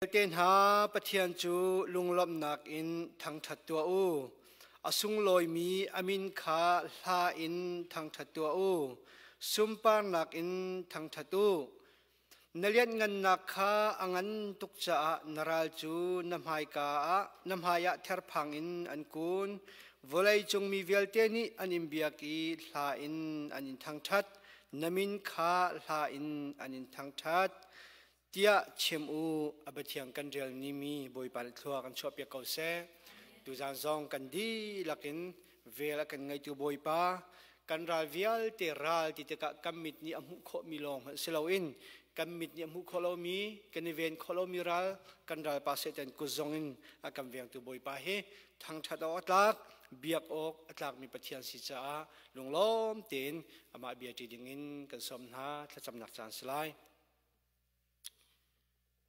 Vialte hna Pathian cu lunglawmhnak in thangṭhat tuah u. A sunglawimi a min kha hla in thangṭhat tuah u. Sunparnak in thangṭhat u. Na lianhngannak kha a ngan tuk caah na ral cu na hmaika ah na hmaiah therphang in an kun. Vawleicung mi vialte nih an in biak i hla in an in thangṭhat. Na min kha hla in an in thangṭhat. Tiah chim u. A biathiang kan rel ni mi Bawipa nih thlua kan chuahpiak ko seh. Tuzan zong kan dihlak in vel a kan ngeitu Bawipa, kan ral vialte ral ti tikah kan mit nih a hmuh khawhmi lawng hmanh si loin kan mit nih a hmuh khawh lomi, kan i ven khawh lomi ral, kan ralpa Satan kut zong in a kan vengtu Bawipa hi thangṭhat awk a tlak, biak awk a tlakmi Pathian si caah lunglawm tein amah bia ṭi dingin kan sawm hna. Thlacamnak caan si lai.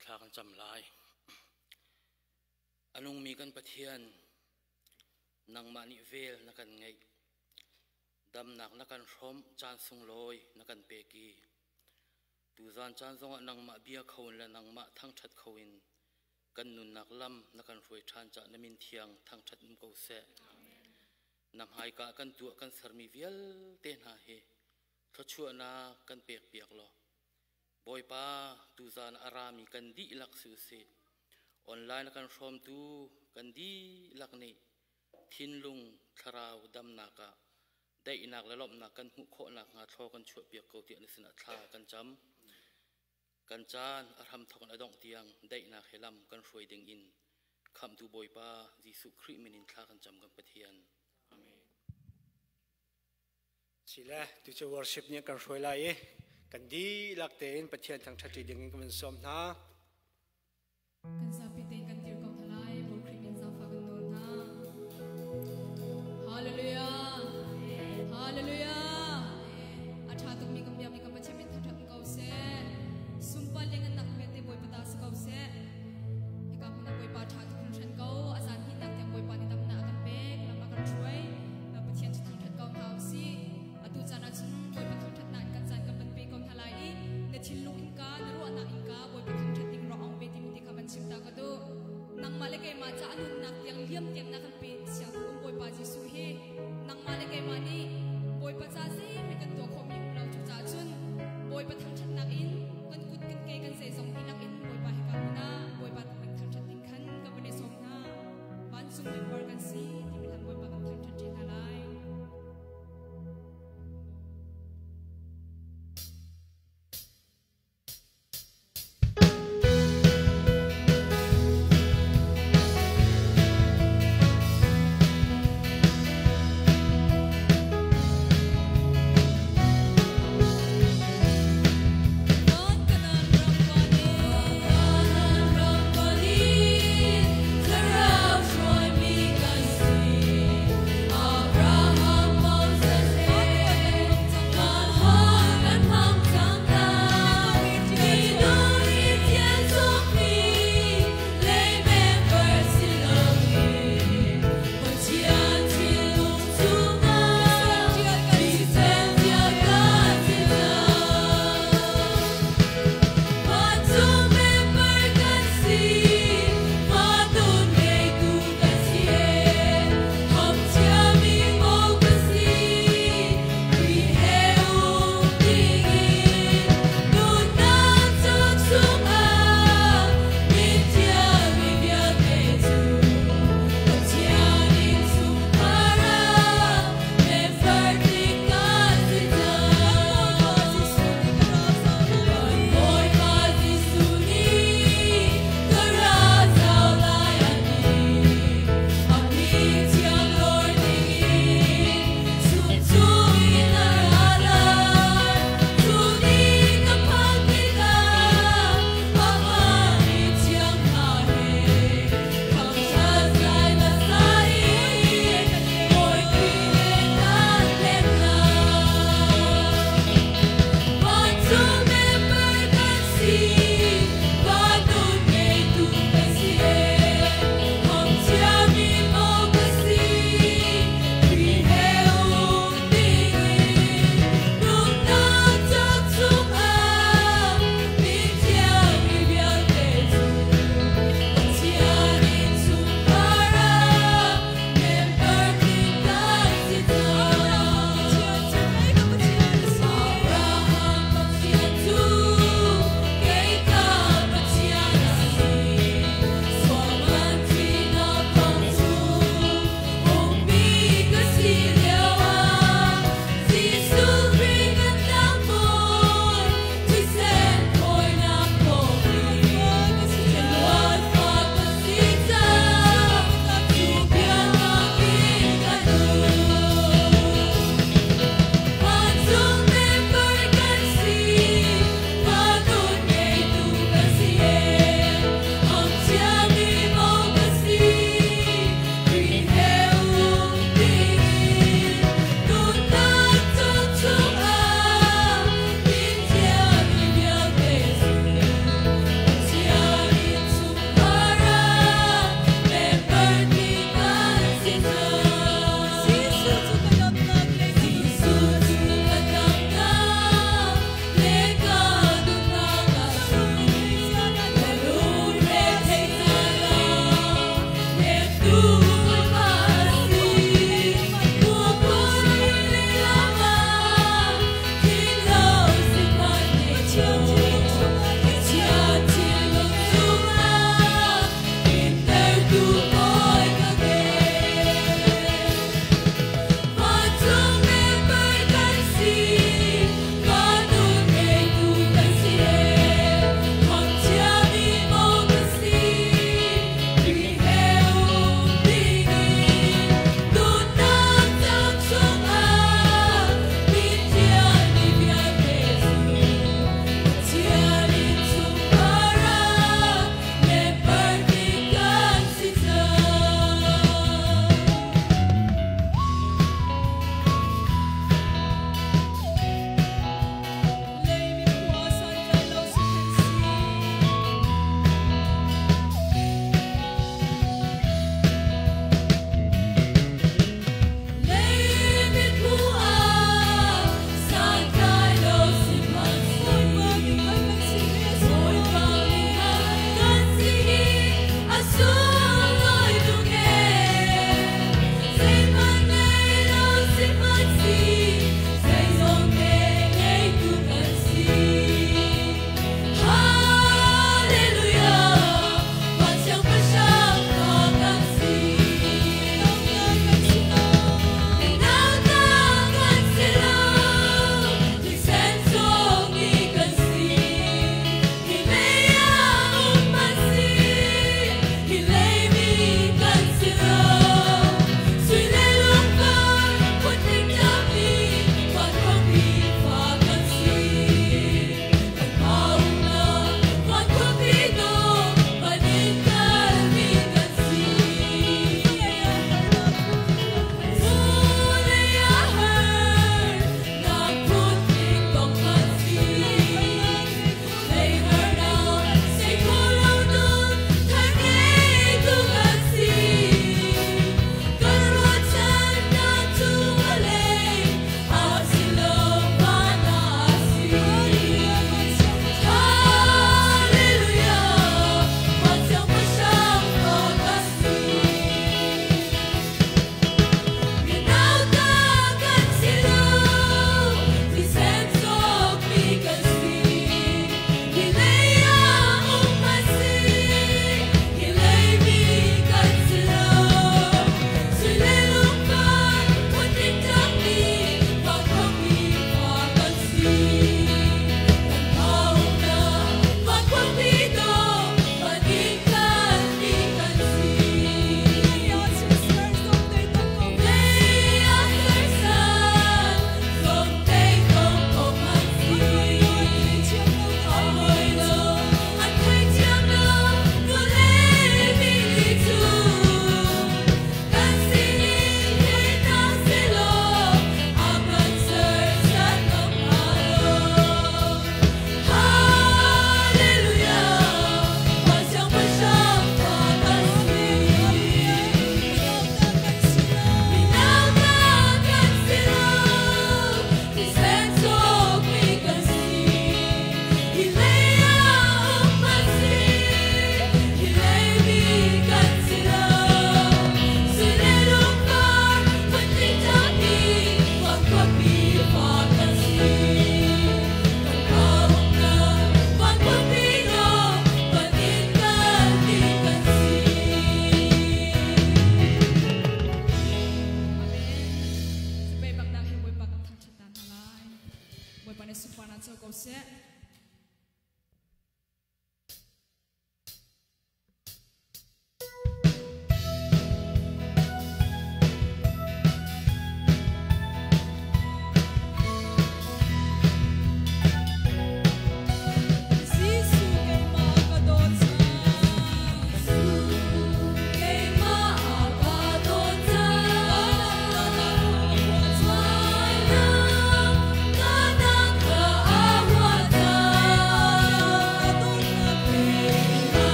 Thla kan cam lai. A nungmi kan Pathian, nangmah nih vel na kan ngeih. Damnak na kan hrawmh, caan sunglawi na kan pek i tuzan caan zongah nangmah bia kho in le nangmah thangṭhat kho in kan nunnak lam na kan hruai ṭhan caah na min thiang thangṭhat um ko seh. Na hmaika kan tuah kan sermi vialte hna hi thluachuahnak kan pekpiak law Bawipa, tuzan a rami kan dihlak si usih. Online a kan hrawmtu kan dihlak nih thinlung thlarau damnak ah daihnak le lawmhnak kan hmuh khawh nakhnga thlaw kan chuahpiak ko tiah na sinah thla kan cam. Kan caan a hramthawk in a dongh tiang daihnak he lam kan hruai ding in Khamhtu Bawipa Jesuh Khrih min in thla kan cam kan Pathian. Amen. Sile, tu cu worship nih kan hruai lai i kan dihlak tein Pathian thangṭhat ding in kan van sawm hna. Kan zapi tein kan dir ko hna lai, Bawi Khrih min zaangfah kan nawl hna. Hallelujah! Hallelujah! A ṭha tukmi kan biakmi kan Pathian min thangṭhat ko seh. Sunpar le ngannak vialte Bawipa ta si ko seh. Hika hmun ah Bawipa ṭha tuk hringhran ko. A zan hnihnak tiang Bawipa nih damnak a kan pek, lam a kan hruai. Pathian cu thangṭhat ko hna u sih. Atu caan ah cun Bawipa thangṭhatnak in kan caan kan van pe ko hna lai i na thinlung innka, na ruahnak innka Bawipa thangṭhat ding rawng pe timi te kha van chim ta ka duh.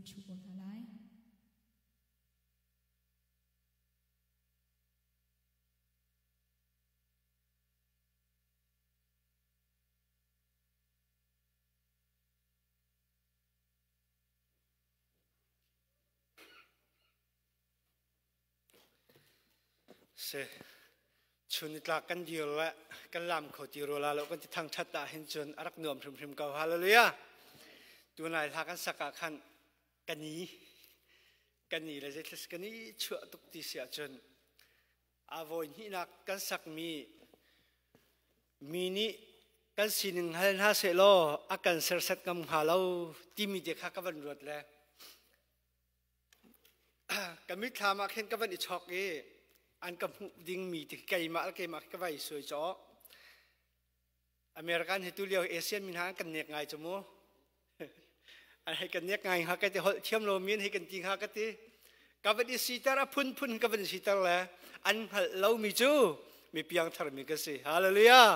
ṭhu ko hna lai. Si. Chun nitlak kan dir le kan lam kho ti rua la lo kan ti thangthat ah hin cun a rak nuam hrimhrim ko. Hallelujah. Tunai hla kan sak ah khan kani kani le zeithlis kani chuah tuk ti si ahcun a voi hnihnak kan sakmi mi nih kan sining hal hna sehlaw a kan serset ngam hnga lo timi te kha ka van ruat le ka mitthlam ah khin ka van i chok i an ka hmuh dingmi ti keimah le keimah ka vai suai caw. American hi tu lio Asian min ha kan nek ngai chu mu. An hei kan nek ngai ha ka ti holh thiam lo min hei kan ti ha ka ti. Ka van i siter a phun phun ka van siter le an hngalh lo mi cu mi piang thar mi kan si. Hallelujah.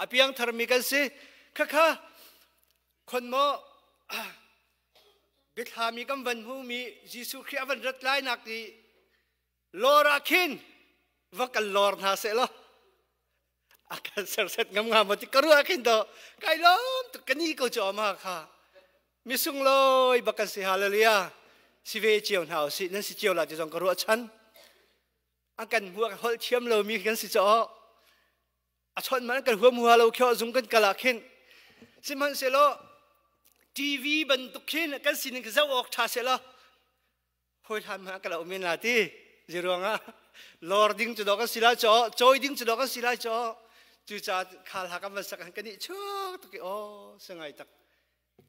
A piang thar mi kan si. Khakha khon mo biathlami kan van hmumi Jesuh Khrih a van rat lai nak i lor ah khin va kan lor hna seh law a kan serset ngam nga maw ti ka ruah khin to kai lawm tuk ka ni ko chu ama kha misung loi bak kan si. Hallelujah. Si ve cio hna usih, nan si cio la ti zong ka ruah chan an kan hmuak holh thiam lo mi kan si chaw a chawnh man kan huam hua lo khio zung kan kala khin sihmanhsehlaw TV bantuk khin kan sining zoh awk tha selaw hoi hlan ma ka lo men la ti ziruanga lor ding chu do kan sila cho choi ding chu do kan sila cho chu cha khal ha kam sak kan ni chuk tuk o sangai tak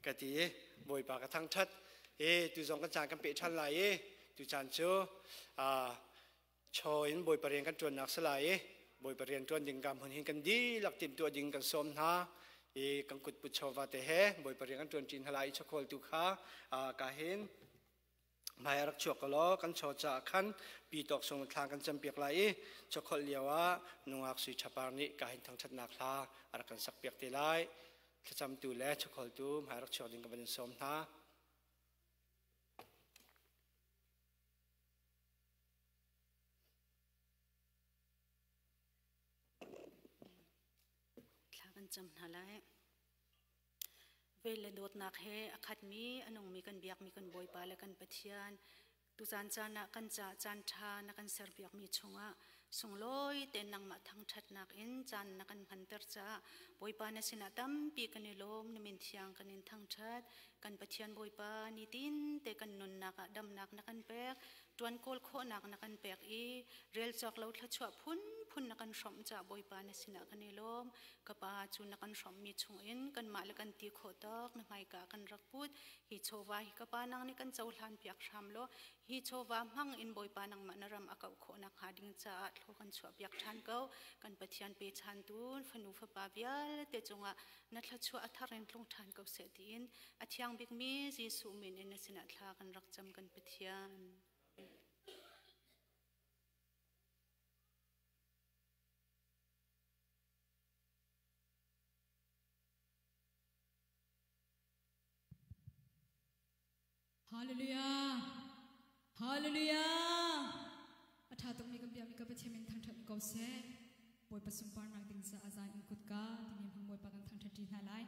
ka ti Bawipa ka thang that e tu zong kan chan kan pe than lai e tu chan chu a chaw in Bawipa rian kan ṭuannak si lai i Bawipa rian ṭuan ding kam hun hin kan dihlak timhtuah ding kan sawm hna i kan kut put chawva te he Bawipa rian kan ṭuan ṭi hna lai i chawkhawltu kha ka hin hmai a rak chuak ko law kan chaw caah khan pi tawk sung thla kan campiak lai i chawkholh lio ah nungak sui ṭhapar nih ka hin thangṭhatnak hla a rak kan sakpiak te lai. Thlacamtu le chawkholtu hmai rak chuak ding ka van in sawm hna. Thla kan cam hna lai. Vel le dawtnak he a khatmi, a nungmi kan biakmi kan Bawipa le kan Pathian, tuzan caan ah kan ca caan ṭha na kan serpiakmi chungah sunglawi tein nangmah thangṭhatnak in caan na kan hmanter caah Bawipa na sinah tampi kan i lawm, na min thiang kan in thangṭhat. Kan Pathian Bawipa, nitin te kan nunnak ah damnak na kan pek, ṭuan kawl khawhnak na kan pek i rel cawk lo thluachuah phunphun na kan hrawmh caah Bawipa na sinah kan i lawm. Ka Pa, cu na kan hrawmhmi chungin kanmah le kan ti khawh tawk na hmaika kan rak put. Hi chawva hi ka Pa nang nih kan cohlan piak hram law hi chawva hmang in Bawipa nangmah na ram a kauh khawh nakhnga ding caah thlaw kan chuah piak ṭhan ko. Kan Pathian pechantu fanu fapa vialte cungah na thluachuah a thar in tlung ṭhan ko seh tiin a thiang bikmi Jesuh min in na sinah thla kan rak cam kan Pathian. Hallelujah. Hallelujah. A ṭha tukmi kan biakmi ka Pathian min thangṭhat ko seh. Bawipa sunparnak ding caah azan in kutka timi hmang Bawipa kan thangṭhat ṭi hna lai.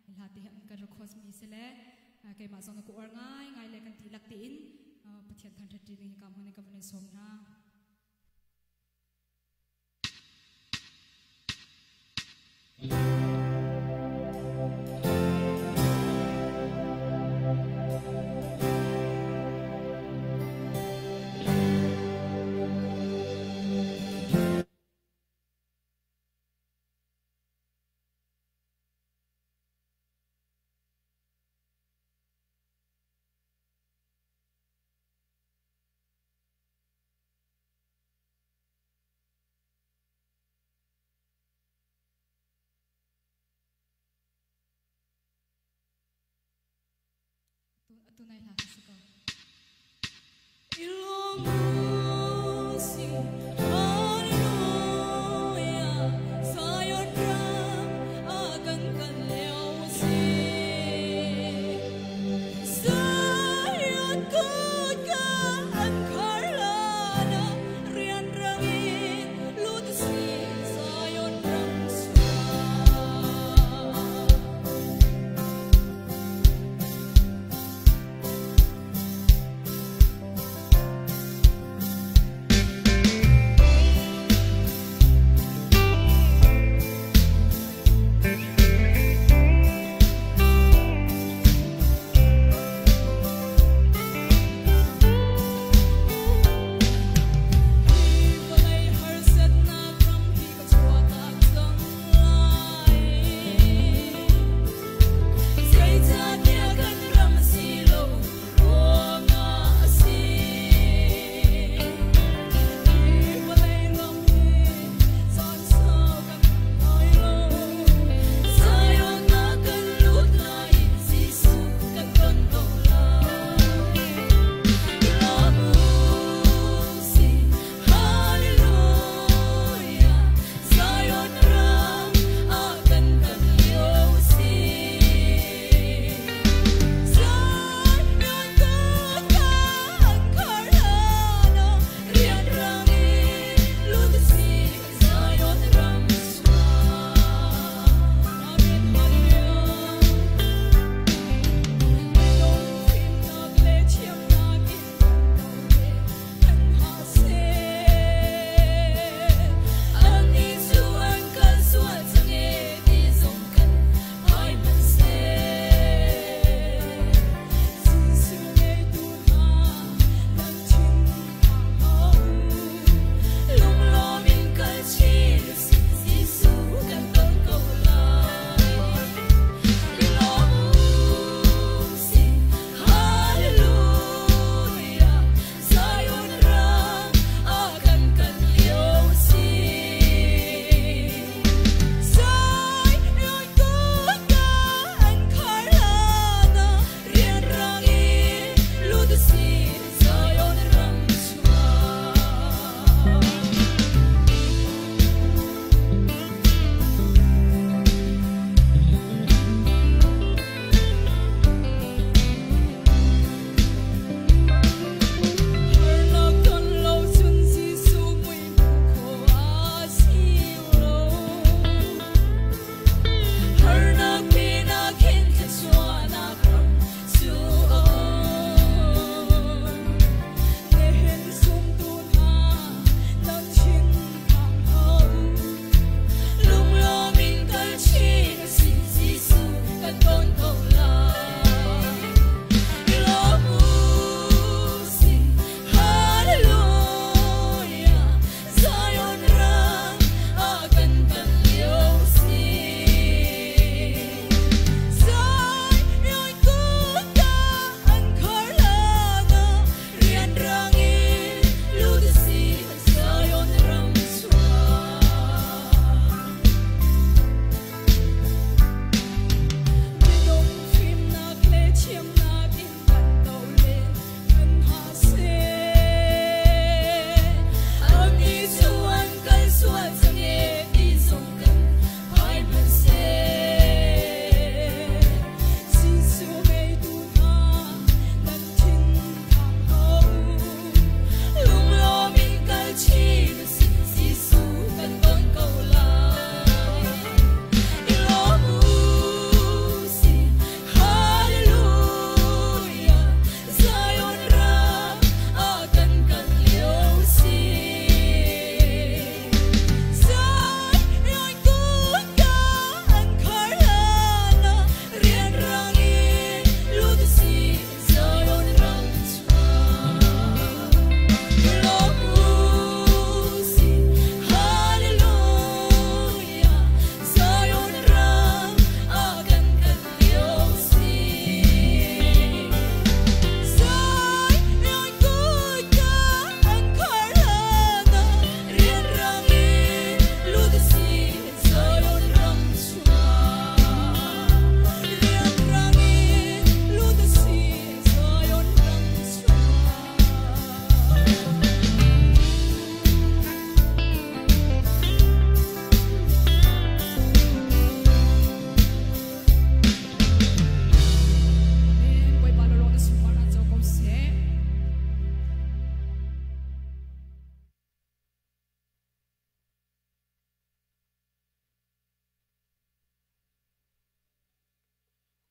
Hi hla te hi an kan record mi si le keimah zong ka uar ngai ngai le kan ti lak tein Pathian thangṭhat ṭi ding hi ka hmun in ka van in sawm hna. Tunay hla si ko.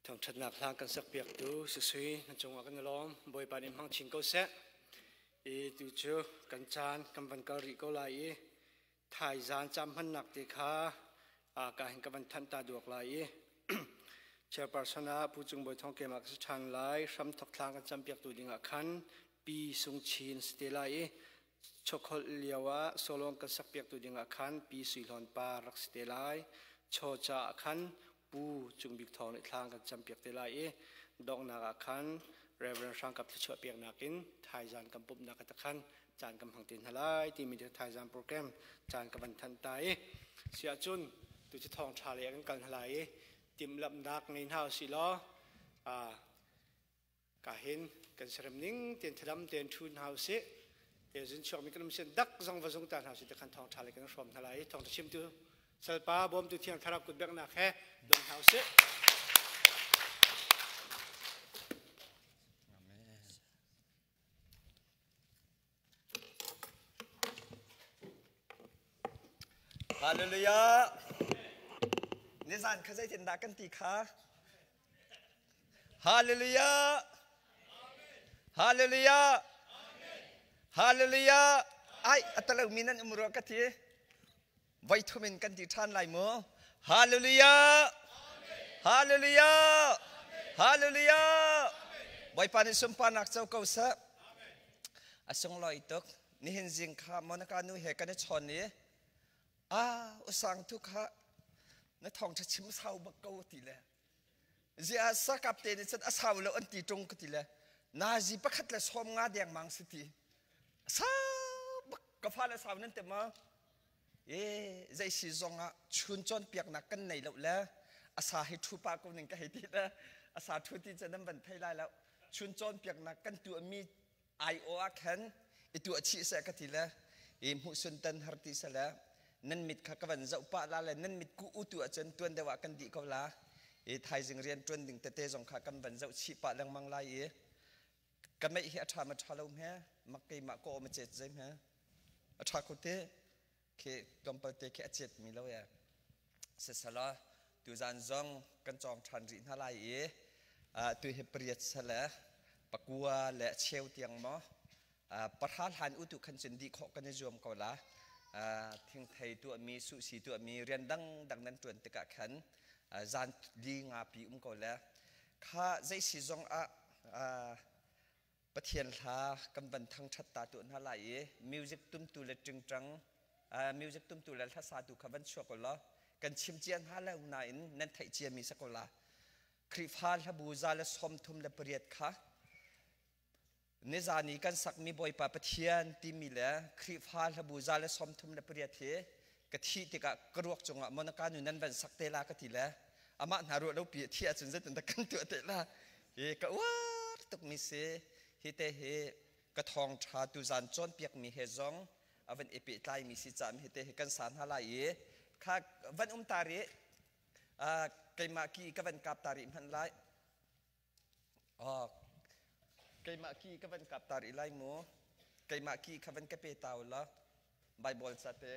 Thangṭhatnak hla kan sakpiaktu Susui na cungah kan i lawm. Bawipa nih hmang chin ko seh. I tu cu kan caan kan van kal rih ko lai i thaizaan cam hmannak te kha ka hin ka van thanh ta duak lai i chairperson ah Pu Cung Bawi Thawng keimah ka si ṭhan lai. Hram thok thlang kan campiaktu dingah khan Pi Sung Chin si te lai i Chokholh lio ah Solong kan sakpiaktu dingah khan Pi Sui Hlawn Pa rak si te lai. Chaw caah khan Pu Cung Bik Thawng nih thlang kan campiak te lai i donghnak ah khan Reverend Hrang Kap thluachuah peknak in thaizan kan pumhnak ka khan caan kan hmang te hna lai timi te thaizan program caan ka van thanh ta i si ahcun tu cu thawng ṭha lei ah kan kal hna lai i timhlamhnak ngei hna usih law ka hin kan serem ning ten thadam ten thu hna usih te zun chuak mi kan um sin dak zong va zung ta hna usih te khan thawng ṭha lei kan hrawm hna lai thawng ṭha chimtu salpa bawmtu thiang thlarau kut beknak he dong hna usih. Hallelujah. Nizan kha zeitindah kan ti kha? Hallelujah. Hallelujah. Hallelujah. Ai, atalo mi nan um rua ka ti. Voi thum in kan ti ṭhan lai mu. Hallelujah. Hallelujah. Hallelujah. Bawipa nih sunparnak co ko seh. A sunglawi tuk. Nihin zing kha Monica nu he kan i chawn i ah usang tu kha na thawngṭha chim sau bak ko ti le zia sakap te nih cun a sau lo an ti ṭung ka ti le nazi pakhat le sawm nga dengmang si ti sau bak ka fale sau nan te ma e zei si zong ah chun cawnpiaknak kan nei lo le asa hi thu pa ko ning ka hei ti le asa thu ti cu nan van thei lai lo chun cawnpiaknak kan tuah mi ai-aw ah khan i tuah chih seh ka ti le i hmuhsun tan har ti seh le nan mit kha ka van zoh pah la le nan mit ku u tu ahcun tuan deuh ah kan dih ko la i thaizing rian tuan ding tete zong kha kan van zoh chih pah lengmang lai i ka meih hi a ṭha ma ṭha lo hme mak keimah ka aw ma cet zei hme a ṭha ko te khi tlawmpal te khi a cet mi lo ya sisala tuzan zong kan cawng ṭhan rih hna lai i tu hi pariat sale pakua le cheu tiang maw pahra hlan u tu khan cun dih khawh kan i zuam ko la thingthei tuahmi suhsi tuahmi rian dangdang nan ṭuan tikah khan zan li nga pi um ko le kha zei si zong ah Pathian hla kan van thangṭhat ta tuah hna lai i music tumtu le ṭingṭang music tumtu le hlasatu kha van chuak law kan chim cia hna lo nain nan theih ciami si ko la. Khrihfa hlabu 138 kha nizan i kan sakmi Bawipa Pathian timi le Khrihfa hlabu 138 hi ka thih tikah ka ruak cungah Monica nu nan van sak te la ka ti le amah hna ruah lo pi a thih ahcun zeitin dah kan tuah te la hi ka uar tukmi si hi te hi ka thawng ṭha tuzan cawnpiakmi he zong a van i pehtlaimi si caah hi te hi kan sa hna lai i kha van um ta rih keimah ki ka van kap ta rih hmanh lai Keimah ki ka van kap ta rih lai mu. Keimah ki kha van ka pe ta u law. Bible ca te.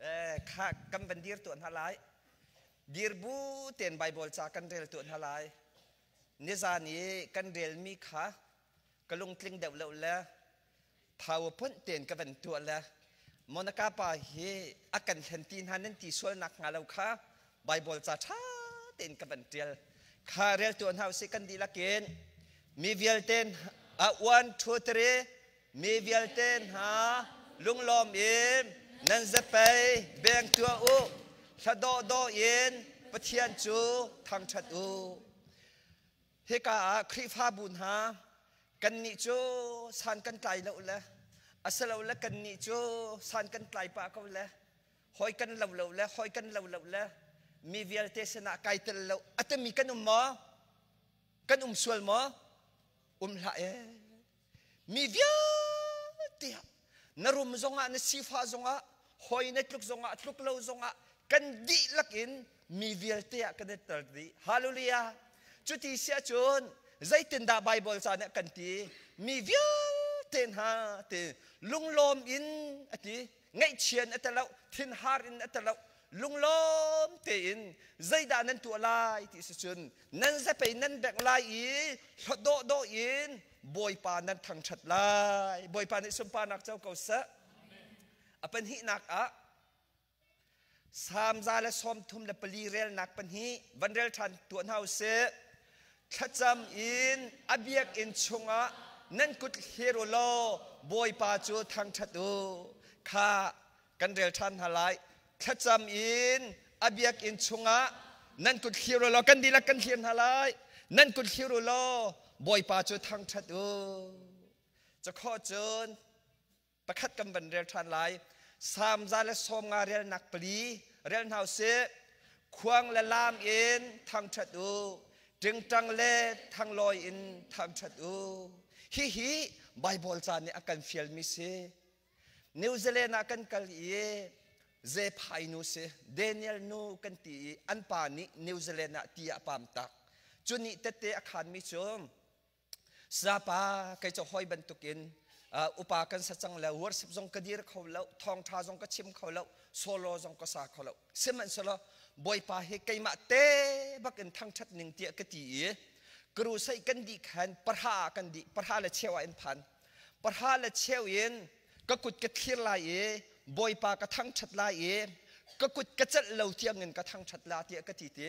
Eh, kha kan van dir tuah hna lai. Dir bu tein Bible ca kan rel tuah hna lai. Nizan i kan relmi kha ka lungtling deuh lo le PowerPoint tein ka van tuah le Monica pa hi a kan hlen ti hna nan ti sual nak hnga lo kha Bible ca ṭha tein ka van ṭial. Kha rel tuah hna usih kan dihlak in mi vialte a one two three mi vialte hna lunglawm in nan zapei beng tuah u hla dawh dawh in Pathian cu thangṭhat u. Hika ah Khrihfabu hna kannih cu san kan tlai lo le asilole kannih cu san kan tlai pah ko le hoi kan lo lo le hoi kan lo lo le mi vialte sinah kai tel lo a timi kan um maw? Kan um sual maw? Um hlah ee. Mi vialte ah na rum zongah na sifah zongah hoi na tluk zongah tluk lo zongah kan dihlak in mi vialte ah kan i tel dih. Hallelujah. Cuti si ahcun zeitindah Bible ca nih kan ti? Mi vialte hna ti lunglawm in a ti, ngaihchian a ti lo, thinhar in a ti lo, lunglawm Lunglawm tein zeidah nan tuah lai ti si cun nan zapei nan bengh lai i hlawt dawh in Bawipa nan thangṭhat lai. Bawipa nih sunparnak co ko seh. A pahnihnak ah Salm 134 relnak pahnih van rel ṭhan tuah hna usih. Thlacam in a biakinn chungah nan kut hlir u law Bawipa cu thangṭhat u. Kha kan rel ṭhan hna lai. Thlacam in a biakinn chungah nan kut hlir u law kan dihlak kan hlir hna lai. Nan kut hlir u law Bawipa cu thangṭhat u. Cakhawh cun pakhat kan van rel ṭhan lai. Salm 150 relnak pali rel hna usih. Khuang le laam in thangṭhat u, ṭingṭang le thanglawi in thangṭhat u. Hihi Baibal ca nih a kan fialmi si. New Zealand ah kan kal i Zephai nu si, Daniel nu kan ti i an pa nih New Zealand ah ti a pam tak. Cu nih tette a khanmi cu Sapa kei cu hoi bantukin upa kan sa cang le worship zong ka dir kho lo, thawngṭha zong ka chim kho lo, solo zong ka sa kho lo. Sihmanhsehlaw Bawipa hi keimah te bak in thangṭhat ning tiah ka ti i crusade kan dih khan pahra kan dih, pahra le cheu ah in phan. Pahra le cheu in ka kut ka thlir lai i Bawipa ka thangṭhat lai i ka kut ka celh lo tiang in ka thangṭhat la tiah ka ti ti.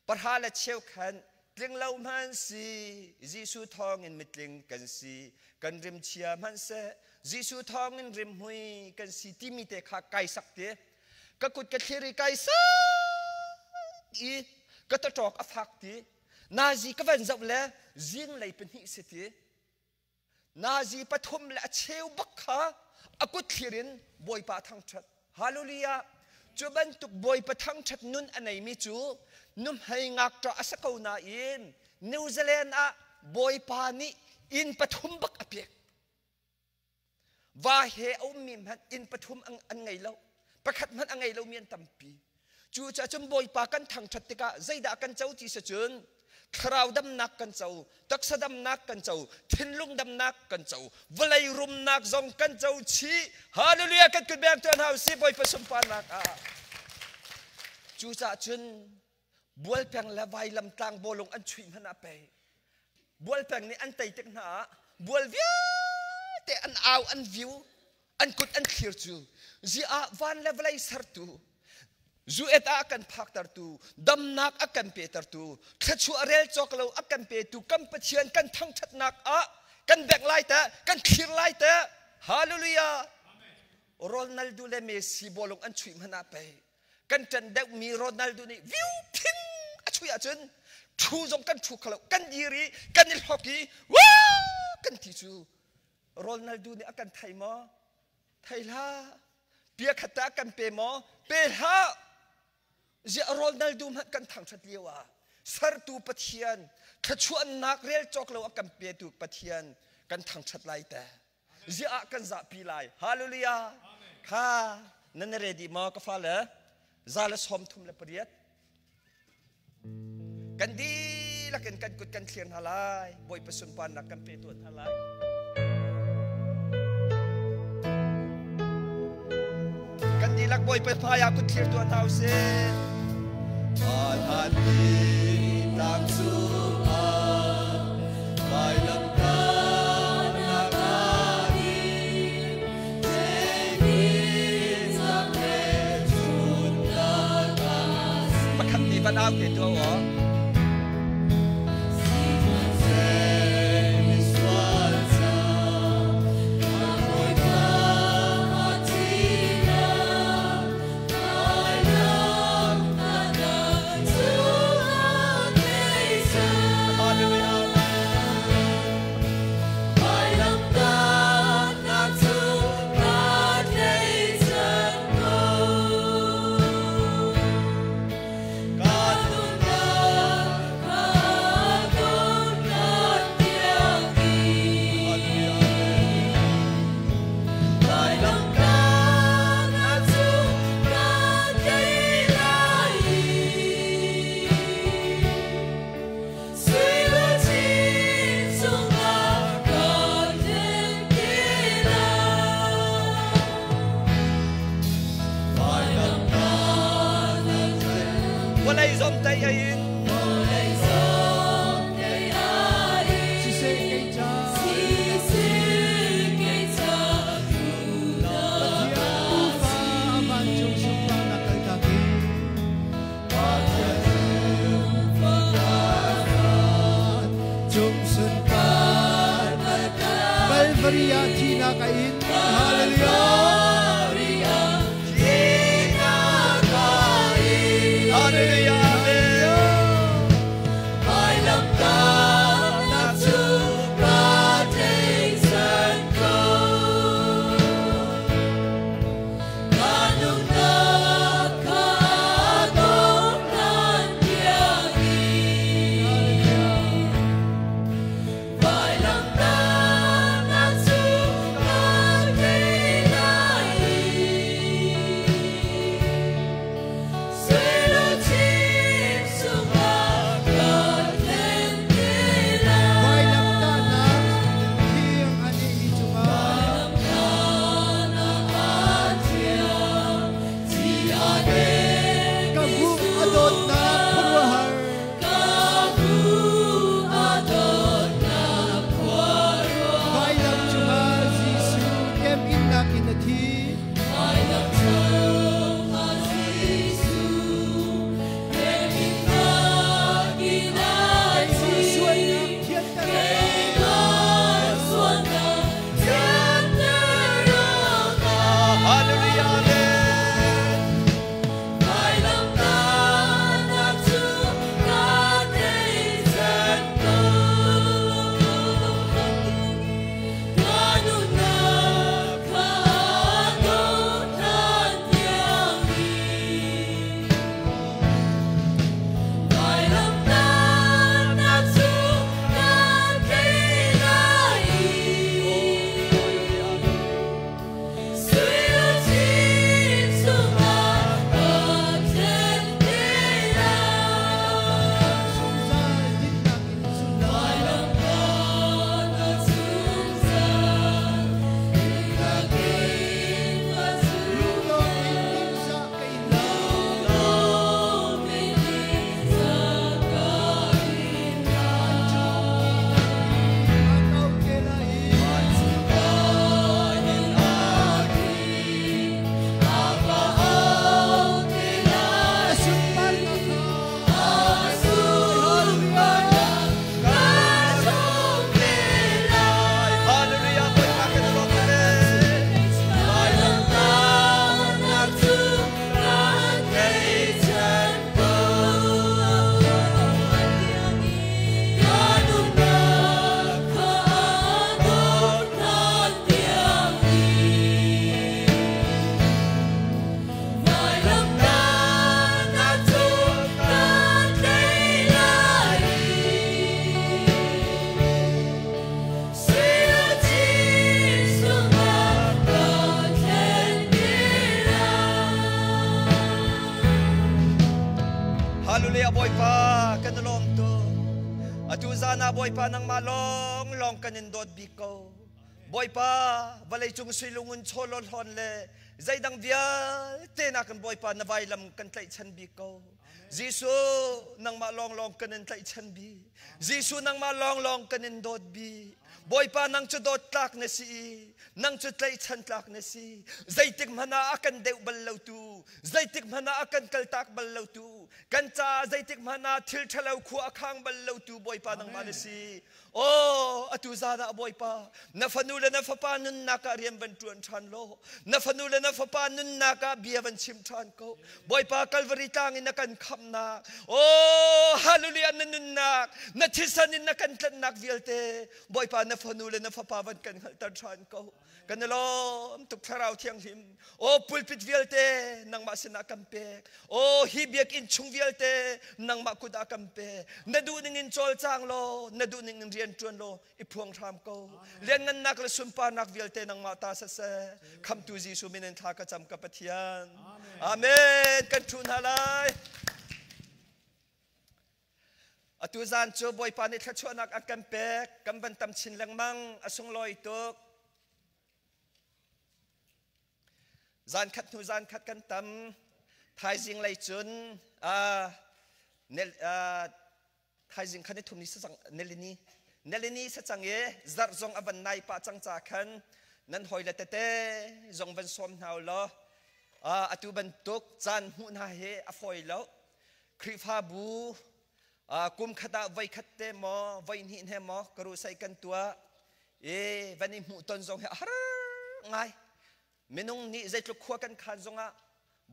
Pahra le cheu khan Tling lo hmanh si, Jesuh thawngin mitling kan si. Kan rimchia hmanhseh, Jesuh thawngin rimhmui kan si timi te kha kai sak ti. Ka kut ka thlir i kai sak i ka taṭawk a fak ti. Nazi ka van zoh le zinglei pahnih si ti. Nazi pathum le a cheu bak kha a kut thlir in Bawipa thangṭhat. Hallelujah! Cu bantuk Bawipa thangṭhat nun a neimi cu nuhmei ngakṭah a si ko nain New Zealand ah Bawipa nih inn pathum bak a pek. Va he a ummi hmanh inn pathum an ngei lo. Pakhat hmanh a ngei lomi an tampi. Cucaah cun Bawipa kan thangṭhat tikah zeidah kan co ti si cun thlarau damnak kan co, taksa damnak kan co, thinlung damnak kan co, vawlei rumnak zong kan co chih. Hallelujah kan kut beng tuan hau si Bawipa sunparnak ah. Cucaah cun bualpeng le vailam tlang bawlung an chuih hmanh ah pei bualpeng nih an tei tik hna ah bual vialte an au an viu an kut an thlir cu ziah van le vawlei sertu zuet ah a kan phaktertu damnak a kan petertu thluachuah rel cawk lo a kan petu kan Pathian kan thangṭhatnak ah kan bengh lai teh kan thlir lai teh hallelujah Ronaldo le Messi bawlung an chuih hmanh ah pei kan ṭan deuhmi Ronaldo nih viu phing a chuih ahcun ṭhu zong kan ṭhu kho lo kan dir i kan i hlok i wah kan ti cu Ronaldo nih a kan thei maw? Thei hlah. Bia khat ta kan pe maw? Pe hlah. Ziah Ronaldo hmanh kan thangṭhat lio ah sertu Pathian thluachuahnak rel cawk lo a kan petu Pathian kan thangṭhat lai te. Ziah ah kan zahpi lai. Hallelujah. Kha nan ready maw ka fale? 138. Kan dihlak in kan kut kan thlir hna lai. Bawipa sunparnak kan pe tuah hna lai. Kan dihlak Bawipa hmai ah kut thlir tuah hna usih. Van tlang cungah vailamtahnak Pakhat nih van au te tuah aw. Vawlei zong tei a in. Vawlei zong tei a in. Siseh kei ca. Siseh kei ca tu na Pathian Tuufa vancung sunparnak kaltak in. Pathian Tuufa cung sunparnak Calvary ah thihnak a in. Hallelujah. Thihnak a in. Hallelujah. Amen. Vailamtahnak cu ka tleican ko. Ka nunnak kha a dong hlan tiangin. Vailamtahnak cu ka tei lai i. Sui luchin sungah ka thlen te lai. Vailamtahnak thiang a nihmi cungah. Ka hmuh a dawtnak khuaruahhar. Vailam cungah Jesuh temhinnak in a thi. Keimah sualnak thianter awkah. Hallelujah. Amen. Vailamtahnak cu ka teican ko. Ka nunnak kha a dong hlan tiangin. Vailamtahnak cu ka tei lai i. Sui luchin sungah ka thlen te lai. Zungzal dinnak in zungzal. Vailamtahnak zungzal dinnak in ka Lunglawm in ningzah ka in lai. Lunglawm in ningzah ka in lai. A kau te lai. A sunparnak kha. Hallelujah. Bawipa kan i lawm amen. Hallelujah Bawipa kan i lawm tuk. Atu zan ah Bawipa nangmah lawng lawng kan in dawt bik ko. Bawipa vawlei cung suilungun chawlaw hlawn le zeidang vialte nakin Bawipa na vailam kan tlaihchan bik ko. Jesuh nangmah lawnglawng kan in tlaihchan bik. Jesuh nangmah lawnglawng kan in dawt bik. Bawipa nang cu dawt tlak na si i nang cu tlaihchan tlak na si. Zeitik hmanh ah a kan deuh bal lo tu, zeitik hmanh ah a kan kaltak bal lo tu, kan caah zeitik hmanh ah thil ṭhalo khua a khang bal lo tu Bawipa nangmah na si. Oh, atu zan ah Bawipa, na fanu le na fapa nunnak ah rian van ṭuan ṭhan law, na fanu le na fapa nunnak ah bia van chim ṭhan ko. Bawipa Calvary tlang in na kan khamhnak, oh, hallelujah na nunnak, na thisen in na kan tlanhnak vialte, Bawipa na fanu le na fapa van kan hngalhter ṭhan ko. Kan i lawm tuk Thlarau Thianghlim. Aw pulpit vialte nangmah sinah kan pek. Aw hi biakinn chung vialte nangmah kut ah kan pek. Na duh ning in cawlcang law, na duh ning in rian ṭuan law i phuang hram ko. Lianngannak le sunparnak vialte nangmah ta siseh. Khamtu Jesuh min in thla ka cam ka Pathian. Amen. Kan ṭhu hna lai. Atu zan cu Bawipa nih thluachuahnak a kan pek. Kan van tam chin lengmang. A sunglawi tuk. Zan khat hnu zan khat kan tam. Thaizing lei cun Nel thaizing khan ni thum ni sacang nelini nelini sacang i zarh zong a van nai pah cang ca khan nan hoi le tete zong van sawm hna law atu bantuk caan hmuh hna hi a fawi lo. Khrihfabu kum khat ah voi khat te maw voi hnih he maw karusai kan tuah i van i hmuh ton zong hi a har ngai. Minung nih zeitluk khua kan khan zongah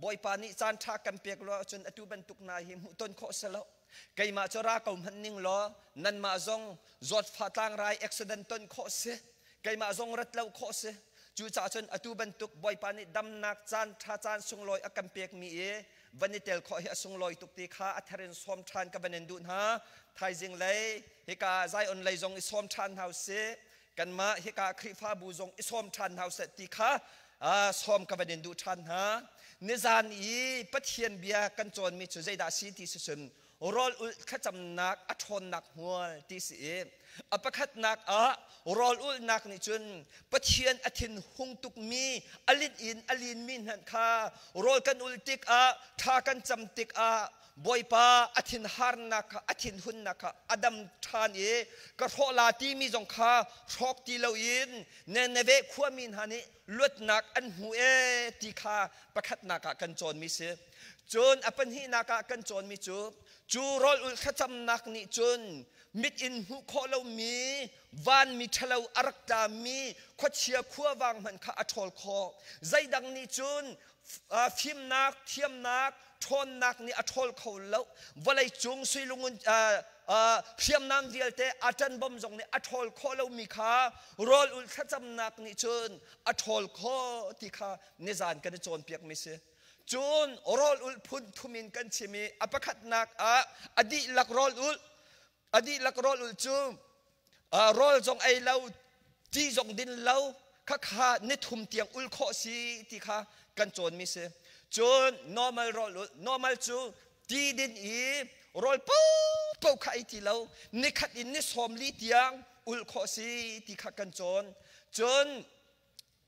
Bawipa nih caan ṭha kan pek lo ahcun atu bantuk hna hi hmuhton khawh si lo. Keimah cu ra ko hmanh ning law nanmah zong zawtfah tlangrai accident ton khawh si. Keimah zong rat lo khawh si. Cucaah cun atu bantuk Bawipa nih damnak caan ṭha caan sunglawi a kan pekmi i van i tel khawh hi a sunglawi tuk ti kha a thar in sawm ṭhan ka van in duh hna. Thaizing lei hika Zion lei zong i sawm ṭhan hna usih. Kanmah hika Khrihfabu zong i sawm ṭhan hna usih ti kha sawm ka van in duh ṭhan hna. Nizan i Pathian bia kan cawnmi cu zeidah si ti si cun rawl ulh thlacamnak a ṭhawnnak hmual ti si i a pakhatnak ah rawl ulhnak nih cun Pathian a thin hung tukmi a linh in a linmi hmanh kha rawl kan ulh tikah thla kan cam tikah Bawipa a thinharnak kha a thinhunnak kha a dam ṭhan i ka hrawh la timi zong kha hrawk ti loin Nineveh khuami hna nih luatnak an hmu ee ti kha pakhatnak ah kan cawnmi si. Cun a pahnihnak ah kan cawnmi cu cu rawl ulh thlacamnak nih cun mit in hmuh khawh lomi vanmi ṭhalo a rak tlami khuachia khuavang hmanh kha a ṭhawl khawh. Zeidang nih cun fimnak, thiamnak, ṭhawnnak nih a ṭhawl kho lo. Vawlei cung suilungun hriamnam vialte a ṭanbom zong nih a ṭhawl khawh lomi kha rawl ulh thlacamnak nih cun a ṭhawl khawh ti kha nizan kan i cawnpiakmi si. Cun rawl ulh phun thum in kan chim i a pakhatnak ah a dihlak rawl ulh, a dihlak rawl ulh cu rawl zong ei lo, ti zong din lo, khakha nithum tiang ul khawh si ti kha kan cawnmi si. Cun normal rawl ulh, normal cu ti din i rawl paohpaoh kha ei ti lo, nikhat in ni 40 tiang ul khawh si ti kha kan cawn. Cun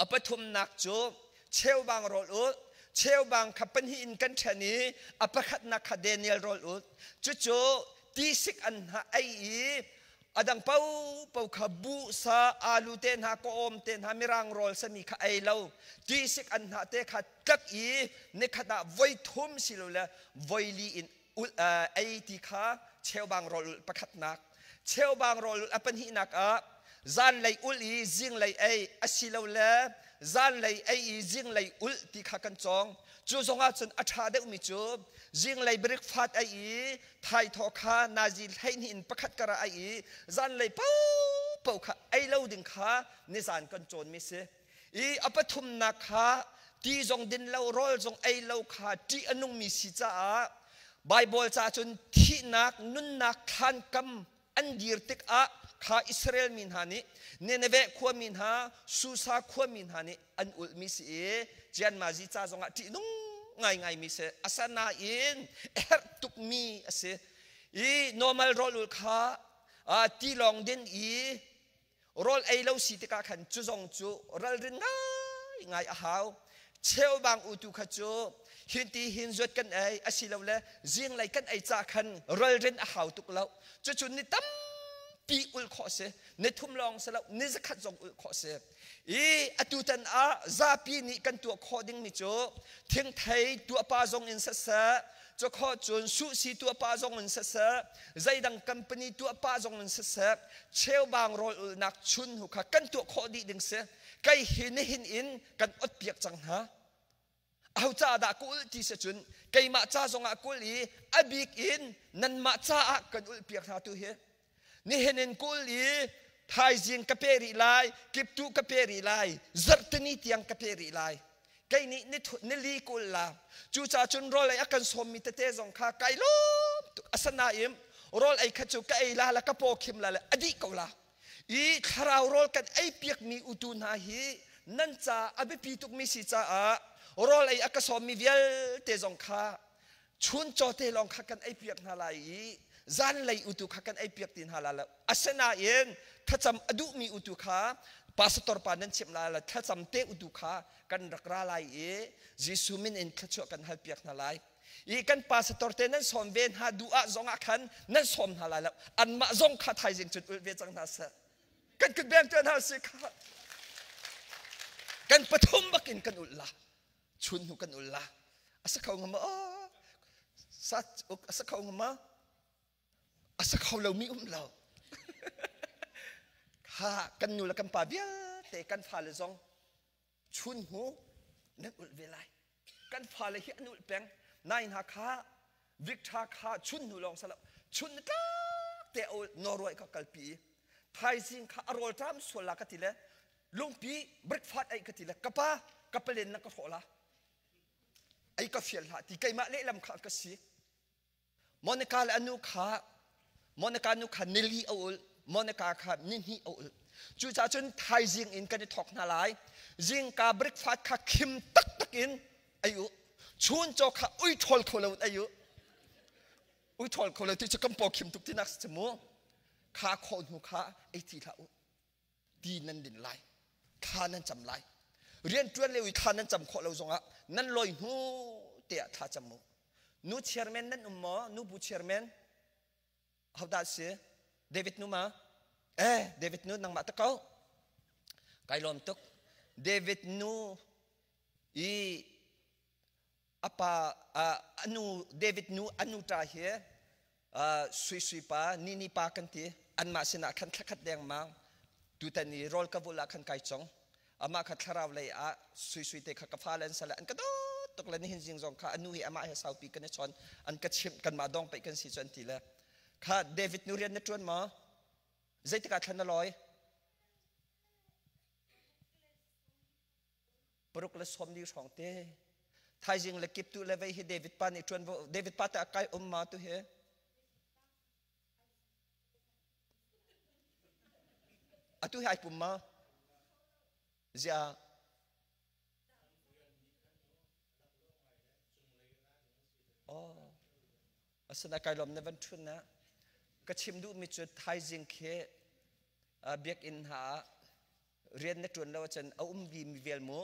A pathumnak cu cheubang rawl ulh, cheubang kha pahnih in kan ṭhen i a pakhatnak kha Daniel rawl ulh. Cucu tisik an hna ei i a dang paohpaoh kha buh sa, alu te hna, kawawm te hna, mirang rawl sami kha ei lo. Tisik an hna te kha tlak i nikhat ah voi thum silole voi li in ei ti kha cheubang rawl ulh pakhatnak. Cheubang rawl ulh a pahnihnak ah zanlei ulh i zinglei ei asilole zanlei ei i zinglei ulh ti kha kan cawng. Cu zongah cun a ṭha deuhmi cu zinglei breakfast ei i thaithawh kha nazi 12 in pakhat kar ah ei i zanlei paohpaoh kha ei lo ding kha nizan kan cawnmi si. I a pathumnak kha ti zong din lo rawl zong ei lo kha ṭih a nungmi si caah Baibal ca cun thihnak nunnak thlankam an dir tikah kha Israel mi hna nih Nineveh khuami hna Susa khuami hna nih an ulhmi si i Cianmazi ca zongah ṭihnung ngaingaimi si. Asinain a herh tukmi a si i normal rawl ul kha tilawng din i rawl ei lo si tikah khan cu zong cu ralrin ngaingai a hau. Cheubang utu kha cu hin ti hin zuat kan ei asilole zinglei kan ei ca khan ralrin a hau tuk lo. Cucu ni tampi ulh khawh si. Ni thum lawng si lo, ni zakhat zong ulh khawh si. I atutan ah zapi nih kan tuah khawh dingmi cu thingthei tuahpa zong in siseh, cawkhawh cun suhsi tuahpa zong in siseh, zeidang company tuahpa zong in siseh, cheubang rawl ulhnak chun hu kha kan tuah khawh dih ding si. Kei hi nihin in kan ot piak cang hna. Aho caah dah ka ulh ti si cun keimah ca zongah ka ulh i a bik in nanmah caah kan ulh piak hna tu hi. Nihin in ka ulh i thaizing ka pe rih lai, kiptuh ka pe rih lai, zarhtini tiang ka pe rih lai. Kei nih nili ka ulh la. Cucaah cun rawl ei a kan sawmmi tete zong kha kai lawm tuk. Asinain rawl ei kha cu ka ei la le ka paw khim la le a dih ko la. I thlarau rawl kan ei piakmi utu hna hi nan ca a biapi tukmi si caah rawl ei a ka sawmmi vialte zong kha chun caw te lawng kha kan ei piak hna lai i zanlei utu kha kan ei piak ti hna la lo. Asinain thlacam a duhmi utu kha pastor pa nan chimh lai la thlacam te utu kha kan rak ra lai i Jesuh min in thluachuah kan hal piak hna lai. I kan pastor te nan sawm ve hna duh ah zong ah khan nan sawm hna lai lo. Anmah zong kha thaizing cun ulh ve cang hna seh. Kan kut beng tuan hna si kha. Kan pathum bakin kan ulh la. Chun hnu kan ulh la. Asa kho ngam ma? Sa asa kho ngam ma? A sa kho lomi um lo. Kha kan nu le kan pa vialte kan fale zong chun hnu nan ulh ve lai. Kan fale hi an ulh peng. Nai hna kha Victor kha chun hnu lawng salo chun tlak te Norway kha kalpi i thaizing kha a rawl ṭam sual la ka ti le lungpi breakfast ei ka ti le ka pa ka palen na ka hrawh la ei ka fial hlah ti keimah lehlam kha ka si. Monica le a nu kha Monica nu kha nili a ul Monica kha nihnih a ul. Cucaah cun thaizing in kan i thawk hna lai. Zingka breakfast kha khim taktak in ei u. Chun caw kha ui ṭhawl kho lo in ei u. Ui ṭhawl kho lo ti cu kan paw khim tuk tinak si mu. Kha khawh hnu kha ei ti hlah u. Ti nan din lai. Thla nan cam lai. Rian ṭuan lio i thla nan cam khawh lo zongah nan lawi hnu te ah thla cam u. Nu chairman nan um maw? Nu bu chairman? Hodah si? David nu ma? Eh, David nu nangmah ta ko. Kai lawm tuk. David nu i apa anu David nu anu ta hi sui sui pa ni ni pa kan ti anmah sinah khan thlakhat dengmang tutan i rawl ka vul ah khan kai chong amah kha thlarau lei ah sui sui te kha ka fa le an sale an ka dawt tuk le nihin zing zong kha anu hi amah he saupi kan i chawn an ka chimh kanmah dong pei kan si cu an ti le kha David nu rian na ṭuan maw zeitik ah thlan na lawi paruk le sawm li hrawng te thaizing le kip tu le vei hi David pa nih ṭuan David pa te a kai um ma tu hi atu hi ai pum ma zia oh asana kai lom na van thun na ka chim duh mi cu thaizing khi biakinn ha rian na ṭuan lo ahcun a um mi vel mu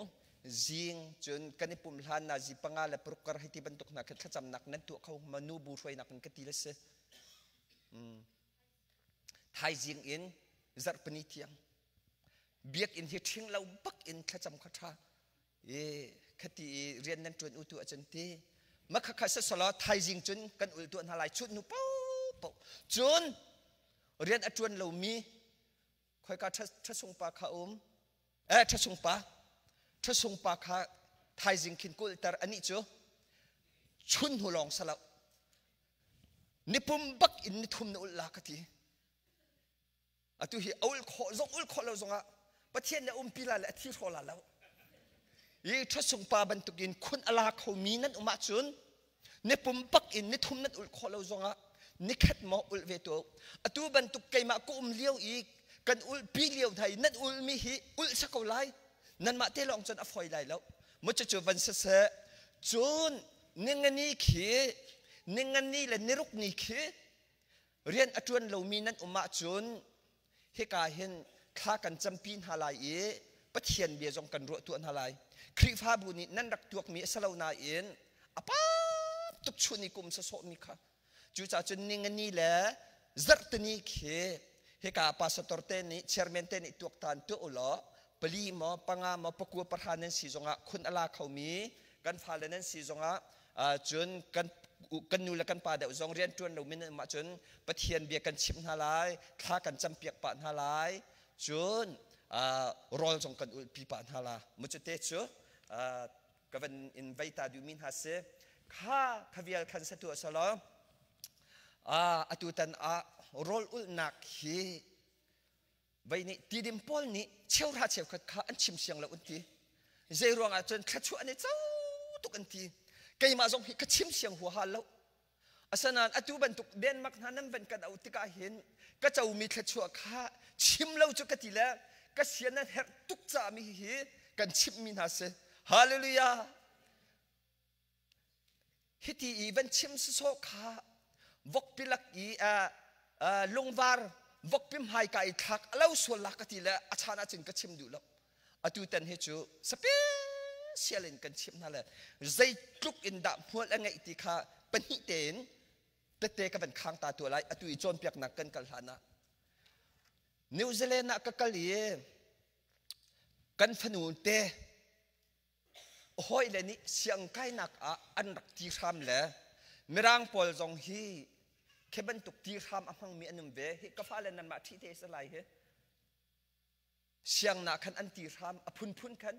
zing cun kan i pum hlan na zi panga le paruk kar hei ti bantuk hna khin thlacamnak nan tuah kho ma nu bu hruainak in ka ti le si. Thaizing in zarhpini tiang biakinn hi ṭhing lo bak in thlacam kha ṭha i khati i rian nan ṭuan u tu ahcun ti ma kha kha sasala thaizing cun kan ul tuah hna lai chut nu po cun rian a ṭuan lomi khoika ṭhasung pa kha um eh ṭhasung pa ṭhasung pa kha thaizing khin kulter anih cu chun hnu lawng salo nipum bak in nithum na ulh la ka ti. Atu hi a ulh khawh zong ulh khawh lo zongah Pathian le umpi la le a thi hraw la lo. I ṭhasung pa bantukin khun a la khomi nan um ahcun nipum bak in nithum nan ulh khawh lo zongah nikhat maw ulh ve tu. Atu bantuk keimah ka um lio i kan ulhpi lio hna i nan ulhmi hi ulh sa ko lai. Nanmah te lawng cun a fawi lai lo. Mu cucu van siseh cun ningani khi ningani le niruk ni khi rian a ṭuan lomi nan um ahcun hika hin thla kan campi hna lai i Pathian bia zong kan ruah tuah hna lai. Khrihfabu nih nan rak tuakmi a si lo nain a pap tuk chun i kum sawsawhmi kha cucaah cun ningani le zarhtini khi hika pastor te nih chairman te nih tuaktan tuah u law pali maw panga maw pakua pahra nan si zongah khun a la khomi kan fale nan si zongah cun kan kan nu le kan pa deuh zong rian ṭuan lomi nan um ahcun Pathian bia kan chimh hna lai thla kan campiak pah hna lai cun rawl zong kan ulhpi pah hna la mu cu te cu ka van in vei ta duhmi hna si kha khavial khan sa tu salo atu tan ah rawl ulhnak hi Vei nih tidim pawl nih cheuhra cheukhat kha an chim siang lo an ti. Zei ruangah cun thluachuah an i co tuk an ti. Keimah zong hi ka chim siang huaha lo. Asinain atu bantuk Denmark hna nan van kan auh tikah hin ka comi thluachuah kha chim lo cu ka ti le ka sian nan herh tuk caah mi hihi kan chimhmi hna si. Hallelujah! Hiti i van chim sawsawh kha vokpi lak i lungvar vokpi hmaika i thlak a lo sual la ka ti le a chan ahcun ka chim duh lo. Atu tan hi cu sapi Sial in kan chimh hna le zeitluk in dah hmual a ngeih ti kha pahnih tein tette ka van khang ta tuah lai atu i cawnpiaknak kan kal hlan ah. New Zealand ah ka kal i kan fanu te hawi le nih siang kainak ah an rak ti hram le mirang pawl zong hi khi bantuk ti hram a hmangmi an um ve hi ka fale nanmah ṭhi te si lai hi. Siangnak khan an ti hram a phunphun khan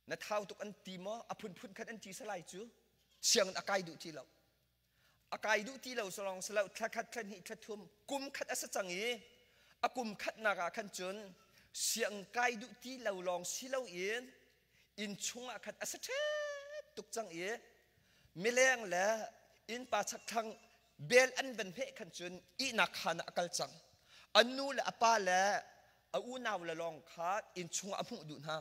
na thau tuk an ti maw a phunphun khan an ti salai cu. Sianginn a kai duh ti lo, a kai duh ti lo salong salo thla khat, thla hnih, thla thum, kum khat a si cang i a kum khatnak ah khan cun siang kai duh ti lo lawng si lo in inn chung ah khan a si ṭhet tuk cang i mileng le innpa chakthlang bel an van hmeh khan cun ihnak khaan ah a kal cang. A nu le a pa le a unau le lawng kha inn chung ah a hmuh duh hna,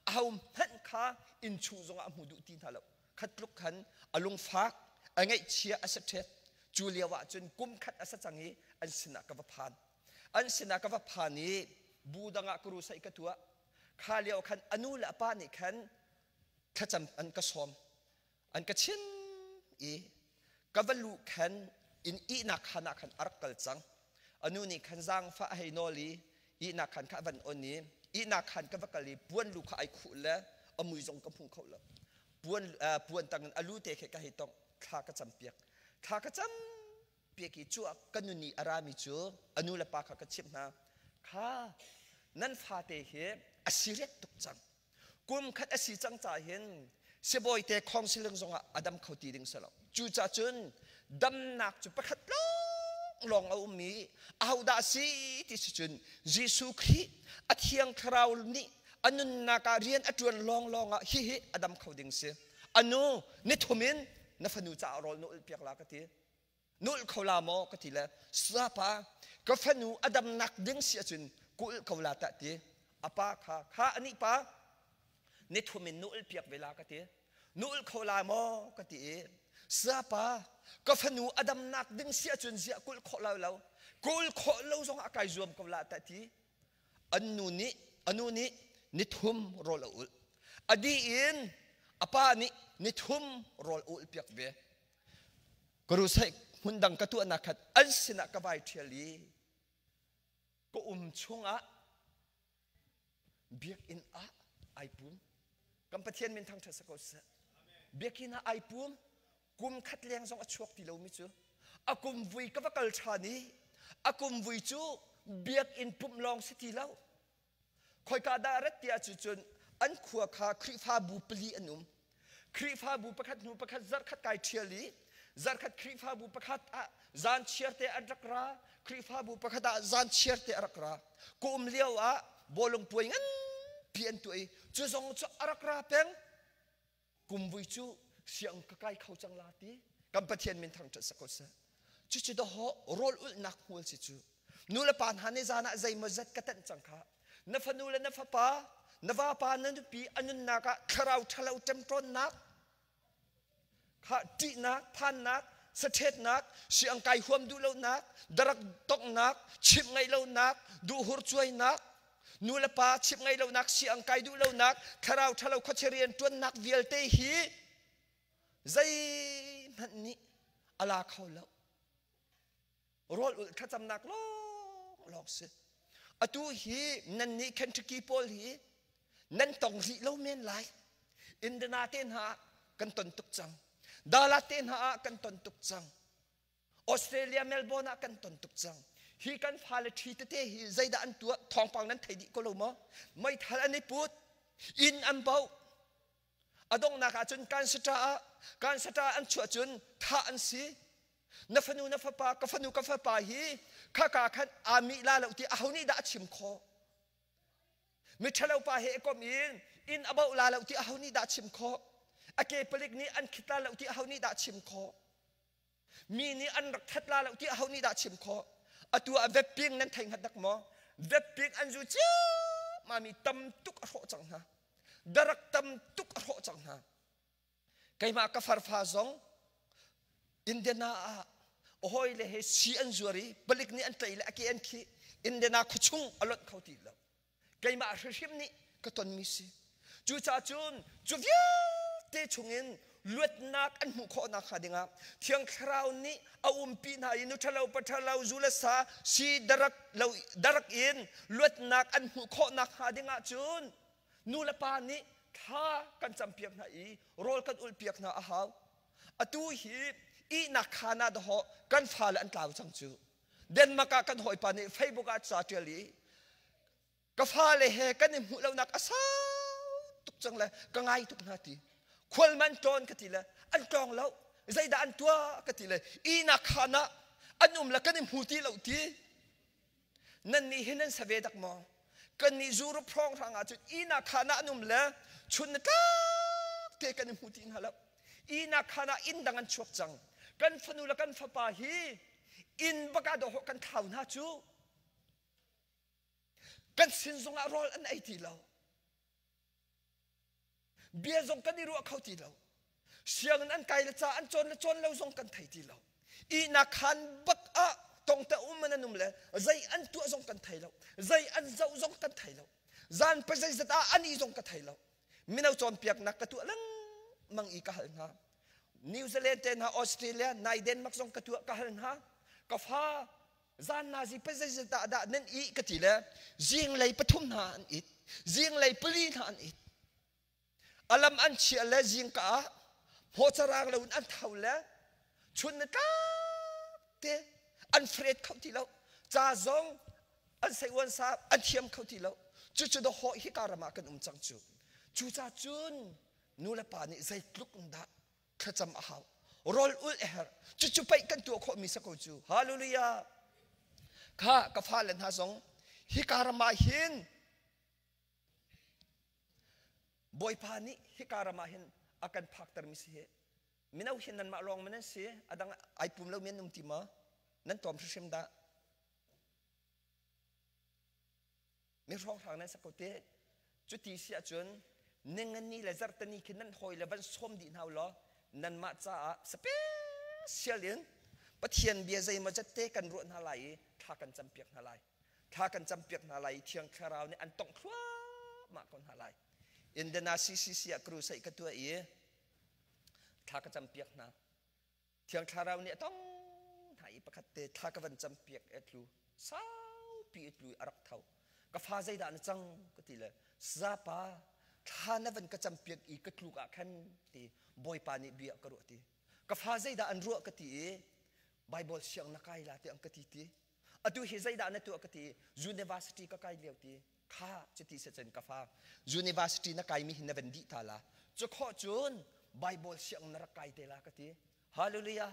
aho hmanh kha inn chung zongah a hmu duh ti hna lo. Khat tluk khan a lungfak, a ngaihchia, a si ṭhet. Cu lio ah cun kum khat a si cang i an sinah ka va phan, an sinah ka va phan i bu dang ah ka ru saih ka tuah. Kha lio khan a nu le a pa nih khan thlacam an ka sawm, an ka chim i ka va luh khan in ihnak khan ah khan a rak kal cang. A nu nih khan zaangfah a hei nawl i ihnak khan kha a van on i ihnak khan ka va kal i puan lu kha ai khuh le a mui zong ka hmu kho lo. Puan puan tang in a lu te khe ka hei tongh, thla ka cam piak, thla ka cam piak i cu ka nu nih a rami cu a nu le pa kha ka chimh hna kha nan fate hi a serious tuk cang, kum khat a si cang ca hin sibawi te khong siling zongah a dam kho ti ding si lo. Cucaah cun damnak cu pakhat lawng lawng a um i ahodah si ti si cun Jesuh Khrih a thiang thlarau nih a nunnak ah rian a ṭuan lawng lawng ah hihi a dam kho ding si. Anu nithum in na fanu caah rawl na ulh piak la ka ti. Nulh kho la maw ka ti le sapa ka fanu a damnak ding si ahcun kulh ko la tah ti. A pa kha kha anih pa nithum in nulh piak ve la ka ti. Nulh kho la maw ka ti i sapa ka fanu a damnak ding si ahcun ziah kulh khawh lo lo kulh khawh lo zong ah kai zuam ko la tah ti. An nu nih a nu nih nithum rawl a ulh a dih in a pa nih nithum rawl a ulh piak ve. Karusai hmun dang ka tuahnak khat an sinah ka vai ṭhial i ka um chungah biakinn ah ai pum. Kan Pathian min thangṭhat si ko seh. Biakinn ah ai pum, kum khat leng zong a chuak ti lomi cu a kum vui ka va kal ṭhan i a kum vui cu biakinn pumh lawng si ti lo. Khoika dah rat tiah cun an khua kha Khrihfabu pali an um. Khrihfabu pakhat hnu pakhat zarhkhat kai ṭhial i zarhkhat Khrihfabu pakhat ah zan chiarte an rak ra, Khrihfabu pakhat ah zan chiarte a rak ra. Ka um lio ah bawlung puai nganpi an tuah i cu zong cu a rak ra peng. Kumvui cu siang ka kai kho cang la ti. Kan Pathian min thangṭhat sak ko seh. Cucu dawh rawl ulhnak hmual si cu. Nu le pa hna nih zan ah zeimaw zat ka tanh cang kha. Na fanu le na fapa, na vapa, na nupi a nunnak ah thlarau ṭhalo ṭemṭawnnak, kha ṭihnak, phannak, saṭhetnak, siang kai huam duh lonak, darak tonghnak, chimh ngaih lonak, duhhur cuainak, nu le pa chimh ngaih lonak, siang kai duh lonak, thlarau ṭhalo khuachia rian ṭuannak vialte hi zeihmanh nih a la kho lo. Rawl ulh thlacamnak lawng lawng si. Atu hi nan nih Kentucky pawl hi nan tong rih lo men lai. Indiana te hna ah kan ton tuk cang. Dallas te hna ah kan ton tuk cang. Australia Melbourne ah kan ton tuk cang. Hi kan fale ṭhi tete hi zeidah an tuah thawngpang nan thei dih ko lo maw? Meithal an i put, inn an boh. A donghnak ah cun kansata ah kansata an chuah cun thah an si. Na fanu na fapa, ka fanu ka fapa hi khaka khan aa mih la lo ti aho nih dah a chim khawh? Miṭhalo pa he i kom in inn a boh la lo ti aho nih dah chim khawh? A ke palik nih an khit la lo ti aho nih dah chim khawh? Mi nih an rak that la lo ti aho nih dah chim khawh? Atu ah vaping nan thei hngat dak maw? Vaping an zu ciammam mi tam tuk a hrawh cang hna. Darak tam tuk a hrawh cang hna. Keimah ka farfa zong Indiana ah hawi le he si an zuar i palik nih an tlaih le a ke an khih. Indiana khuachung a lonh kho ti lo. Keimah hrimhrim nih ka tonmi si. Cucaah cun cu vialte chungin luatnak an hmuh khawh nakhnga dingah Thiang Thlarau nih a umpi hna i nu ṭhalo pa ṭhalo zu le sa si darak lo darak in luatnak an hmuh khawh nakhnga dingah cun nu le pa nih thla kan campiak hna i rawl kan ulhpiak hna a hau. Atu hi ihnak khaan ah dahawh kan fale an tlau cang cu. Denmark ah kan hawipa nih Facebook ah ca ṭial i ka fale he kan i hmuh lonak a sau tuk cang le ka ngai tuk hna ti khual man tlawn ka ti le an tlawng lo zeidah an tuah ka ti le ihnak khaan ah an um le kan i hmu ti lo ti nan nih hin nan save dak maw kan nih Europe hrawng hrang ah cun ihnak khaan ah an um le chun na tlak te kan i hmu ti hna lo ihnak khaan ah inn dang an chuak cang kan fanu le kan fapa hi inn bak ah dawh kan thlau hna cu Kan sin zongah rawl an ei ti lo. Bia zong kan i ruah kho ti lo. Sianginn an kai le ca an cawn le cawn lo zong kan thei ti lo. Ihnak khaan bak ah tongte um an um le zei an tuah zong kan thei lo. Zei an zoh zong kan thei lo. Zan pa zeizat ah an ih zong ka thei lo. Mino cawnpiaknak ka tuah lengmang i ka hal hna. New Zealand te hna, Australia, nai Denmark zong ka tuah ka hal hna. Ka fa zan nazi pa zeizat ah dah nan ih ka ti le zinglei pathum hna an it zinglei pali hna an it alam an chia le zingka ah hmawcarang lo in an tho le chun na tlak te an fret kho ti lo ca zong an sei uan sa an thiam kho ti lo cucu da haw hi ka ram ah kan um cang cu cu ca cun nu le pa nih zeitluk in dah thlacam a hau rawl ulh a herh cucu paih kan tuah khawhmi si ko cu hallelujah kha ka fale hna zong hika ram ah hin bawipa nih hika ram ah hin a kan phaktermi si hi mino hin nanmah lawng man nan si adang ai pum lo mi an um ti ma nan tlawm hrimhrim dah Mi hrawnghrang nan sak ko te. Cuti si ahcun ningani le zarhteni khi nan hawi le van sawm dih hna u law nanmah caah special in Pathian bia zeimaw zat te kan ruah hna lai i thla kan campiak hna lai. Thla kan campiak hna lai i Thiang Thlarau nih an tongh thluahmah ko hna lai. Indiana CCC ah crusade ka tuah i thla ka campiak hna. Thiang Thlarau nih a tong hna i pakhat te thla ka van campiak e tlu saupi i tlu i a rak tho ka fa zeidah na cang ka ti le zapa thla na van ka campiak i ka tluk ah khan ti bawipa nih bia ka ruah ti ka fa zeidah an ruah ka ti i Bible siang na kai la ti ang ka ti ti atu hi zeidah na tuah ka ti university ka kai lio ti kha cuti se cun ka fa university na kai mi hin na van dih ta la cu khawh cun Bible siang na rak kai te la ka ti hallelujah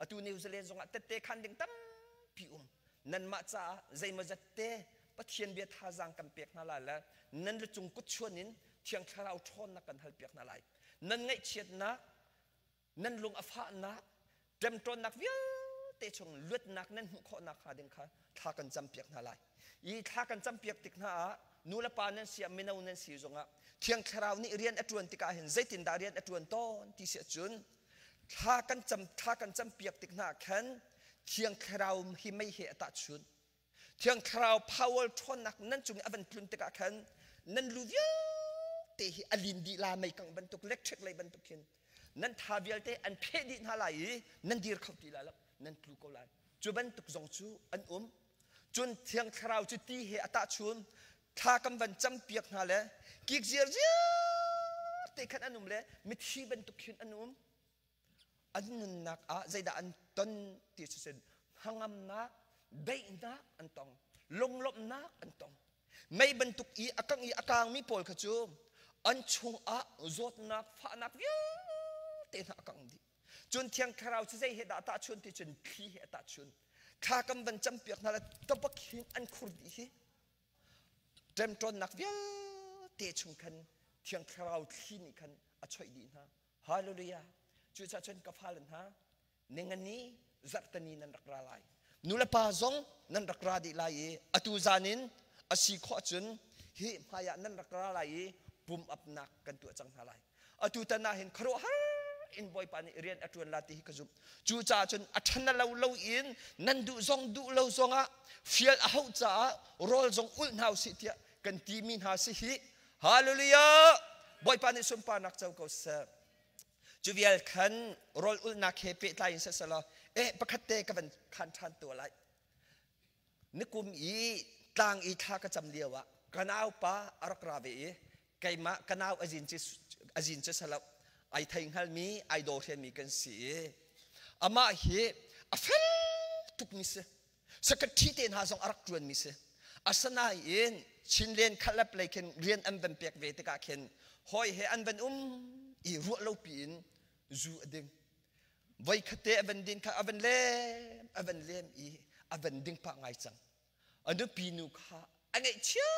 atu New Zealand zongah tette khan ding tampi um nanmah caah zeimawzat te Pathian bia thazaang kan pek hna lai le nan lucung kut chuan in Thiang Thlarau ṭhawnnak kan hal piak hna lai nan ngaihchiatnak nan lung a fahnak ṭemṭawnnak vialte chung luatnak nan hmuh khawh nakhnga ding kha thla kan campiak hna lai i thla kan campiak tik hna ah nu le pa nan si ah mino nan si zongah Thiang Thlarau nih rian a ṭuan tikah hin zeitindah rian a ṭuan tawn ti si ahcun thla kan cam thla kan campiak tik hna khan Thiang Thlarau hi mei he a tahchunh Thiang Thlarau power ṭhawnnak nan cung i a van tlun tikah khan nan lu vialte hi a lin dih la meikang bantuk electric lei bantuk khin nan tha vialte an pheh dih hna lai i nan dir kho ti lai lo nan tlu ko lai cu bantuk zong cu an um cun Thiang Thlarau cu ti he a tahchun thla kan van campiak hna le kik ziar ziar te khan an um le mithi bantuk khin an um an nunnak ah zeidah an ton ti cu sin hnangamnak daihnak an tong lunglawmhnak an tong mei bantuk i a kang i a kangmi pawl kha cu an chungah zawtnak fahnak vialte hna a kang dih cun thiang thlarau cu zei he dah tahchun ti cun thli he a tahchun thla kan van campiak hna le tabak hin an khur dih hi ṭemṭawnnak vialte chung khan thiang thlarau thli nih khan a choih dih hna Hallelujah. Cucaah cun ka fale hna, ningani zarhtani nan rak ra lai. Nu le pa zong nan rak ra dih lai i atu zan in a si khawh cun hi hmaiah nan rak ra lai i pum apnak kan tuah cang hna lai. Atu tan ah hin khuaruahhar in Bawipa nih rian a ṭuan la ti hi ka zumh. Cucaah cun a ṭhan lo lo in nan duh zong duh lo zongah fial a hauh caah rawl zong ulh hna usih tiah kan timi hna si hi. Hallelujah! Bawipa nih sunparnak co ko seh. Cu vial khan rawl ulhnak he pehtlai in siselaw eh pakhat te ka van khan ṭhan tuah lai. Nikum i tlang i thla ka cam lio ah ka nau pa a rak ra ve i keimah ka nau azin cu azin cu salo ai thei hngalmi ai daw hrianmi kan si i amah hi a fel tukmi si secretary te hna zong a rak ṭuanmi si asinain Chinlen khalap lei khin rian an van pek ve tikah khin hawi he an van um i ruah lo piin zu a ding voi khatte a van din kha a van lem a van lem i a van ding pah ngai cang a nupi nu kha a ngaihchia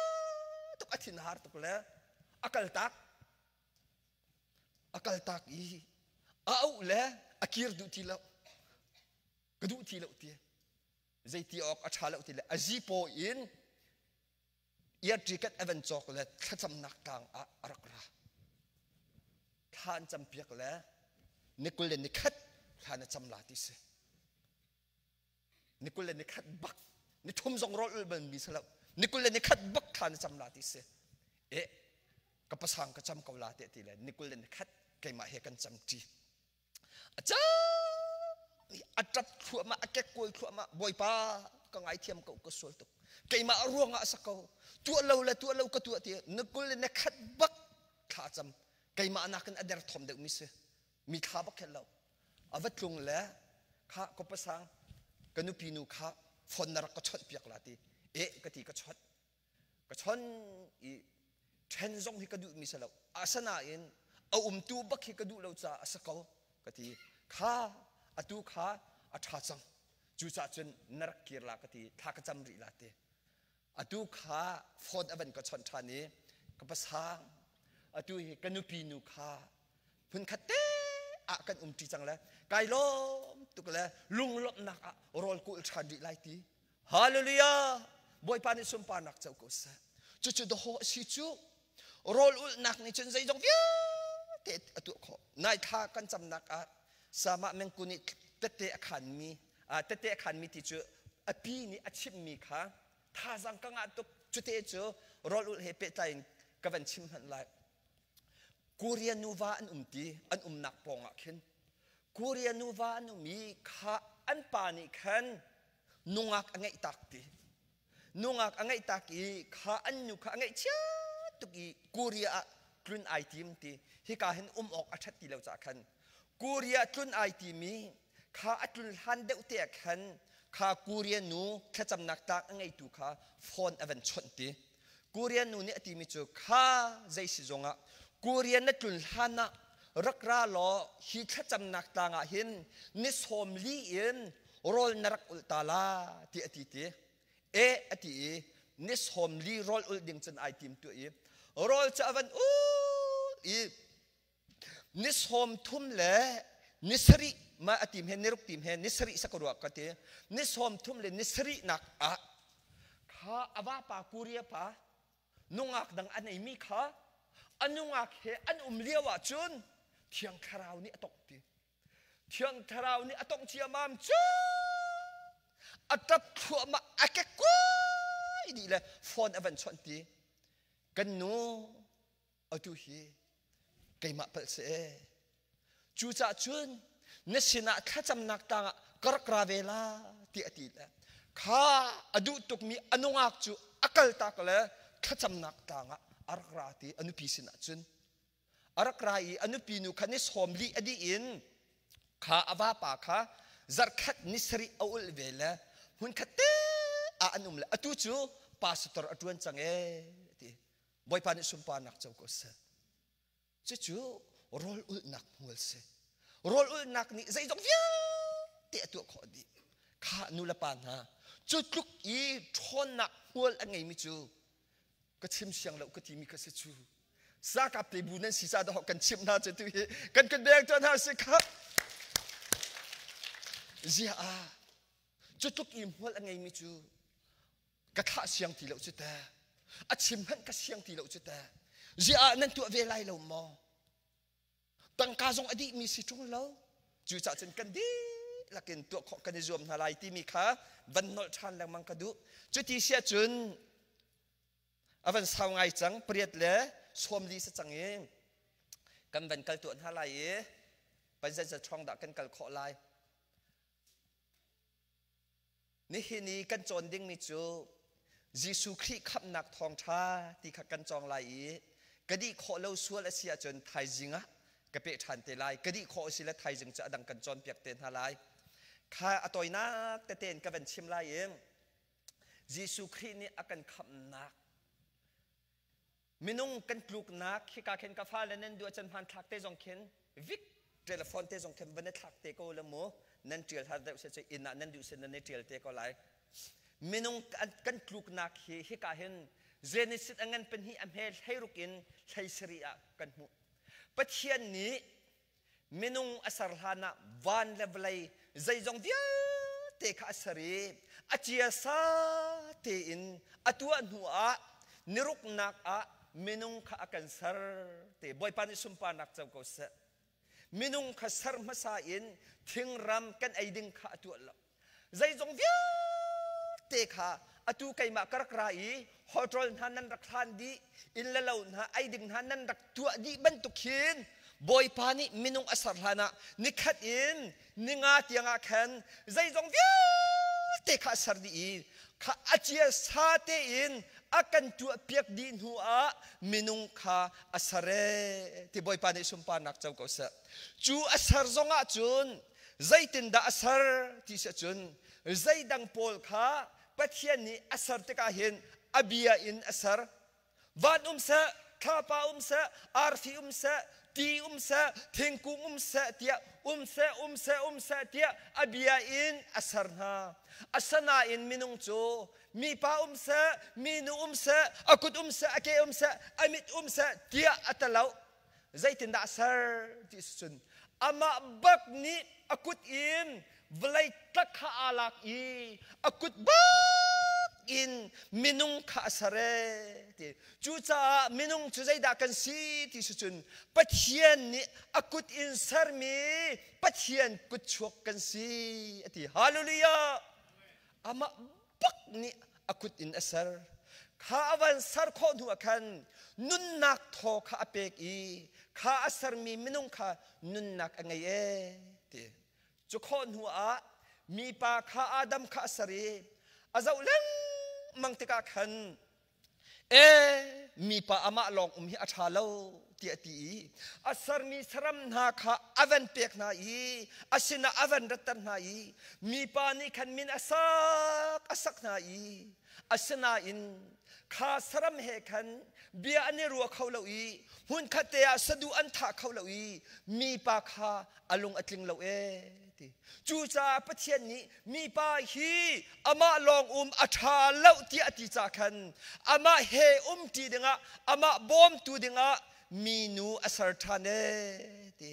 tuk a thinhar tuk le a kal tak a kal tak i a auh le a kir duh ti lo ka duh ti lo ti zeiti awk a ṭha lo ti le a zipaw in ear ticket a van cawk le thlacamnak tlang ah a rak ra thla an campiak le ni 21 thla na cam la ti si ni 21 bak ni thum zong rawl ul bal mi si lo ni 21 bak thla na cam la ti si e ka pasang ka cam ko la te ti le ni 21 keimah he kan cam ṭi A cang a ṭap thluahmah, a kekkuai thluahmah. Bawipa, ka ngaithiam ko, ka sual tuk. Keimah ruangah a sa ko. Tuah lo le tuah lo ka tuah ti. Na kul le na khat bak thla cam. Keimah nakin a derthawm deuhmi si. Mi thla bak khen lo. A va tlung le kha ka pasang ka nupi nu kha phone na rak ka chawnh piak la ti. E ka ti ka chawnh. Ka chon i ṭhen zong hi ka duhmi si lo. Asinain a umtu bak hi ka duh lo caah a si ko ka ti. Kha atu kha a ṭha cang. Cucaah cun na rak kir la ka ti. Thla ka cam rih la ti. Atu kha phone a van ka chawnh ṭhan i ka pasang atu hi ka nupi nu kha hmunkhat te ah kan umṭi cang le kai lawm tuk le lunglawmhnak ah rawl ka ul ṭhan rih lai ti. Hallelujah! Bawipa nih sunparnak co ko seh. Cucu dawhawh a si cu. Rawl ulhnak nih cun zeizong vialte a tuah khawh. Nai thla kan camnak ah Sama mengku nih tette a khanmi tette a khanmi ti cu a pi nih a chimmi kha thazaang ka ngah tuk. Cute cu rawl ulh he pehtlai in ka van chim hmanh lai. Korea nuva an um ti an umnak pawng ah khin Korea nuva an um i kha an pa nih khan nungak a ngeih tak ti nungak a ngeih tak i kha an nu kha a ngeihchia tuk i Korea ah tlun ai tim ti hika hin um awk a ṭhat ti lo caah khan Korea tlun ai timi kha a tlun hlan deuh te ah khan kha Korea nu thlacamnak tlak a ngeitu kha phone a van chawnh ti Korea nu nih a timi cu kha zei si zongah Korea na tlun hlan ah rak ra law hi thlacamnak tlang ah hin ni 40 in rawl na rak ulh ta la ti a ti ti e a ti i ni 40 rawl ulh ding cun ai tim tu i rawl cu a van ul i ni 30 le ni sarih ma a tim he ni ruk tim he ni sarih sakarua ka ti ni 30 le ni sarih nak ah kha a vapa Korea pa nungak dang a neimi kha a nungak he an um lio ah cun Thiang Thlarau nih a tongh ti Thiang Thlarau nih a tongh ciamam cu a ṭap thluahmah a kekkuai dih le phone a van chawnh ti kan nu atu hi keimah palh si ee cucaah cun na sinah thlacamnak tangah ka rak ra ve la ti a ti le kha a duh tukmi a nungak cu a kaltak le thlacamnak tangah a rak ra ti a nupi sinah cun a rak ra i a nupi nu kha ni 40 a dih in kha a vapa kha zarkhat ni sarih a ulh ve le hmunkhat te ah an um le atu cu pastor a ṭuan cang ee ti Bawipa nih sunparnak co ko seh. Cucu rawl ulhnak hmual si. Rawl ulhnak nih zeizong vialte a tuah khawh dih. Kha nu le pa hna, cu tluk i ṭhawnnak hmual a ngeimi cu ka chim siang lo ka timi ka si cu. Sakap te bu nan si ca dah kan chimh hna cu tu hi kan kan beng tuan hna si kha. Zia ah cu tluk i hmual a ngeimi cu ka thlah siang ti lo cu ta a chim hmanh ka siang ti lo cu ta ziah nan tuah ve lai lo maw tangka zong a dih mi si ṭung lo cucaah cun kan dihlak in tuah khawh kan i zuam hna lai timi kha van nolh ṭhan lengmang ka duh cuti siah cun a van sau ngai cang pariat le 40 si cang i. Kan van kal tuah hna lai i panzan ṭhawng dah kan kal khawh lai. Nihin i kan cawn dingmi cu Jesuh Khrih khamhnak thawngṭha ti kha kan cawng lai i ka dih khawh lo sual a si ahcun thaizing ah ka peh ṭhan te lai. Ka dih khawh a si le thaizing cu a dang kan cawnpiak te hna lai. Kha a tawinak tete in ka van chim lai i Jesuh Khrih nih a kan khamhnak minung kan tluknak hika khin ka fale nan duh ahcun hmanthlak te zong khin vik telephone te zong khin van i thlak te ko le mu nan ṭial har deuh se cu inn ah nan duh sin nan i ṭial te ko lai minung kan tluknak hi hika hin Genesis a ngan pahnih a hme hleiruk in hlei sarih ah kan hmuh Pathian nih minung a ser hlan ah van le vawlei zeizong vialte kha a ser i a ciasa tein a tuah hnu ah niruknak ah minung kha a kan ser te Bawipa nih sunparnak co ko seh minung kha ser hmasa in thingram kan ei ding kha a tuah lo zeizong vialte kha atu keimah ka rak ra i hotel hna nan rak hlan dih inn le lo hna ei ding hna nan rak tuah dih bantuk hin Bawipa nih minung a ser hlan ah nikhat in ninga tiang ah khan zeizong vialte kha a ser dih i kha a cia sa tein a kan tuah piak dih hnu ah minung kha a ser e ti Bawipa nih sunparnak co ko seh cu a ser zong ah cun Zeitindah a ser ti si ahcun zeidang pawl kha Pathian nih a ser tikah hin a bia in a ser. Van um seh, thlapa um seh, arfi um seh, ti um seh, thingkung um seh tiah um seh, um seh, um seh tiah a bia in a ser hna. Asinain minung cu mipa um seh, minu um seh, a kut um seh, a ke um seh, a mit um seh tiah a talo. Zeitindah a ser ti si cun amah bak nih a kut in vawlei tlak kha aa lak i a kut bak in minung kha a ser ee ti. Cucaah minung cu zeidah kan si ti si cun Pathian nih a kut in sermi Pathian kutchuak kan si a ti. Hallelujah! Amah bak nih a kut in a ser. Kha a van ser khawh hnu ah khan nunnak thaw kha a pek i kha a sermi minung kha nunnak a ngei ee ti. Cu khawh hnu ah mipa kha Adam kha a ser i a zoh lengmang tikah khan E mipa amah lawng um hi a ṭha lo tiah a ti i a sermi saram hna kha a van pek hna i a sinah a van ratter hna i mipa nih khan min a sak a sak hna i asinain kha saram he khan bia an i rua kho lo i hmunkhat te ah saduh an thah kho lo i mipa kha a lung a tling lo ee ti. Cucaah Pathian nih mipa hi amah lawng um a ṭha lo tiah a ti ca khan amah he umṭi dingah amah bawmtu dingah minu a ser ṭhan ee ti.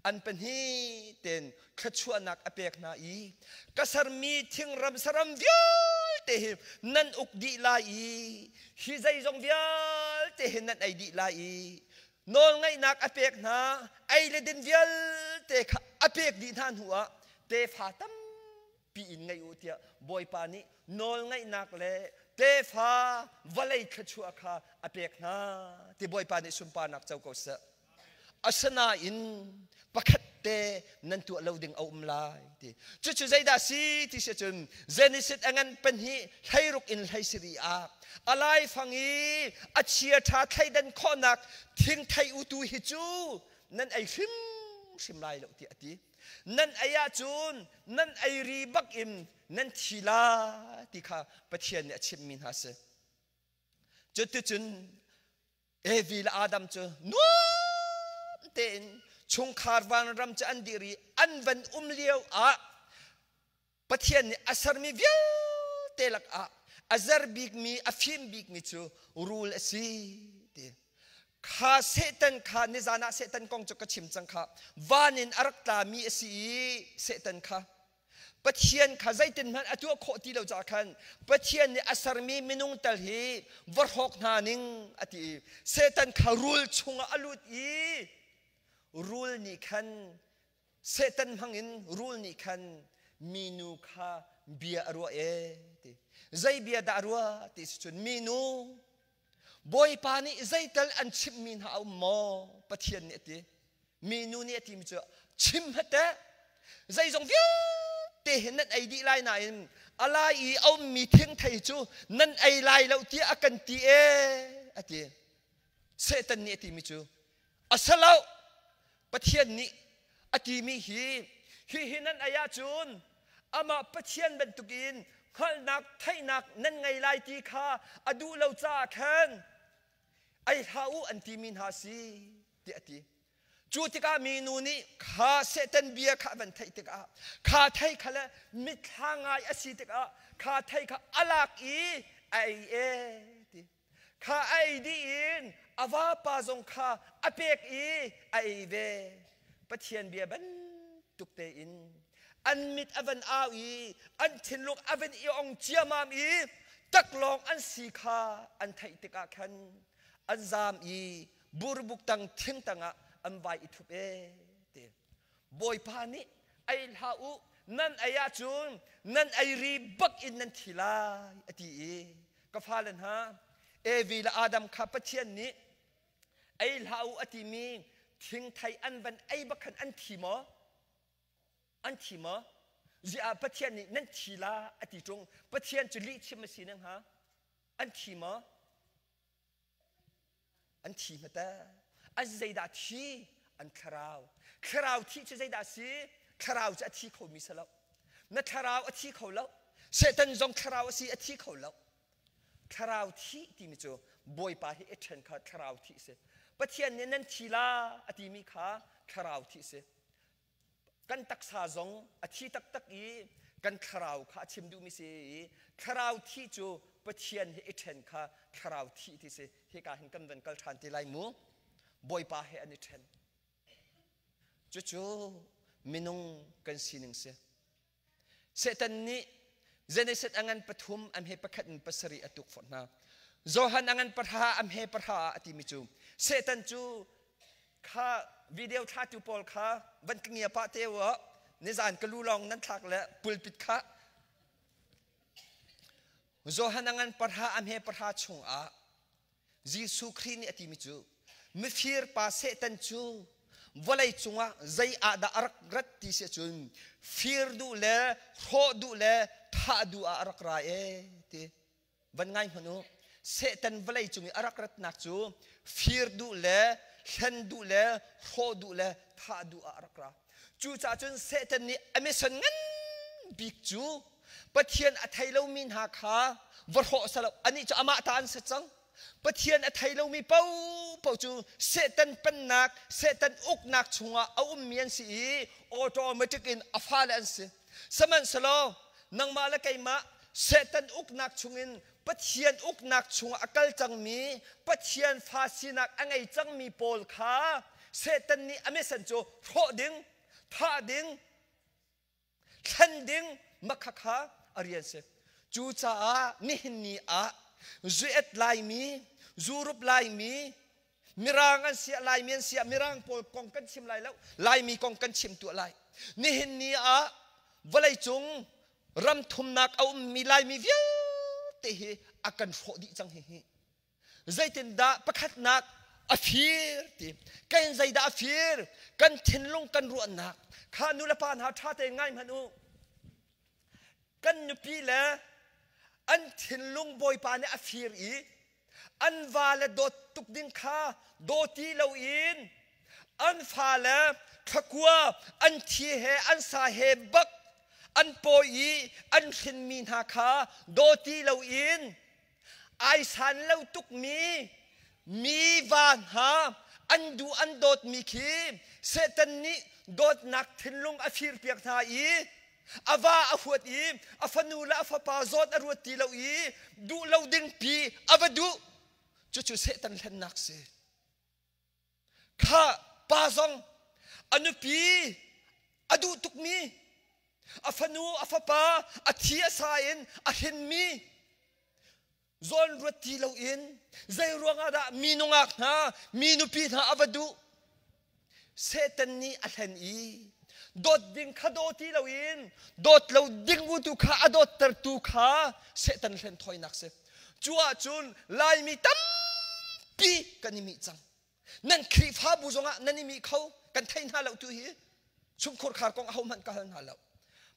An pahnih ten thluachuahnak a pek hna i ka sermi thingram saram vialte hi nan uk dih lai i hi zeizong vialte hi nan ei dih lai i nawlngaihnak a pek hna ei le din vialte kha a pek dih hna hnu ah tefa tampi in ngei u tiah Bawipa nih nawlngaihnak le tefa vawlei thluachuah kha a pek hna ti Bawipa nih sunparnak co ko seh. Asinain pakhat te nan tuah lo ding a um lai ti. Cucu zeidah si ti si cun Genesis a ngan pahnih hleiruk in hlei siri ah a laifang i a chia ṭha thleidan khawhnak thingthei utu hi cu nan ei hrimhrim lai lo tiah a ti. Nan ei ahcun nan ei ri bak in nan thi la ti kha Pathian nih a chimhmi hna si. Cuticun Evi le Adam cu nuam tein chungkhar vanram cu an dir i an van um lio ah Pathian nih a sermi vialte lakah a zer bikmi a fim bikmi cu rul a si ti kha Satan kha nizan ah Satan kong cu ka chim cang kha van in a rak tlami a si i Satan kha Pathian kha zeitin hmanh a tuah khawh ti lo caah khan Pathian nih a sermi minung tal hi va hrawk hna ning a ti i Satan kha rul chungah a lut i rul nih khan Satan hmangin rul nih khan minu kha bia a ruah e ti zei bia dah a ruah ti si cun minu. Bawipa nih zeital an chimhmi hna a um maw? Pathian nih a ti. Minu nih a timi cu chim hmete zeizong vialte hi nan ei dih lai nain a lai i a ummi thingthei cu nan ei lai lo tiah a kan ti ee a ti. Satan nih a timi cu a si lo Pathian nih a timi hi hihi nan ei ahcun amah Pathian bantukin hngalhnak theihnak nan ngei lai ti kha a duh lo caah khan ei hlah u an timi hna si tiah a ti. Cu tikah minu nih kha Satan bia kha a van theih tikah kha thei kha le mitthla ngai a si tikah kha thei kha a lak i a ei e ti. Kha a ei dih in a vapa zong kha a pek i a ei ve. Pathian bia bantuk tein an mit a van au i an thinlung a van i ong ciamam i taklawng an si kha an theih tikah khan an zaam i burbuk tang thing tangah an vai i thup e ti. Bawipa nih ei hlah u nan ei ahcun nan ei ri bak in nan thi lai a ti i ka fale hna Evi le Adam kha Pathian nih ei hlah u a timi thingthei an van ei bak khan an thi maw? An thi maw? Ziah Pathian nih nan thi la a ti ṭung. Pathian cu lihchim a si ne hnga? An thi maw? An thi hmata. An zeidah thi? An thlarau. Thlarau thi cu zeidah si? Thlarau cu a thi khomi si lo. Na thlarau a thi kho lo. Satan zong thlarau a si a thi kho lo. Thlarau thi timi cu Bawipa hi i ṭhen kha thlarau thi si. Pathian nih nan thi la a timi kha thlarau thi si. Kan taksa zong a thi taktak i kan thlarau kha a chim duhmi si i thlarau thi cu Pathian he i ṭhen kha thlarau thi ti si. Hika hin kan van kal ṭhan te lai mu. Bawipa he an i ṭhen. Cucu minung kan sining si. Satan nih Genesis a ngan pathum am he pakhat in pasarih a tukforh hna. Johan a ngan pahra am he pahra ah a timi cu Satan cu kha video thlatu pawl kha van ka ngia pah te u nizan ka lu lawng nan thlak le pulpit kha Johan a ngan pahra am he pahra chungah Jesuh Khrih nih a timi cu mifir pa Satan cu vawlei cungah zei ah dah a rak rat ti si ahcun fir duh le hrawh duh le thah duh ah a rak ra e ti van ngai hmanh u. Satan vawlei cung i a rak ratnak cu fir duh le hlen duh le hrawh duh le thah duh ah a rak ra. Cucaah cun Satan nih a mission ngan bik cu Pathian a thei lomi hna kha va hrawh salo anih cu amah ta an si cang. Pathian a thei lomi paohpaoh cu Satan pennak, Satan uknak chungah a ummi an si i automatic in a fale an si. Sihmanhsehlaw nangmah le keimah Satan uknak chungin Pathian uknak chungah a kal cangmi Pathian fa sinak a ngei cangmi pawl kha Satan nih a mission cu hrawh ding, thah ding, thlen ding makhakha a rian si. Cucaah nihin ni ah zuet Laimi, Zurup Laimi, Mirang an siah Laimi an siah Mirang pawl kong kan chim lai lo, Laimi kong kan chim tuah lai. Nihin ni ah vawleicung ram thumnak a ummi Laimi vialte hi a kan hrawh dih cang hihi. Zeitindah pakhatnak a fir ti kan zeidah a fir kan thinlung kan ruahnak kha nu le pa hna ṭha tein ngai hmanh u. Kan nupi le an thinlung Bawipa nih a fir i an va le dawt tuk ding kha daw ti loin an fale thlakua an thi he an sa he bak an pawi i an hrinmi hna kha daw ti loin ai san lo tukmi mi va hna an duh an dawtmi khi Satan nih dawtnak thinlung a firpiak hna i a va a huat i a fanu le a fapa zawn a ruat ti lo i duh lo ding pi a va duh cucu Satan hlennak si. Kha pa zong a nupi a duh tukmi a fanu a fapa a thi a sa in a hrinmi zawn ruat ti loin zei ruangah dah mi nungak hna mi nupi hna a va duh Satan nih a hlen i dawt ding kha daw ti loin dawt lo ding u tu kha a dawttertu kha Satan hlen thawinak si. Cu ahcun Laimi tampi. Tampi kan i mih cang. Nan Khrihfabu zongah nan i mih kho, kan thei hna lo tu hi. Chungkhur khar kong ahohmanh ka hal hna lo.